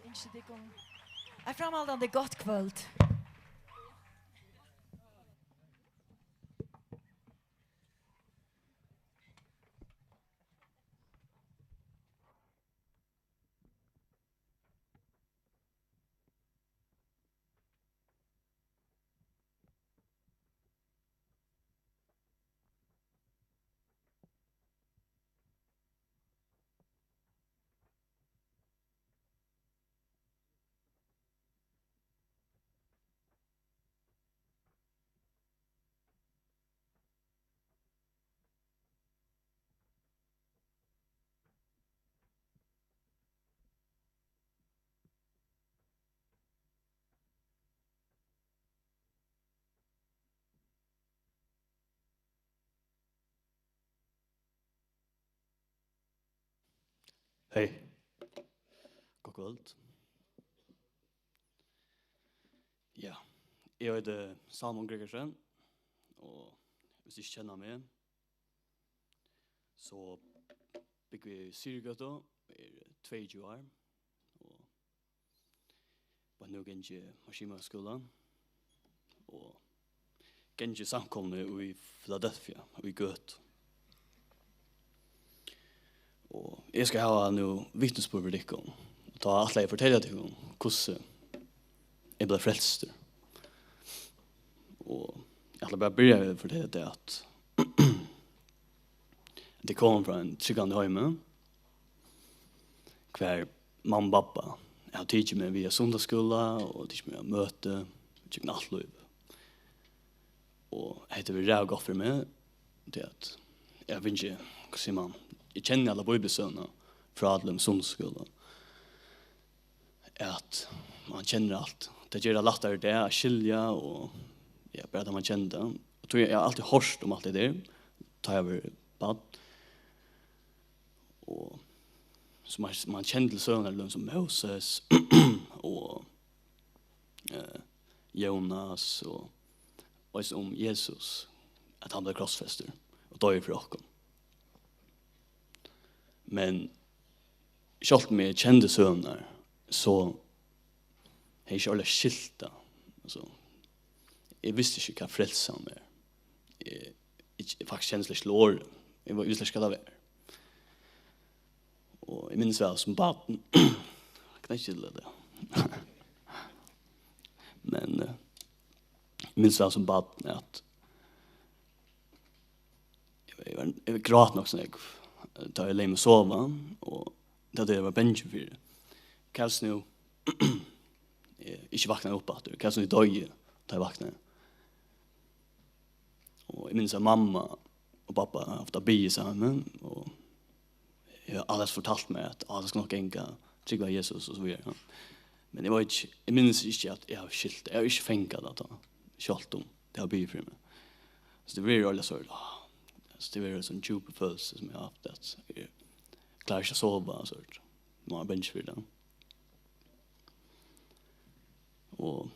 Ynski tykkum eitt framhaldandi gott kvøld. Hey. Gott kvøld. Ja, eg heiti Salomon Gregersen, og hvis tit ikki kenna meg, so búgvi eg í Syðrugøtu, eri tveyogtjúgu ár, og beint nú gangi eg Maskinmeiðaraskúlan og gangi í samkomuni í Philadelphia, í Gøtu. Og eg skal hava nú vitnisburð fyri tykkum. Og tá ætli eg at fortelja tykkum, hvussu eg bleiv frelstur. Og eg ætli bara at byrja við at fortelja tað, at at eg kom frá einum trúgvandi heimi, hvar mamma og babba hava tikið meg við á sunnudagsskúla og tikið meg á møti gjøgnum alt lívið. Og hetta hevur verið ræðuliga gott fyri meg, tí at eg havi fingið, hvat sigur mann, eg kenni alla bíbliusøguna frá allum sunnudagsskúla. At mann kennir alt. Tað ger tað lættari í dag at skilja og, ja, bara tá mann kennir tað. Og tí eg havi altíð hoyrt um alt tað har, tá eg var barn. Og so mann, mann kennir til søgurnar, líka sum Móses og, eh, Jónas og eisini um Jesus, at hann bleiv krossfestur og doyði fyri okkum. Men sjálvt um eg kendi søgurnar, so hevði eg ikki ordiliga skilt tað. Altso, eg visti ikki, hvat frelsan er. Eg, eg, eg faktiskt kendi slett ikki til orðið. Eg, eg visti slett ikki, hvat tað var. Og eg minnist væl sum barn, knekki til tað. Men, eh, eg minnist væl sum barn, at eg var, eg grát nokk so nógv, tá eg legði meg at sova, og tað var tað eg var bangin fyri. Hvat nú eg ikki vaknaði upp aftur? Hvat nú eg doyði, tá eg vaknaði? Og eg minnist, at mamma og babba hava ofta biðið saman, og eg havi altíð fortalt mær, at, "Á, tað skal nokk ganga, trúgva Jesus," og so víðari, ja. Men eg veit ikki, eg minnist ikki, at eg havi skilt tað. Eg havi ikki fangað tað tá, sjálvt um tey hava biðið fyri meg. So tað verður ordiliga sort, á, so tað verður ein djúp følelse, sum eg havi havt, at eg klári ikki at sova, sort. Má vera bangin fyri tað. Og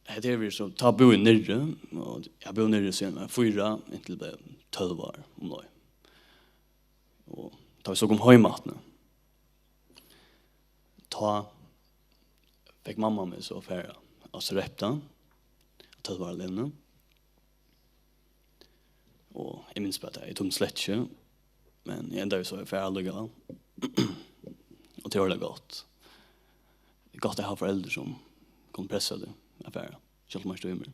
hetta her verður so, tá búði eg niðri, og eg búði niðri síðan eg var fýra, inntil eg bleiv tólv ár, um leið. Og tá vit so komu heim aftur, tá fekk mamma meg so at fara á Sarepta, á tólv ára aldrinum. Og eg minnist bara tað, eg tímdi slett ikki, men eg endaði so at fara allíkavæl. Og tað var ordiliga gott. Tað er gott at hava foreldur, sum kunnu pressa teg at fara, sjálvt um tú ikki tímir.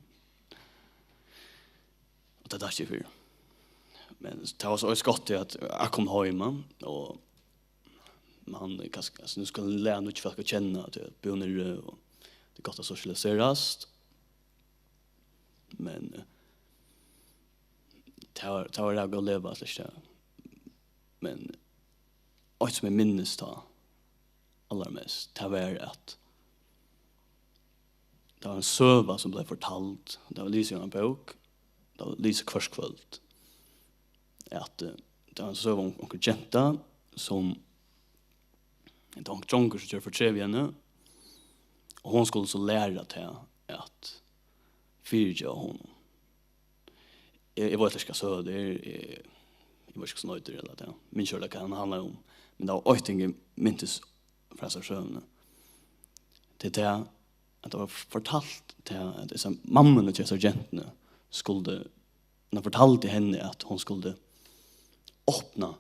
Og tað takki eg fyri. Men tað var so eisini gott, tí at eg kom heim, og mann er kanska, altso, nú skal mann læra nýggj fólk at kenna, at tað er búnir, og tað er gott at sosialiserast. Men, eh, tað var, tað var ræðuliga gott at liva, slett ikki. Men eitt, sum eg minnist tá allarmest, tað var, at tað var ein søga, sum bleiv fortald. Tað var lisið í eini bók. Tað var lisið hvørt kvøld. At, eh, tað var ein søga um onkra gentu, sum, tað var ein drongur, sum gjørdi fortrev við henni, og hon skuldi so læra tað at fyrigeva honum. Eg, eg veit ikki, hvat søga tað er, eg, eg veit ikki, hvussu hon eitur, ella tað, minnist ikki, hvat hon handlar um. Men tað var eitt ting, eg mintist frá hesari søguni. Tað er tað, at tað var fortalt tað, at hesar mammurnar hjá hesari gentuni skuldu, hann fortaldi henni, at hon skuldi opna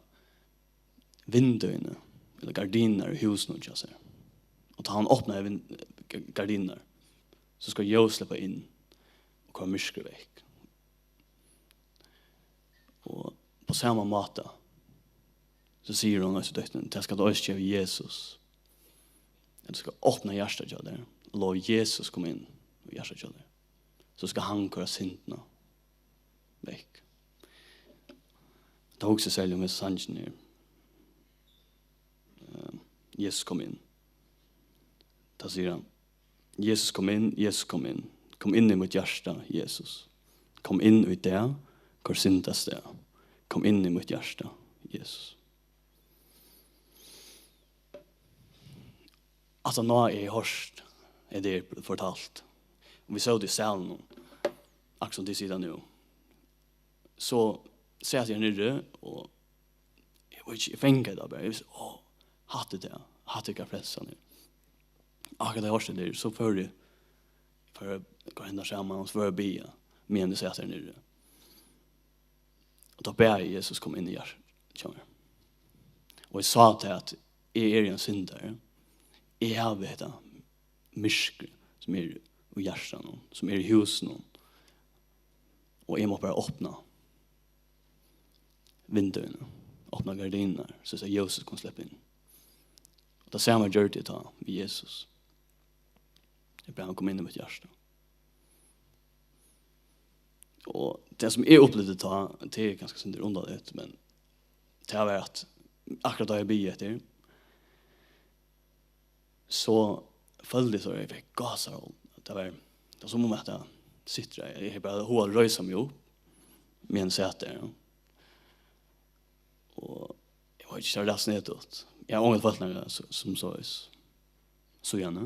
vindeyguni, ella gardinurnar í húsinum hjá sær. Og tá hon opnaði vind-, g-, gardinurnar, so skal ljós sleppa inn og koyra myrkrið vekk. Og á sama máta, so sigur hon eisini dóttirini, tað skal tú eisini gera við Jesus. At tú skal opna hjartað hjá tær, og lova Jesus koma inn í hjartað hjá tær. So skal hann koyra syndina vekk. Tá hugsi eg serliga um hesa sangin her. Eh, Jesus kom inn. Tá sigur hann, Jesus kom inn, Jesus kom inn. Kom inn í mítt hjarta, Jesus. Kom inn í dag, koyr synd avstað. Kom inn í mítt hjarta, Jesus. Aftaná eg hevði hoyrt, hetta er fortalt, og vit sótu í salinum, akkurát sum tit sita nú, so sat eg her niðri, og eg veit ikki, eg fangaði tað bara, eg visti, á, hatta er tað, hatta er hvat frelsan er. Akkurát tá eg hoyrdi tað, so fór eg, fór eg at ganga saman, og so fór eg at biðja, meðan eg sat her niðri. Og tá bað eg Jesus koma inn í hjartað hjá mær. Og eg sá tað, at eg eri ein syndari. Eg havi hetta myrkur, sum er í hjartanum, sum er í húsinum. Og eg má bara opna vindeyguni, opna gardinurnar, so at ljósið kann sleppa inn. Og tað sama gjørdi eg tá við Jesus. Eg bað hann koma inn í mítt hjarta. Og tað, sum eg upplivdi tá, tað er kanska sindur undarligt, men tað var, at akkurát tá eg bað eftir, so føldi eg, so eg fekk gásarhúð. Tað var, tað var sum um at tað situr, eg, eg bara hugdi at reisa meg upp, meðan eg sat har, ja. Og eg veit ikki, tað var rætt snedigt. Eg havi ongantíð følt nakað so, sum soleiðis síðani.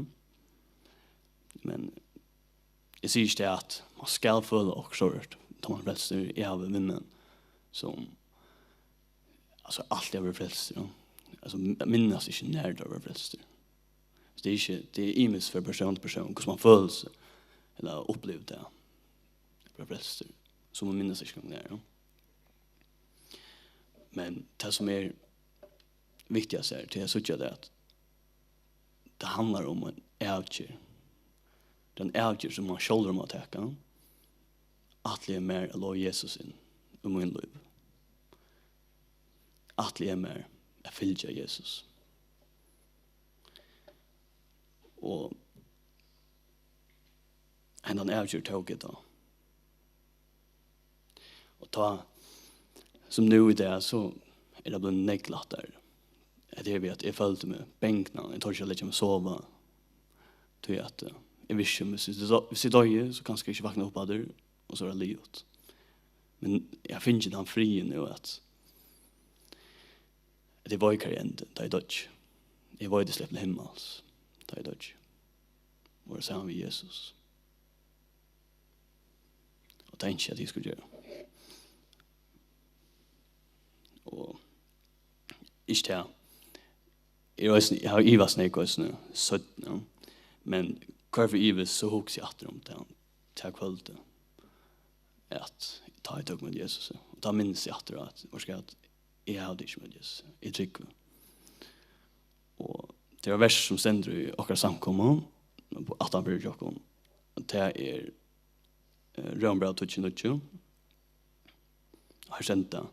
Men eg sigi ikki tað, at man skal føla okkurt sovorðið, tá man er frelstur. Eg havi vinmenn, sum, altso, altíð hava verið frelstir, ja. Altso, m-, minnast ikki, nær teir vóru frelstir. So tað er ikki, tað er ymiskt frá persón til persón, hvussu man følir seg, ella upplivir tað, at vera frelstur. So man minnast ikki, hvussu tað er, ja. Men tað, sum er viktigast her, til at síggja, tað er, at tað handlar um eina avgerð. Tað er ein avgerð, sum man sjálvur má taka. Ætli eg mær at lova Jesus inn í mítt lív? Ætli eg mær at fylgja Jesus? Og hendan avgerð tók eg tá. Og tá, sum nú í dag, so er tað blivið nógv lættari. At eg veit, at eg føldi meg bangnan, eg tordi ikki at leggja meg at sova. Tí at, eh, eg visti, um, hvis eg do-, hvis eg doyði, so kanska eg ikki vaknaði upp aftur, og so er tað liðugt. Men eg havi fingið tann friðin nú, at, at eg veit, hvar eg endi, tá eg doyði. Eg veit, eg sleppi til himmals, tá eg doyði. Og vera saman við Jesus. Og tað ynski eg, at tit skulu gera. Og ikki tað. Eg eri eisini, eg havi ivast nógv eisini seinni, ja. Men hvørki ivist, so hugsi eg aftur um tað, tað kvøldið, at tá eg tók ímóti Jesusi, og tá minnist eg aftur á, at, veitst tú hvat, eg havi tikið ímóti Jesusi, eg trúgvi. Og tað er eitt vers, sum stendur í okkara samkomu, aftan fyri hjá okkum, og tað er, eh, Rómbræv tíggju níggju. Her stendur: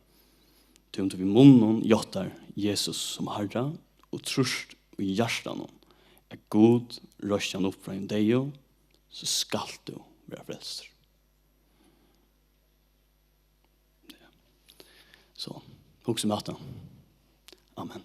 "Tí um tú við munninum játtar Jesus sum Harra, og trýrt í hjartanum, at Gud reisti hann upp frá hinum deyðu, so skalt tú vera frelstur." Ja. So, hugsa um hatta. Amen.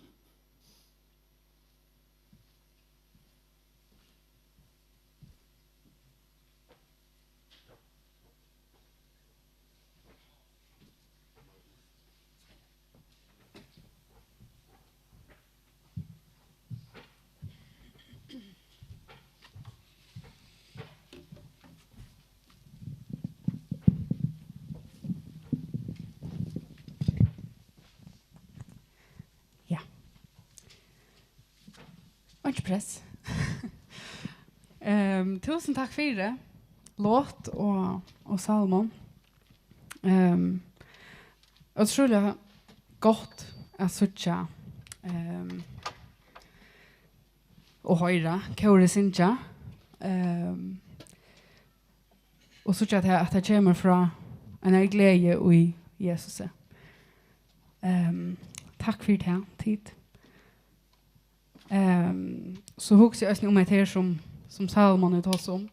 Ja. Einki press. Ehm, túsund takk fyri, Lot og, og Salomon. Ehm, ótrúliga gott at síggja, ehm, og hoyra kórið syngja. Ehm, og síggja, at tað, at tað kemur frá einari gleði í Jesusi. Ehm, takk fyri tað, tit. Ehm, so hugsi eg eisini um hetta her, sum, sum Salomon hevur tosað um.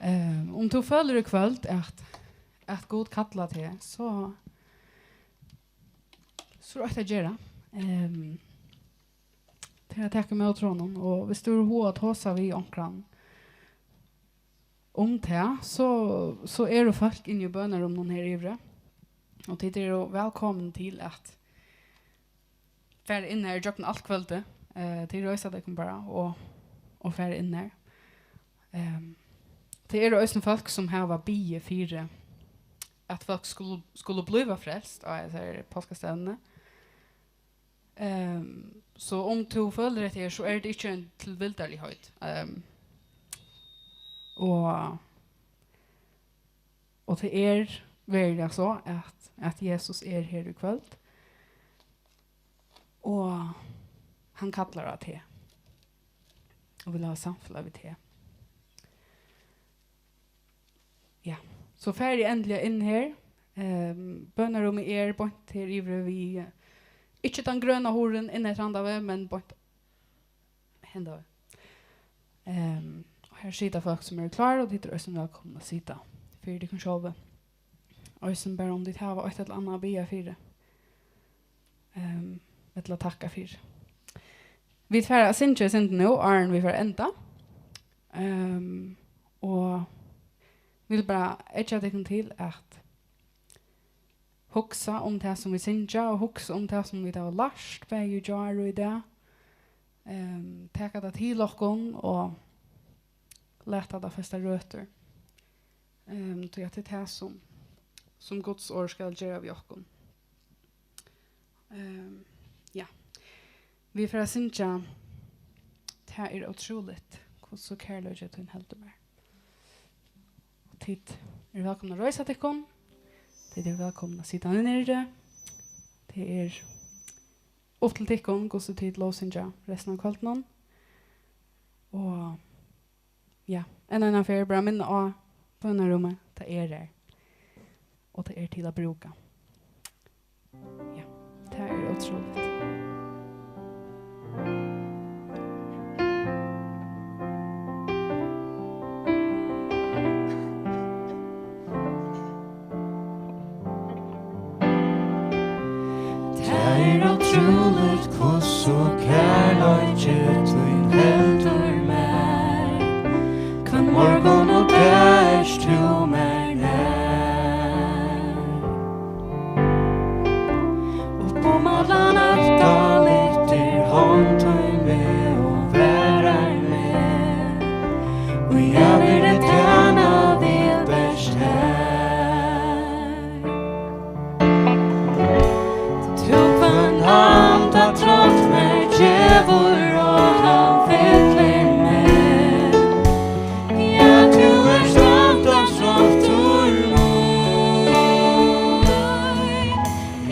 Ehm, um tú følir í kvøld, at, at Gud kallar teg, so, so er eitt at gera. Ehm, tað er at taka ímóti honum, og viss tú hevur hug at tosa við onkran um tað, so, so eru fólk inni í bønarúminum her yviri, og tit eru vælkomin til at fara inn har ígjøgnum alt kvøldið. Eh, tit reisa tykkum bara og, og fara inn har. Ehm, tað eru eisini fólk, sum hava biðið fyri, at fólk skulu, skulu blíva frelst á hesari páskastevnuni. Ehm, so um tú følir hetta her, so er tað ikki ein tilvildarligheit. Ehm, og, og tað er veruliga so, at, at Jesus er her í kvøld, og hann kallar á teg, og vil hava samfelag við teg. Ja, so farið endiliga inn her. Ehm, bønarúmið er beint her yviri við, eh, ikki tann grøna hurðin inn eftir handan veg, men beint hendan veg. Ehm, og her sita fólk, sum eru klár, og tit eru eisini vælkomin at sita fyri tykkum sjálvi. Eisini bara um tit hava eitt ella annað at biðja fyri, ehm, ella takka fyri. Vit fara at syngja eitt sindur nú, áðrenn vit fara at enda. Ehm, og vil bara eggja tykkum til at hugsa um tað, sum vit syngja, og hugsa um tað, sum vit hava lært, bæði í gjár og í dag. Ehm, taka tað til okkum og lata tað festa røtur. Ehm, tí at tað er tað, sum, sum Guds orð skal gera við okkum. Ehm, ja. Vit fara at syngja: Tað er ótrúligt, hvussu kærleiki tín heldur mær. Og tit eru vælkomin at reisa tykkum. Tit eru vælkomin at sita niðri. Tað er upp til tykkum, hvussu tit lógsyngja restina av kvøldinum. Og ja, enn eina ferð bara minna á bønarúmið, tað er har. Og tað er til at brúka. Ja, tað er ótrúligt. Tað er ótrúligt, hvussu kærleiki tín heldur mær. Hvønn morgun og dag ert tú mær nær. Upp um allan øtta lyftir hond tín meg og varar meg. Og eg vil tæna við bert tær. Tú hvønn andadrátt mær gevur, og hann fyllir meg. Ja, tú ert andadráttur mín.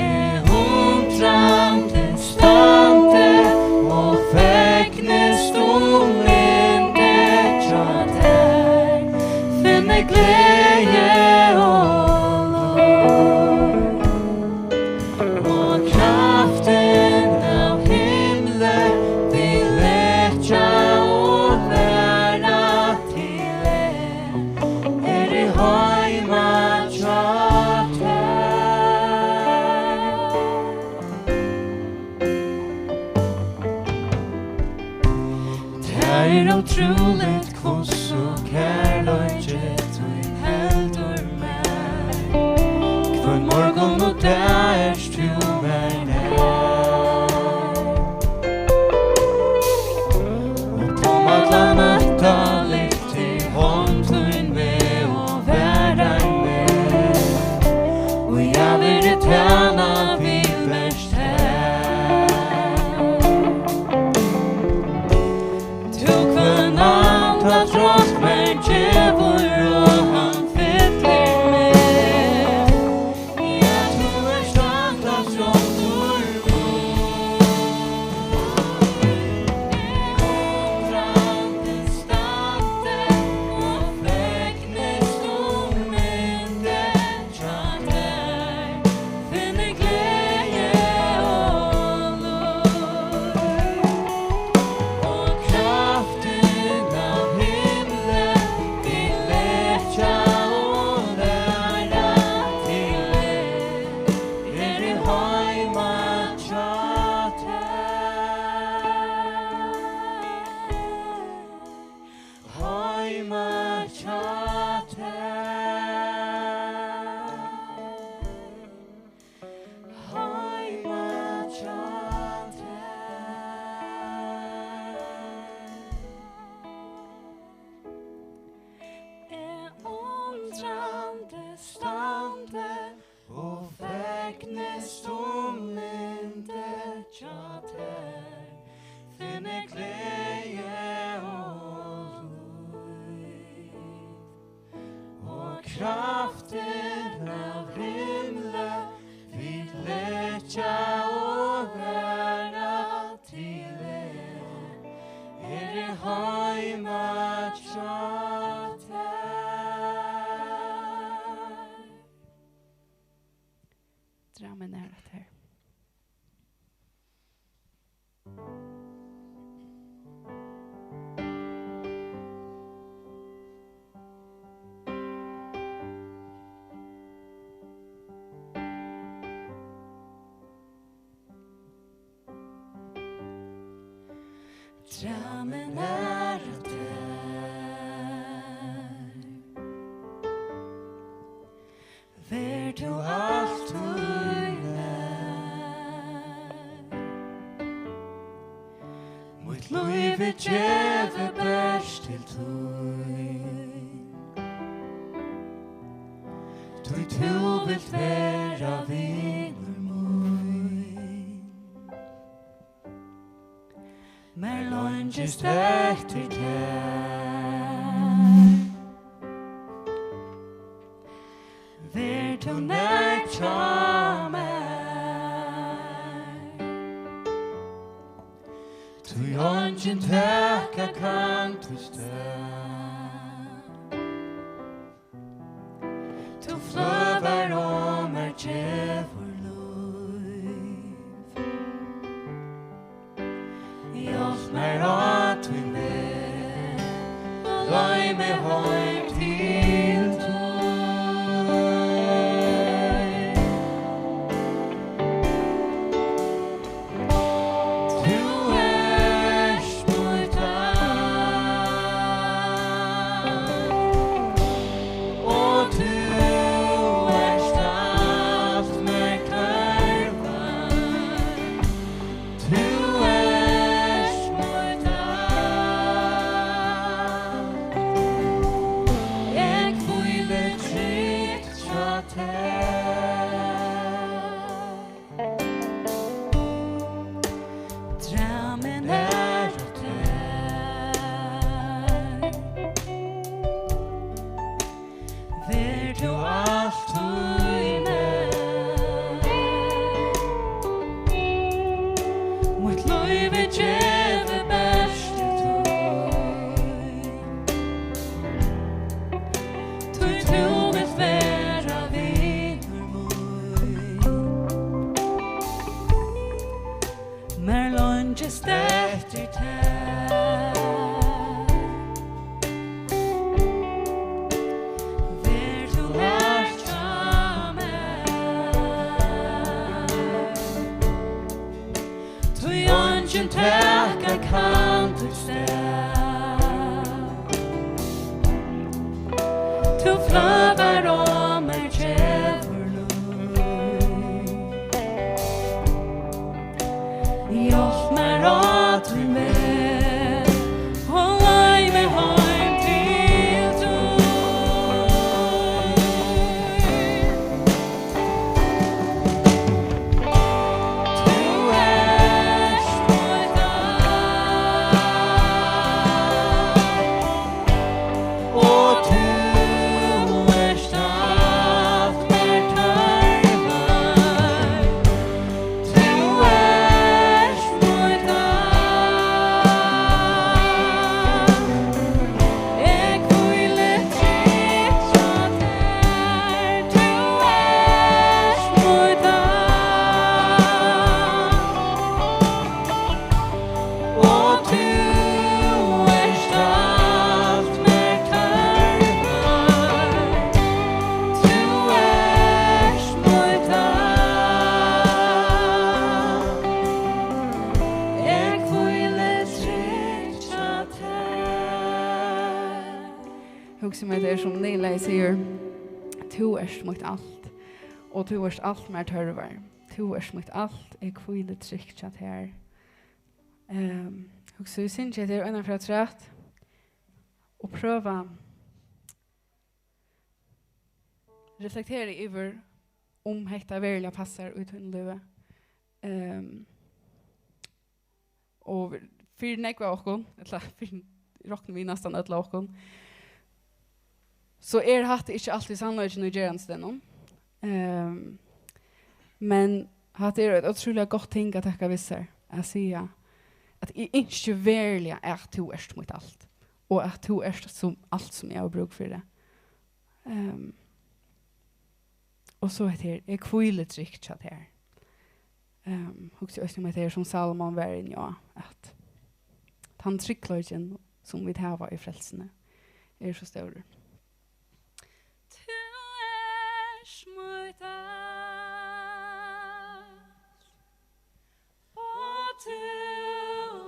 Eg undrandi standi og fegnist um yndi hjá tær. Finni gleði og lov. Og kraftin av himli vil leggja og vera til er í heima hjá tær. Tað er ótrúligt, hvussu kærleiki tín heldur mær. Hvønn morgun og dag ert tú mær nær. Og um allan øtta lyftir hond tín meg og varar meg. Og eg vil tæna við bert tær. Tú hvønn anda Inn av himli, vit leggja og vera til, eg eri heima hjá tær. Drammen er at her. Drammen er at her. Ver tú altíð nær. Mítt lív er givið bert til tín, tí tú vilt vera vinur mín. Mær leingist eftir tær. Ver tú nær hjá mær. Tí eingin taka kann títt stað. Tú fløvar og mær gevur lív. Hjálp mær á tín veg, leið meg heim til tín. Tú ert mítt alt, og tú ert alt mær tørvar. Tú ert mítt alt. Eg hvíli trygt hjá tær. Drammen er at tær. Ver tú altíð nær. Mítt lív er givið bert til tín, tí tú vilt vera vinur mín. Mær leingist eftir tær. Ver tú nær hjá mær. Tí eingin taka kann títt stað. Tú fløvar og mær gevur lív. Hjálp mær á tín veg, og leið meg heim til tín. Tú ert mítt alt, og tú ert alt mær tørvar. Tú ert mítt alt. Eg hvíli trygt hjá tær. Tú ert mítt alt. Og tú ert alt mær tørvar. Tú ert mítt alt. Eg hvíli trygt hjá tær. Hugsi mær, tað er sum Niðurlagið sigur: Tú ert mítt alt, og tú ert alt mær tørvar. Tú ert mítt alt, eg hvíli trygt hjá tær. Ehm, hugsi, vit syngja hetta her eina ferð afturat og prøva reflektera yvir, um hetta veruliga passar í tínum lívi. Ehm, og fyri nógv av okkum, ella fyri, rokni við, næstan øll av okkum, So er hatta ikki altíð sannleikin í gerandisdegnum. Ehm, men hatta er eitt ótrúliga gott ting at taka við sær, at siga, at eg ynski veruliga, at tú ert mítt alt, og at tú ert sum, alt sum eg havi brúk fyri. Ehm, og so hetta her, eg hvíli trygt hjá tær. Ehm, hugsi eisini um hetta her, sum Salomon var inni á, at tann tryggleikin, sum vit hava í frelsuni, er so stórur. Tú ert mítt alt, og tú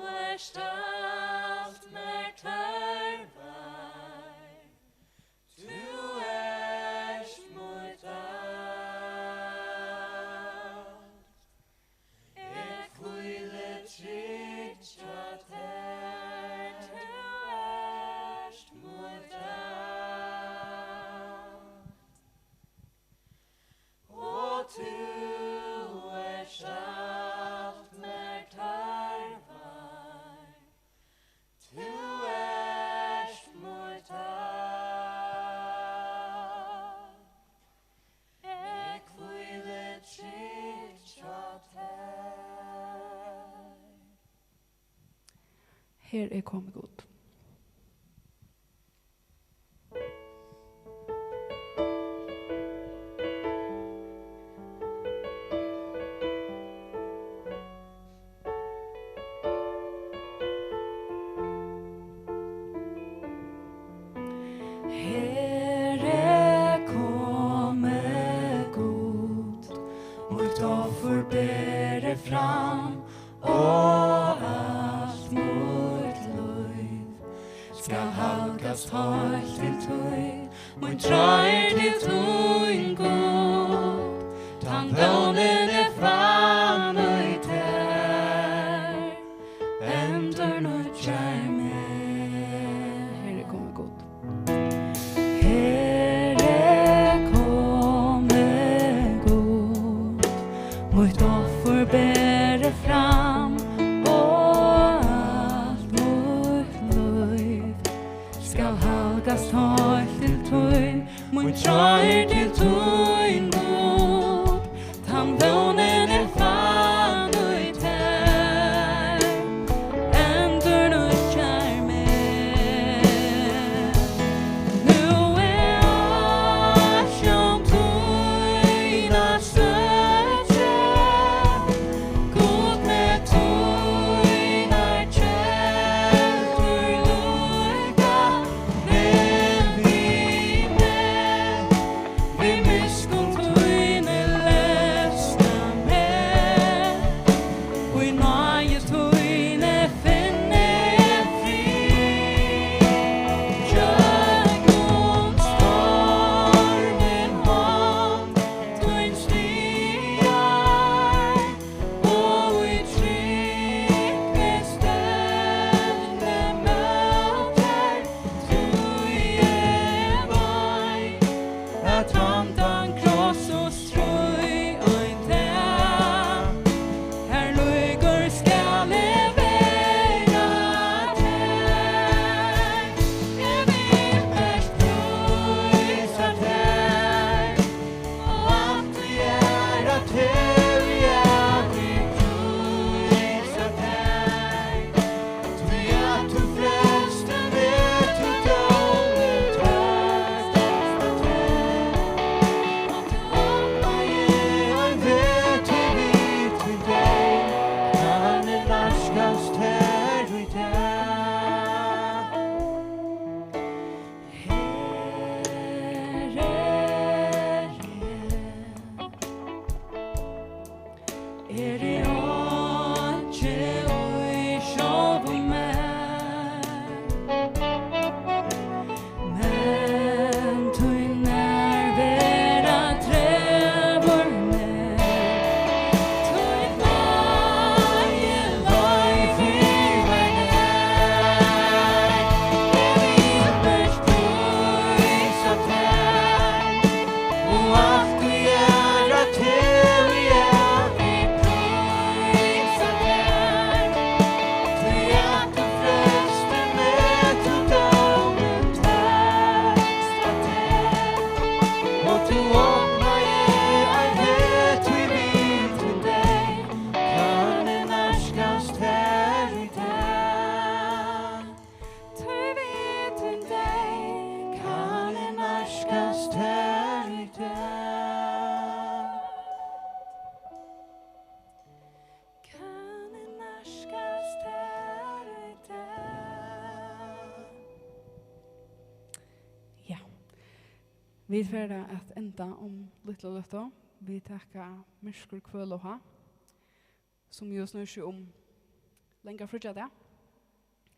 ert alt mær tørvar. Tú ert mítt alt. Eg hvíli trygt hjá tær. Tú ert mítt alt. Og tú ert alt mær tørvar. Tú ert mítt alt. Eg hvíli trygt hjá tær. Her er komið, Gud. Her er komið, Gud, mítt offur ber eg fram, og alt mítt lív skal halgast heilt til tín. Mín trá er til tín, Gud, tann vónin eg fann í tær, endurnýggjar meg. Her er komið, Gud. Her er komið, Gud, mítt offur ber eg fram, og alt mítt lív skal halgast heilt til tín. Mín trá er til tín, Gud, tann vónin eg fann í tær, endurnýggjar meg. Nú eg ásjón tína søki, Gud, meg tínar keldur líka, vel við meg, við miskunn Vit fara at enda um lítla løtu. Vit taka Myrkur, kvøl og háð, sum jú snýr seg um langa fríggjadag,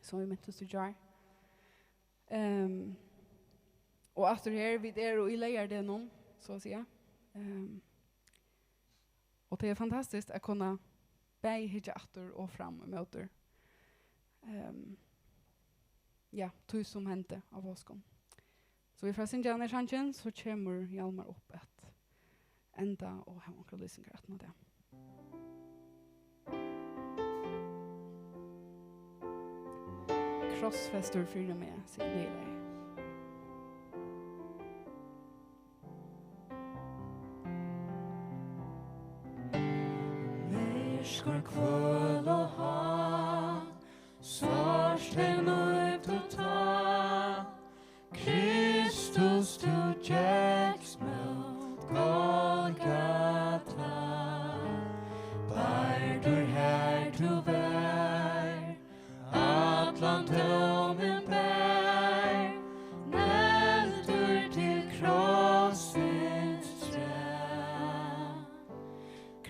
sum vit mintust í gjár. Ehm, og aftur her, vit eru í leygardegnum, so at siga. Ehm, og tað er fantastiskt at kunna bæði hyggja aftur og fram ímóti, ehm, ja, tí sum hendi á páskum. So vit fara at syngja hana í sangin, so kemur Hjalmar upp at enda og hava onkrar lýsingar aftan á tað. Krossfestur fyri meg, sigur Niðurlagið. Myrkur, kvøl og háð, sárt tey nívdu tá, Kristus, tú gekst mót Golgata, bardur har tú var, allan dómin bar, negldur til krossins træ.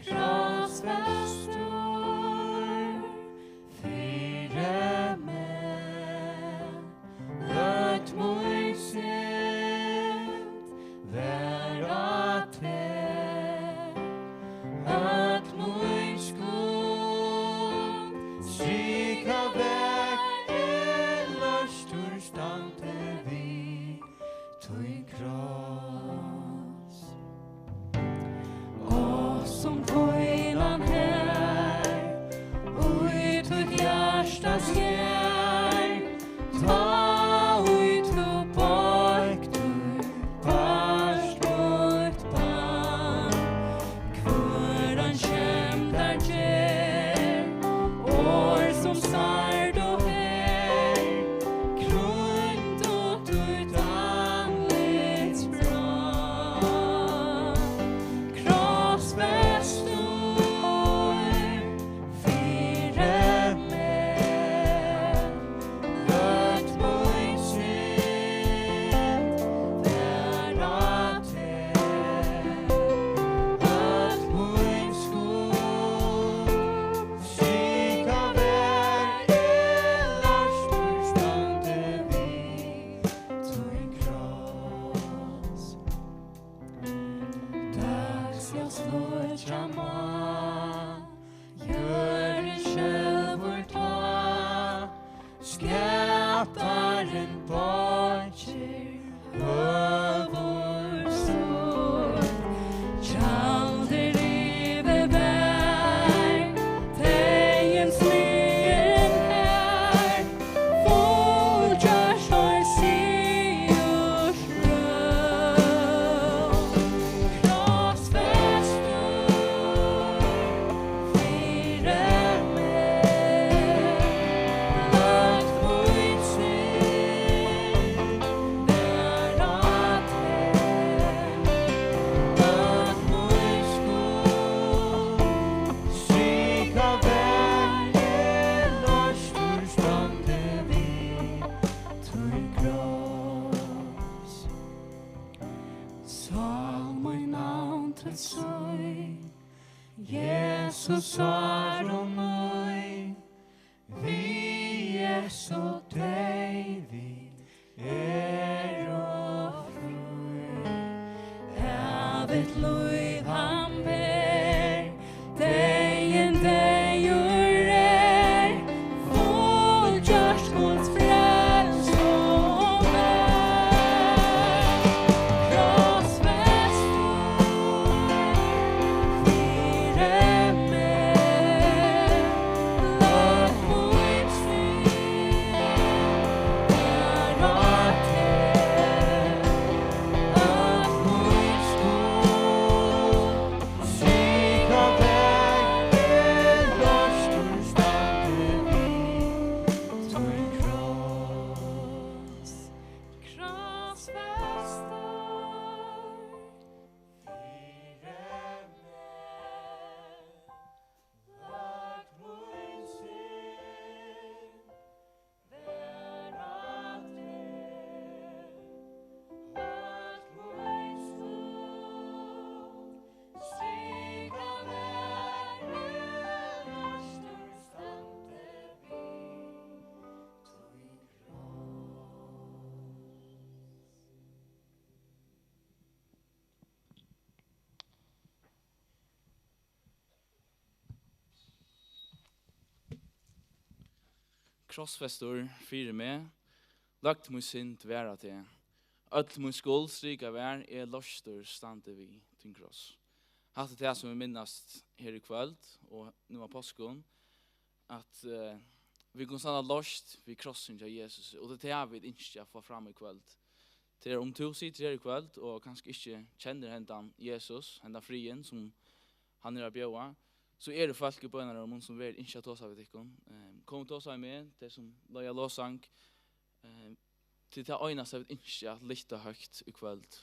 Krossfestur fyri meg, øll mín synd var á teg, øll mín skuld strikað var, eg loystur standi við tín kross. Og sum pílan her í títt hjarta sker, tá ið tú boygdur bart mítt barn, hvør ein skemdargerð, orð sum særdu her, krýndu títt andlits brá. Krossfestur fyri meg, øll mín synd var á teg, øll mín skuld strikað var, eg loystur standi við tín kross. Dagsljós slokkja má, jørðin skelvur tá, skaparin boyggir høvur sítt. Tjaldur yvir var, deyðin sligin har, fullgjørt var sigursrøð. Krossfestur fyri meg, øll mín synd var á teg, øll mín skuld strikað var, eg loystur standi við tín kross. Sál mín, navn títt sý, Jesus, sár og nýgg, við Jesu deyð vit eru frí. Ævigt lív hann ber, deyðin deyður er, fullgjørt Guds frelsa verk. Krossfestur fyri meg, øll mín synd var á teg, øll mín skuld krossfestur fyri meg, løgd mín synd var á teg. Øll mín skuld strikað var, eg loystur standi við tín kross. Hatta er tað, sum vit minnast her í kvøld, og nú á páskum, at, eh, vit kunnu standa loyst við krossin hjá Jesus, og tað er tað, vit ynskja at fáa fram í kvøld. Tað er, um tú situr her í kvøld og kanska ikki kennir hendan Jesus, hendan friðin, sum hann er at bjóða, so eru fólk í bønarúminum, sum væl ynskja at tosa við tykkum. Ehm, kom og tosa við meg, tey sum leiða lovsang. Ehm, til tað einasta, vit ynskja at lyfta høgt í kvøld.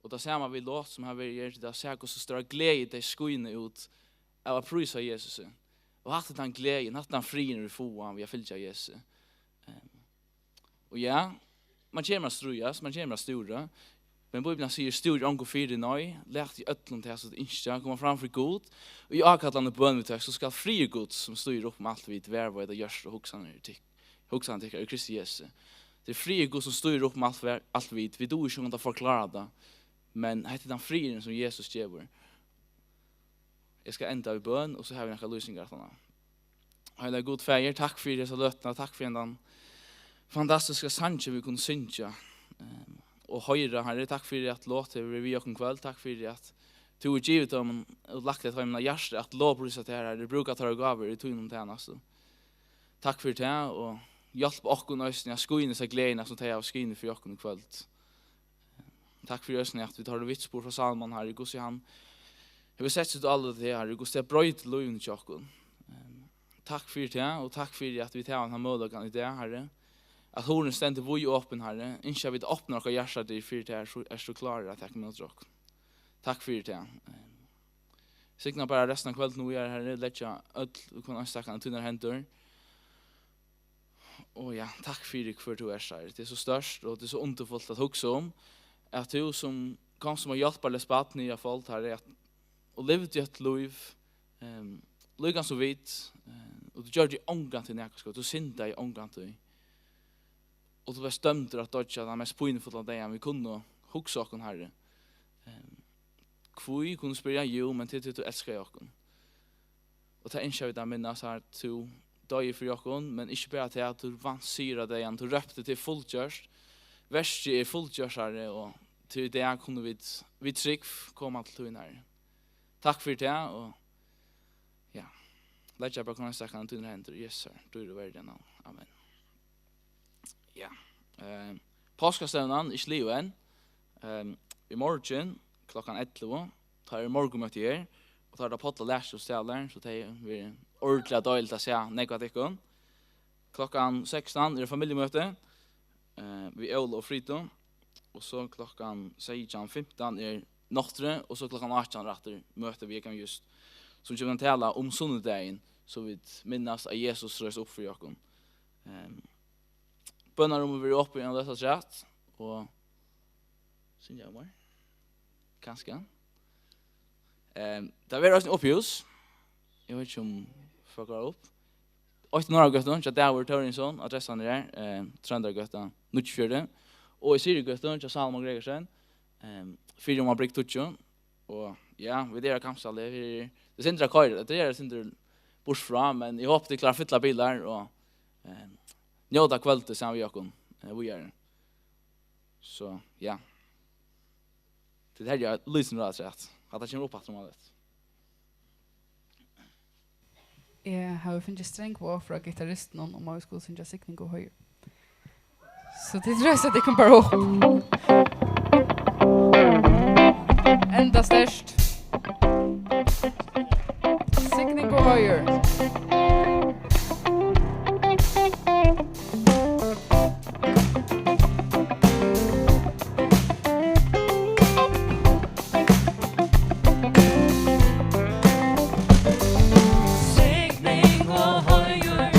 Og tað sama við Lot, sum har verið, til tað at sjá, hvussu stóra gleði tey skína út av at prísa Jesusi. Og hatta er tann gleðin, hatta er tann friðin, vit fáa við at fylgja Jesusi. Ehm, og ja, man kemur at stríðast, man kemur at stúra. Men Bíblian sigur: "Stúrið ongum fyri, nei, latið í øllum tað, sum tit ynskja, koma fram fyri Gud, og í ákallandi bøn við tøkk, so skal friður Guds, sum stígur upp um alt vit, varðveita hjørtu og hugsanir tyk-, hugsanir tykkara í Kristi Jesusi." Tað er friður Guds, sum stígur upp um alt ver-, alt vit. Vit duga ikki at forklára tað, men hetta er tann friðurin, sum Jesus gevur. Eg skal enda við bøn, og so hava vit nakrar lýsingar aftaná. Heilagi Gud Faðir, takk fyri hesa løtuna, takk fyri hendan fantastiska sangin, vit kunnu syngja, ehm, og hoyra, Harri. Takk fyri at Lot hevur verið við okkum í kvøld. Takk fyri at tú hevur givið teimum og lagt tað í teimum á hjarta at lovprísa teg, Harri, brúka teirra gávur í tínum tænastu. Takk fyri tað, og hjálp okkum eisini at skína hesa gleðina, sum tey hava skinið fyri okkum í kvøld. Takk fyri eisini, at vit hoyrdu vitnisburð frá Salomon, Harri, hvussu hann hevur sett sítt álit á teg, Harri, hvussu tað broytir lívini hjá okkum. Ehm, takk fyri tað, og takk fyri, at vit hava henda møguleikan í dag, Harri. At hurðin stendur víðopin, Harri. Ynskja, vit opna okkara hjarta fyri tær, so ert tú klárur at taka ímóti okkum. Takk fyri tað. Ehm, signa bara restina av kvøldinum og víðari, Harri. Leggja øll, hvønn einstakan í tínar hendur. Og ja, takk fyri hvør tú ert, Harri. Tað er so stórt, og tað er so undurfult at hugsa um, at tú sum komst sum eitt hjálparleyst barn niður á fold, Harri, at, og livdi eitt lív, ehm, líka sum vit, eh, og tú gjørdi ongantíð nakað skot, tú syndaði ongantíð. Og tú varst dømdur at doyggja tann mest pínufulla deyðan, vit kunnu hugsa okkum, Harri. Ehm, hví, kunnu spyrja, jú, men tað er tí, tú elskaði okkum. Og tað ynskja vit at minnast, at tú doyði fyri okkum, men ikki bara tað, at tú vanst sigur á deyðan, tú rópti: "Tað er fullgjørt." Verkið er fullgjørt, Harri, og tí í dag kunnu vit við trúgv koma til tín, Harri. Takk fyri tað, og ja, leggja bara hvønn einstakan í tínar hendur, Jesu dýra og verdiga navn. Amen. Ja. Eh, páskastevnan er ikki liðug enn. Ehm, í morgin klokkan ellivu, tá er morgunmøti her, og tá er tað Páll og Lars, sum talar, so tað verður ordiliga deiligt at sjá nógv av tykkum. Klokkan sekstan er familjumøti, eh, við Óla og Fritu, og so klokkan seytjan fimtan er nátturði, og so klokkan átjan er aftur møti við Ekam Just, sum kemur at tala um sunnudagin, so vit minnast, at Jesus reis upp fyri okkum. Ehm, Bønarúmið verður opið ein løtu afturat, og syngja meir. Kanska. Ehm, tað verður eisini opið hús. Eg veit ikki, um fólk hava upp. Eitt í Norðragøtu, hjá Dagur Thórinsson, adressan er her, ehm, Tróndargøta níggjuogfjøruti. Og í Syðrugøtu, hjá Salomon Gregersen, ehm, fyri um at brúgva tíggju. Og ja, vit eru á kampsali. Vit eru, tað er sindur at koyra, tað er sindur burtur frá, men eg hopi, tit klára at fylla bilar og, eh, njóta kvøldið saman við okkum, eh, víðari. So, ja. Tit herja lýsini afturat. Hatta kemur upp aftur um eitt. Eg havi fingið strong boð frá gittaristinum um, at vit skulu syngja Signing og Høyr. So tit reisa tykkum bara upp. Enda sterkt. Signing og Høyr. Signing og Høyr,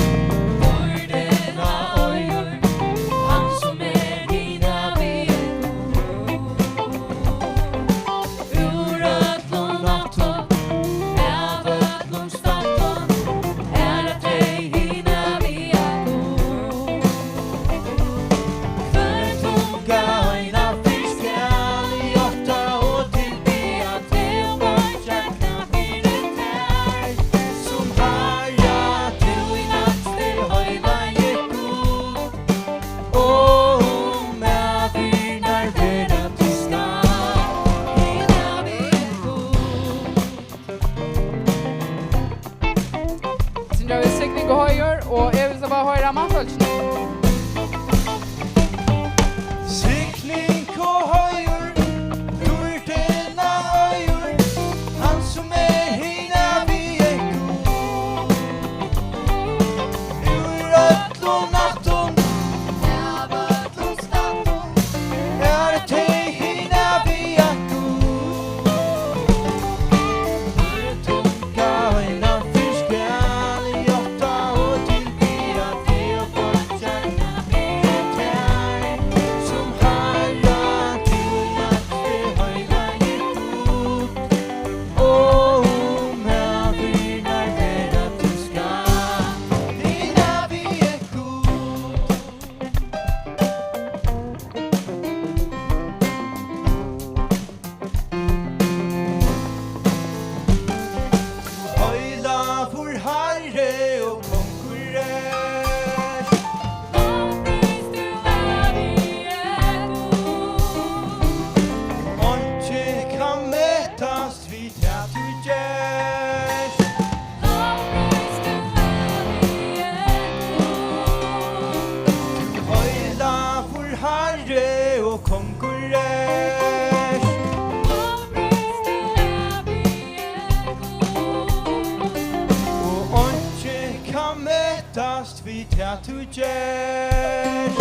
Guddin á Oyjur, hann sum er hin ævigi Guð. Úr øllum áttum, av øllum státtum, Tendra við signing og heiður, og eg vil so bara hoyra mannfólkini. Signing og heiður, dýrt innan eigur, hann sum er hina við Gud. Úr øllum ættum, av øllum stættum, er tey hina við Gud. Hvør tunga eina ferð skal játta og tilbiðja teg og boyggja knæ fyri tær, sum Harra, tú næsti heilagi Gud. Og um ævir nær vera, tú skalt hina við Gud. Heilagur Harri og Kongur er. Lovpris tú ævigi Gud. Einki kann metast við tað, tú gert. Lovpris tú ævigi Gud. Heilagur Harri og Kongur er. Lovpris tú ævigi Gud. Og einki kann metast við tað, tú gert.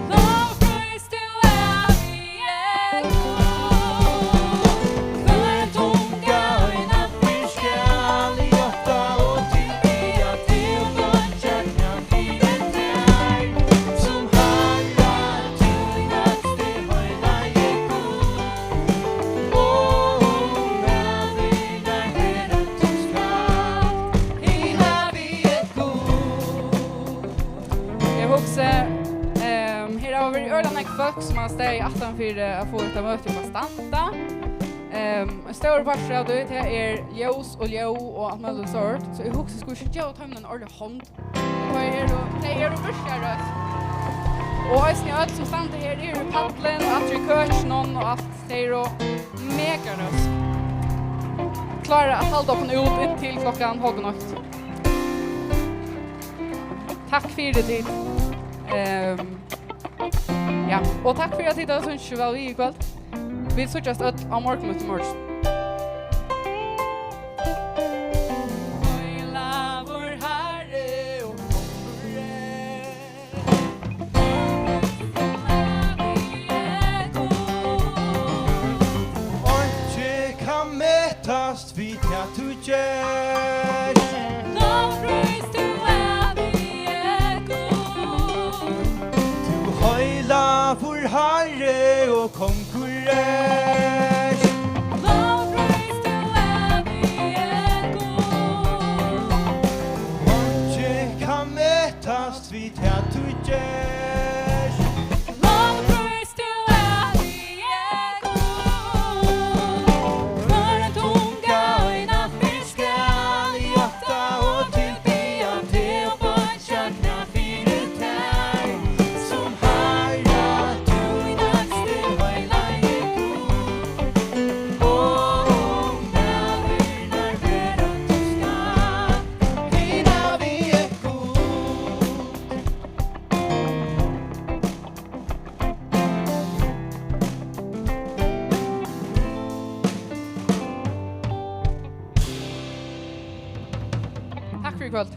Lovpris tú ævigi Gud. Hvør tunga eina ferð skal játta og tilbiðja teg og boyggja knæ fyri tær, sum Harra, tú næsti heilagi Gud. Og um ævir nær vera, tú skalt hina við Gud. Eg hugsi, ehm, her hava verið øgiliga nógv fólk, sum hava staðið aftan fyri at fáa hetta møtið upp at standa. Ehm, ein stórur partur av tí, tað er ljós og ljóð og alt møguligt sort, so eg hugsi, skulu vit ikki geva teimum eina ordiliga hond? Tey eru, tey eru virkiliga røsk. Og eisini øll, sum standa her, eru í pallin og aftur í køkinum og alt. Tey eru mega røsk. Klára at halda okkum út inntil klokkan hálvgum eitt. Takk fyri tit. Ehm, ja, og takk fyri at tit hava sýnt so væl við í kvøld. Vit síggjast øll á morgun í morgin. Heilagur Harri og Kongur er. Einki kann metast við tað, tú gert. Lovpris tú ævigi Gud. Tú heilagur Harri og Kongur ert. Lovpris tú ævigi Gud. Einki kann metast við tað, tú gert. Lovpris tú ævigi Gud. Hvør tunga eina ferð skal játta og tilbiðja teg og boyggja knæ fyri tær, sum Harra, tú næsti heilagi Gud. Og um ævir nær vera, tú skalt hina við Gud. Takk fyri í kvøld.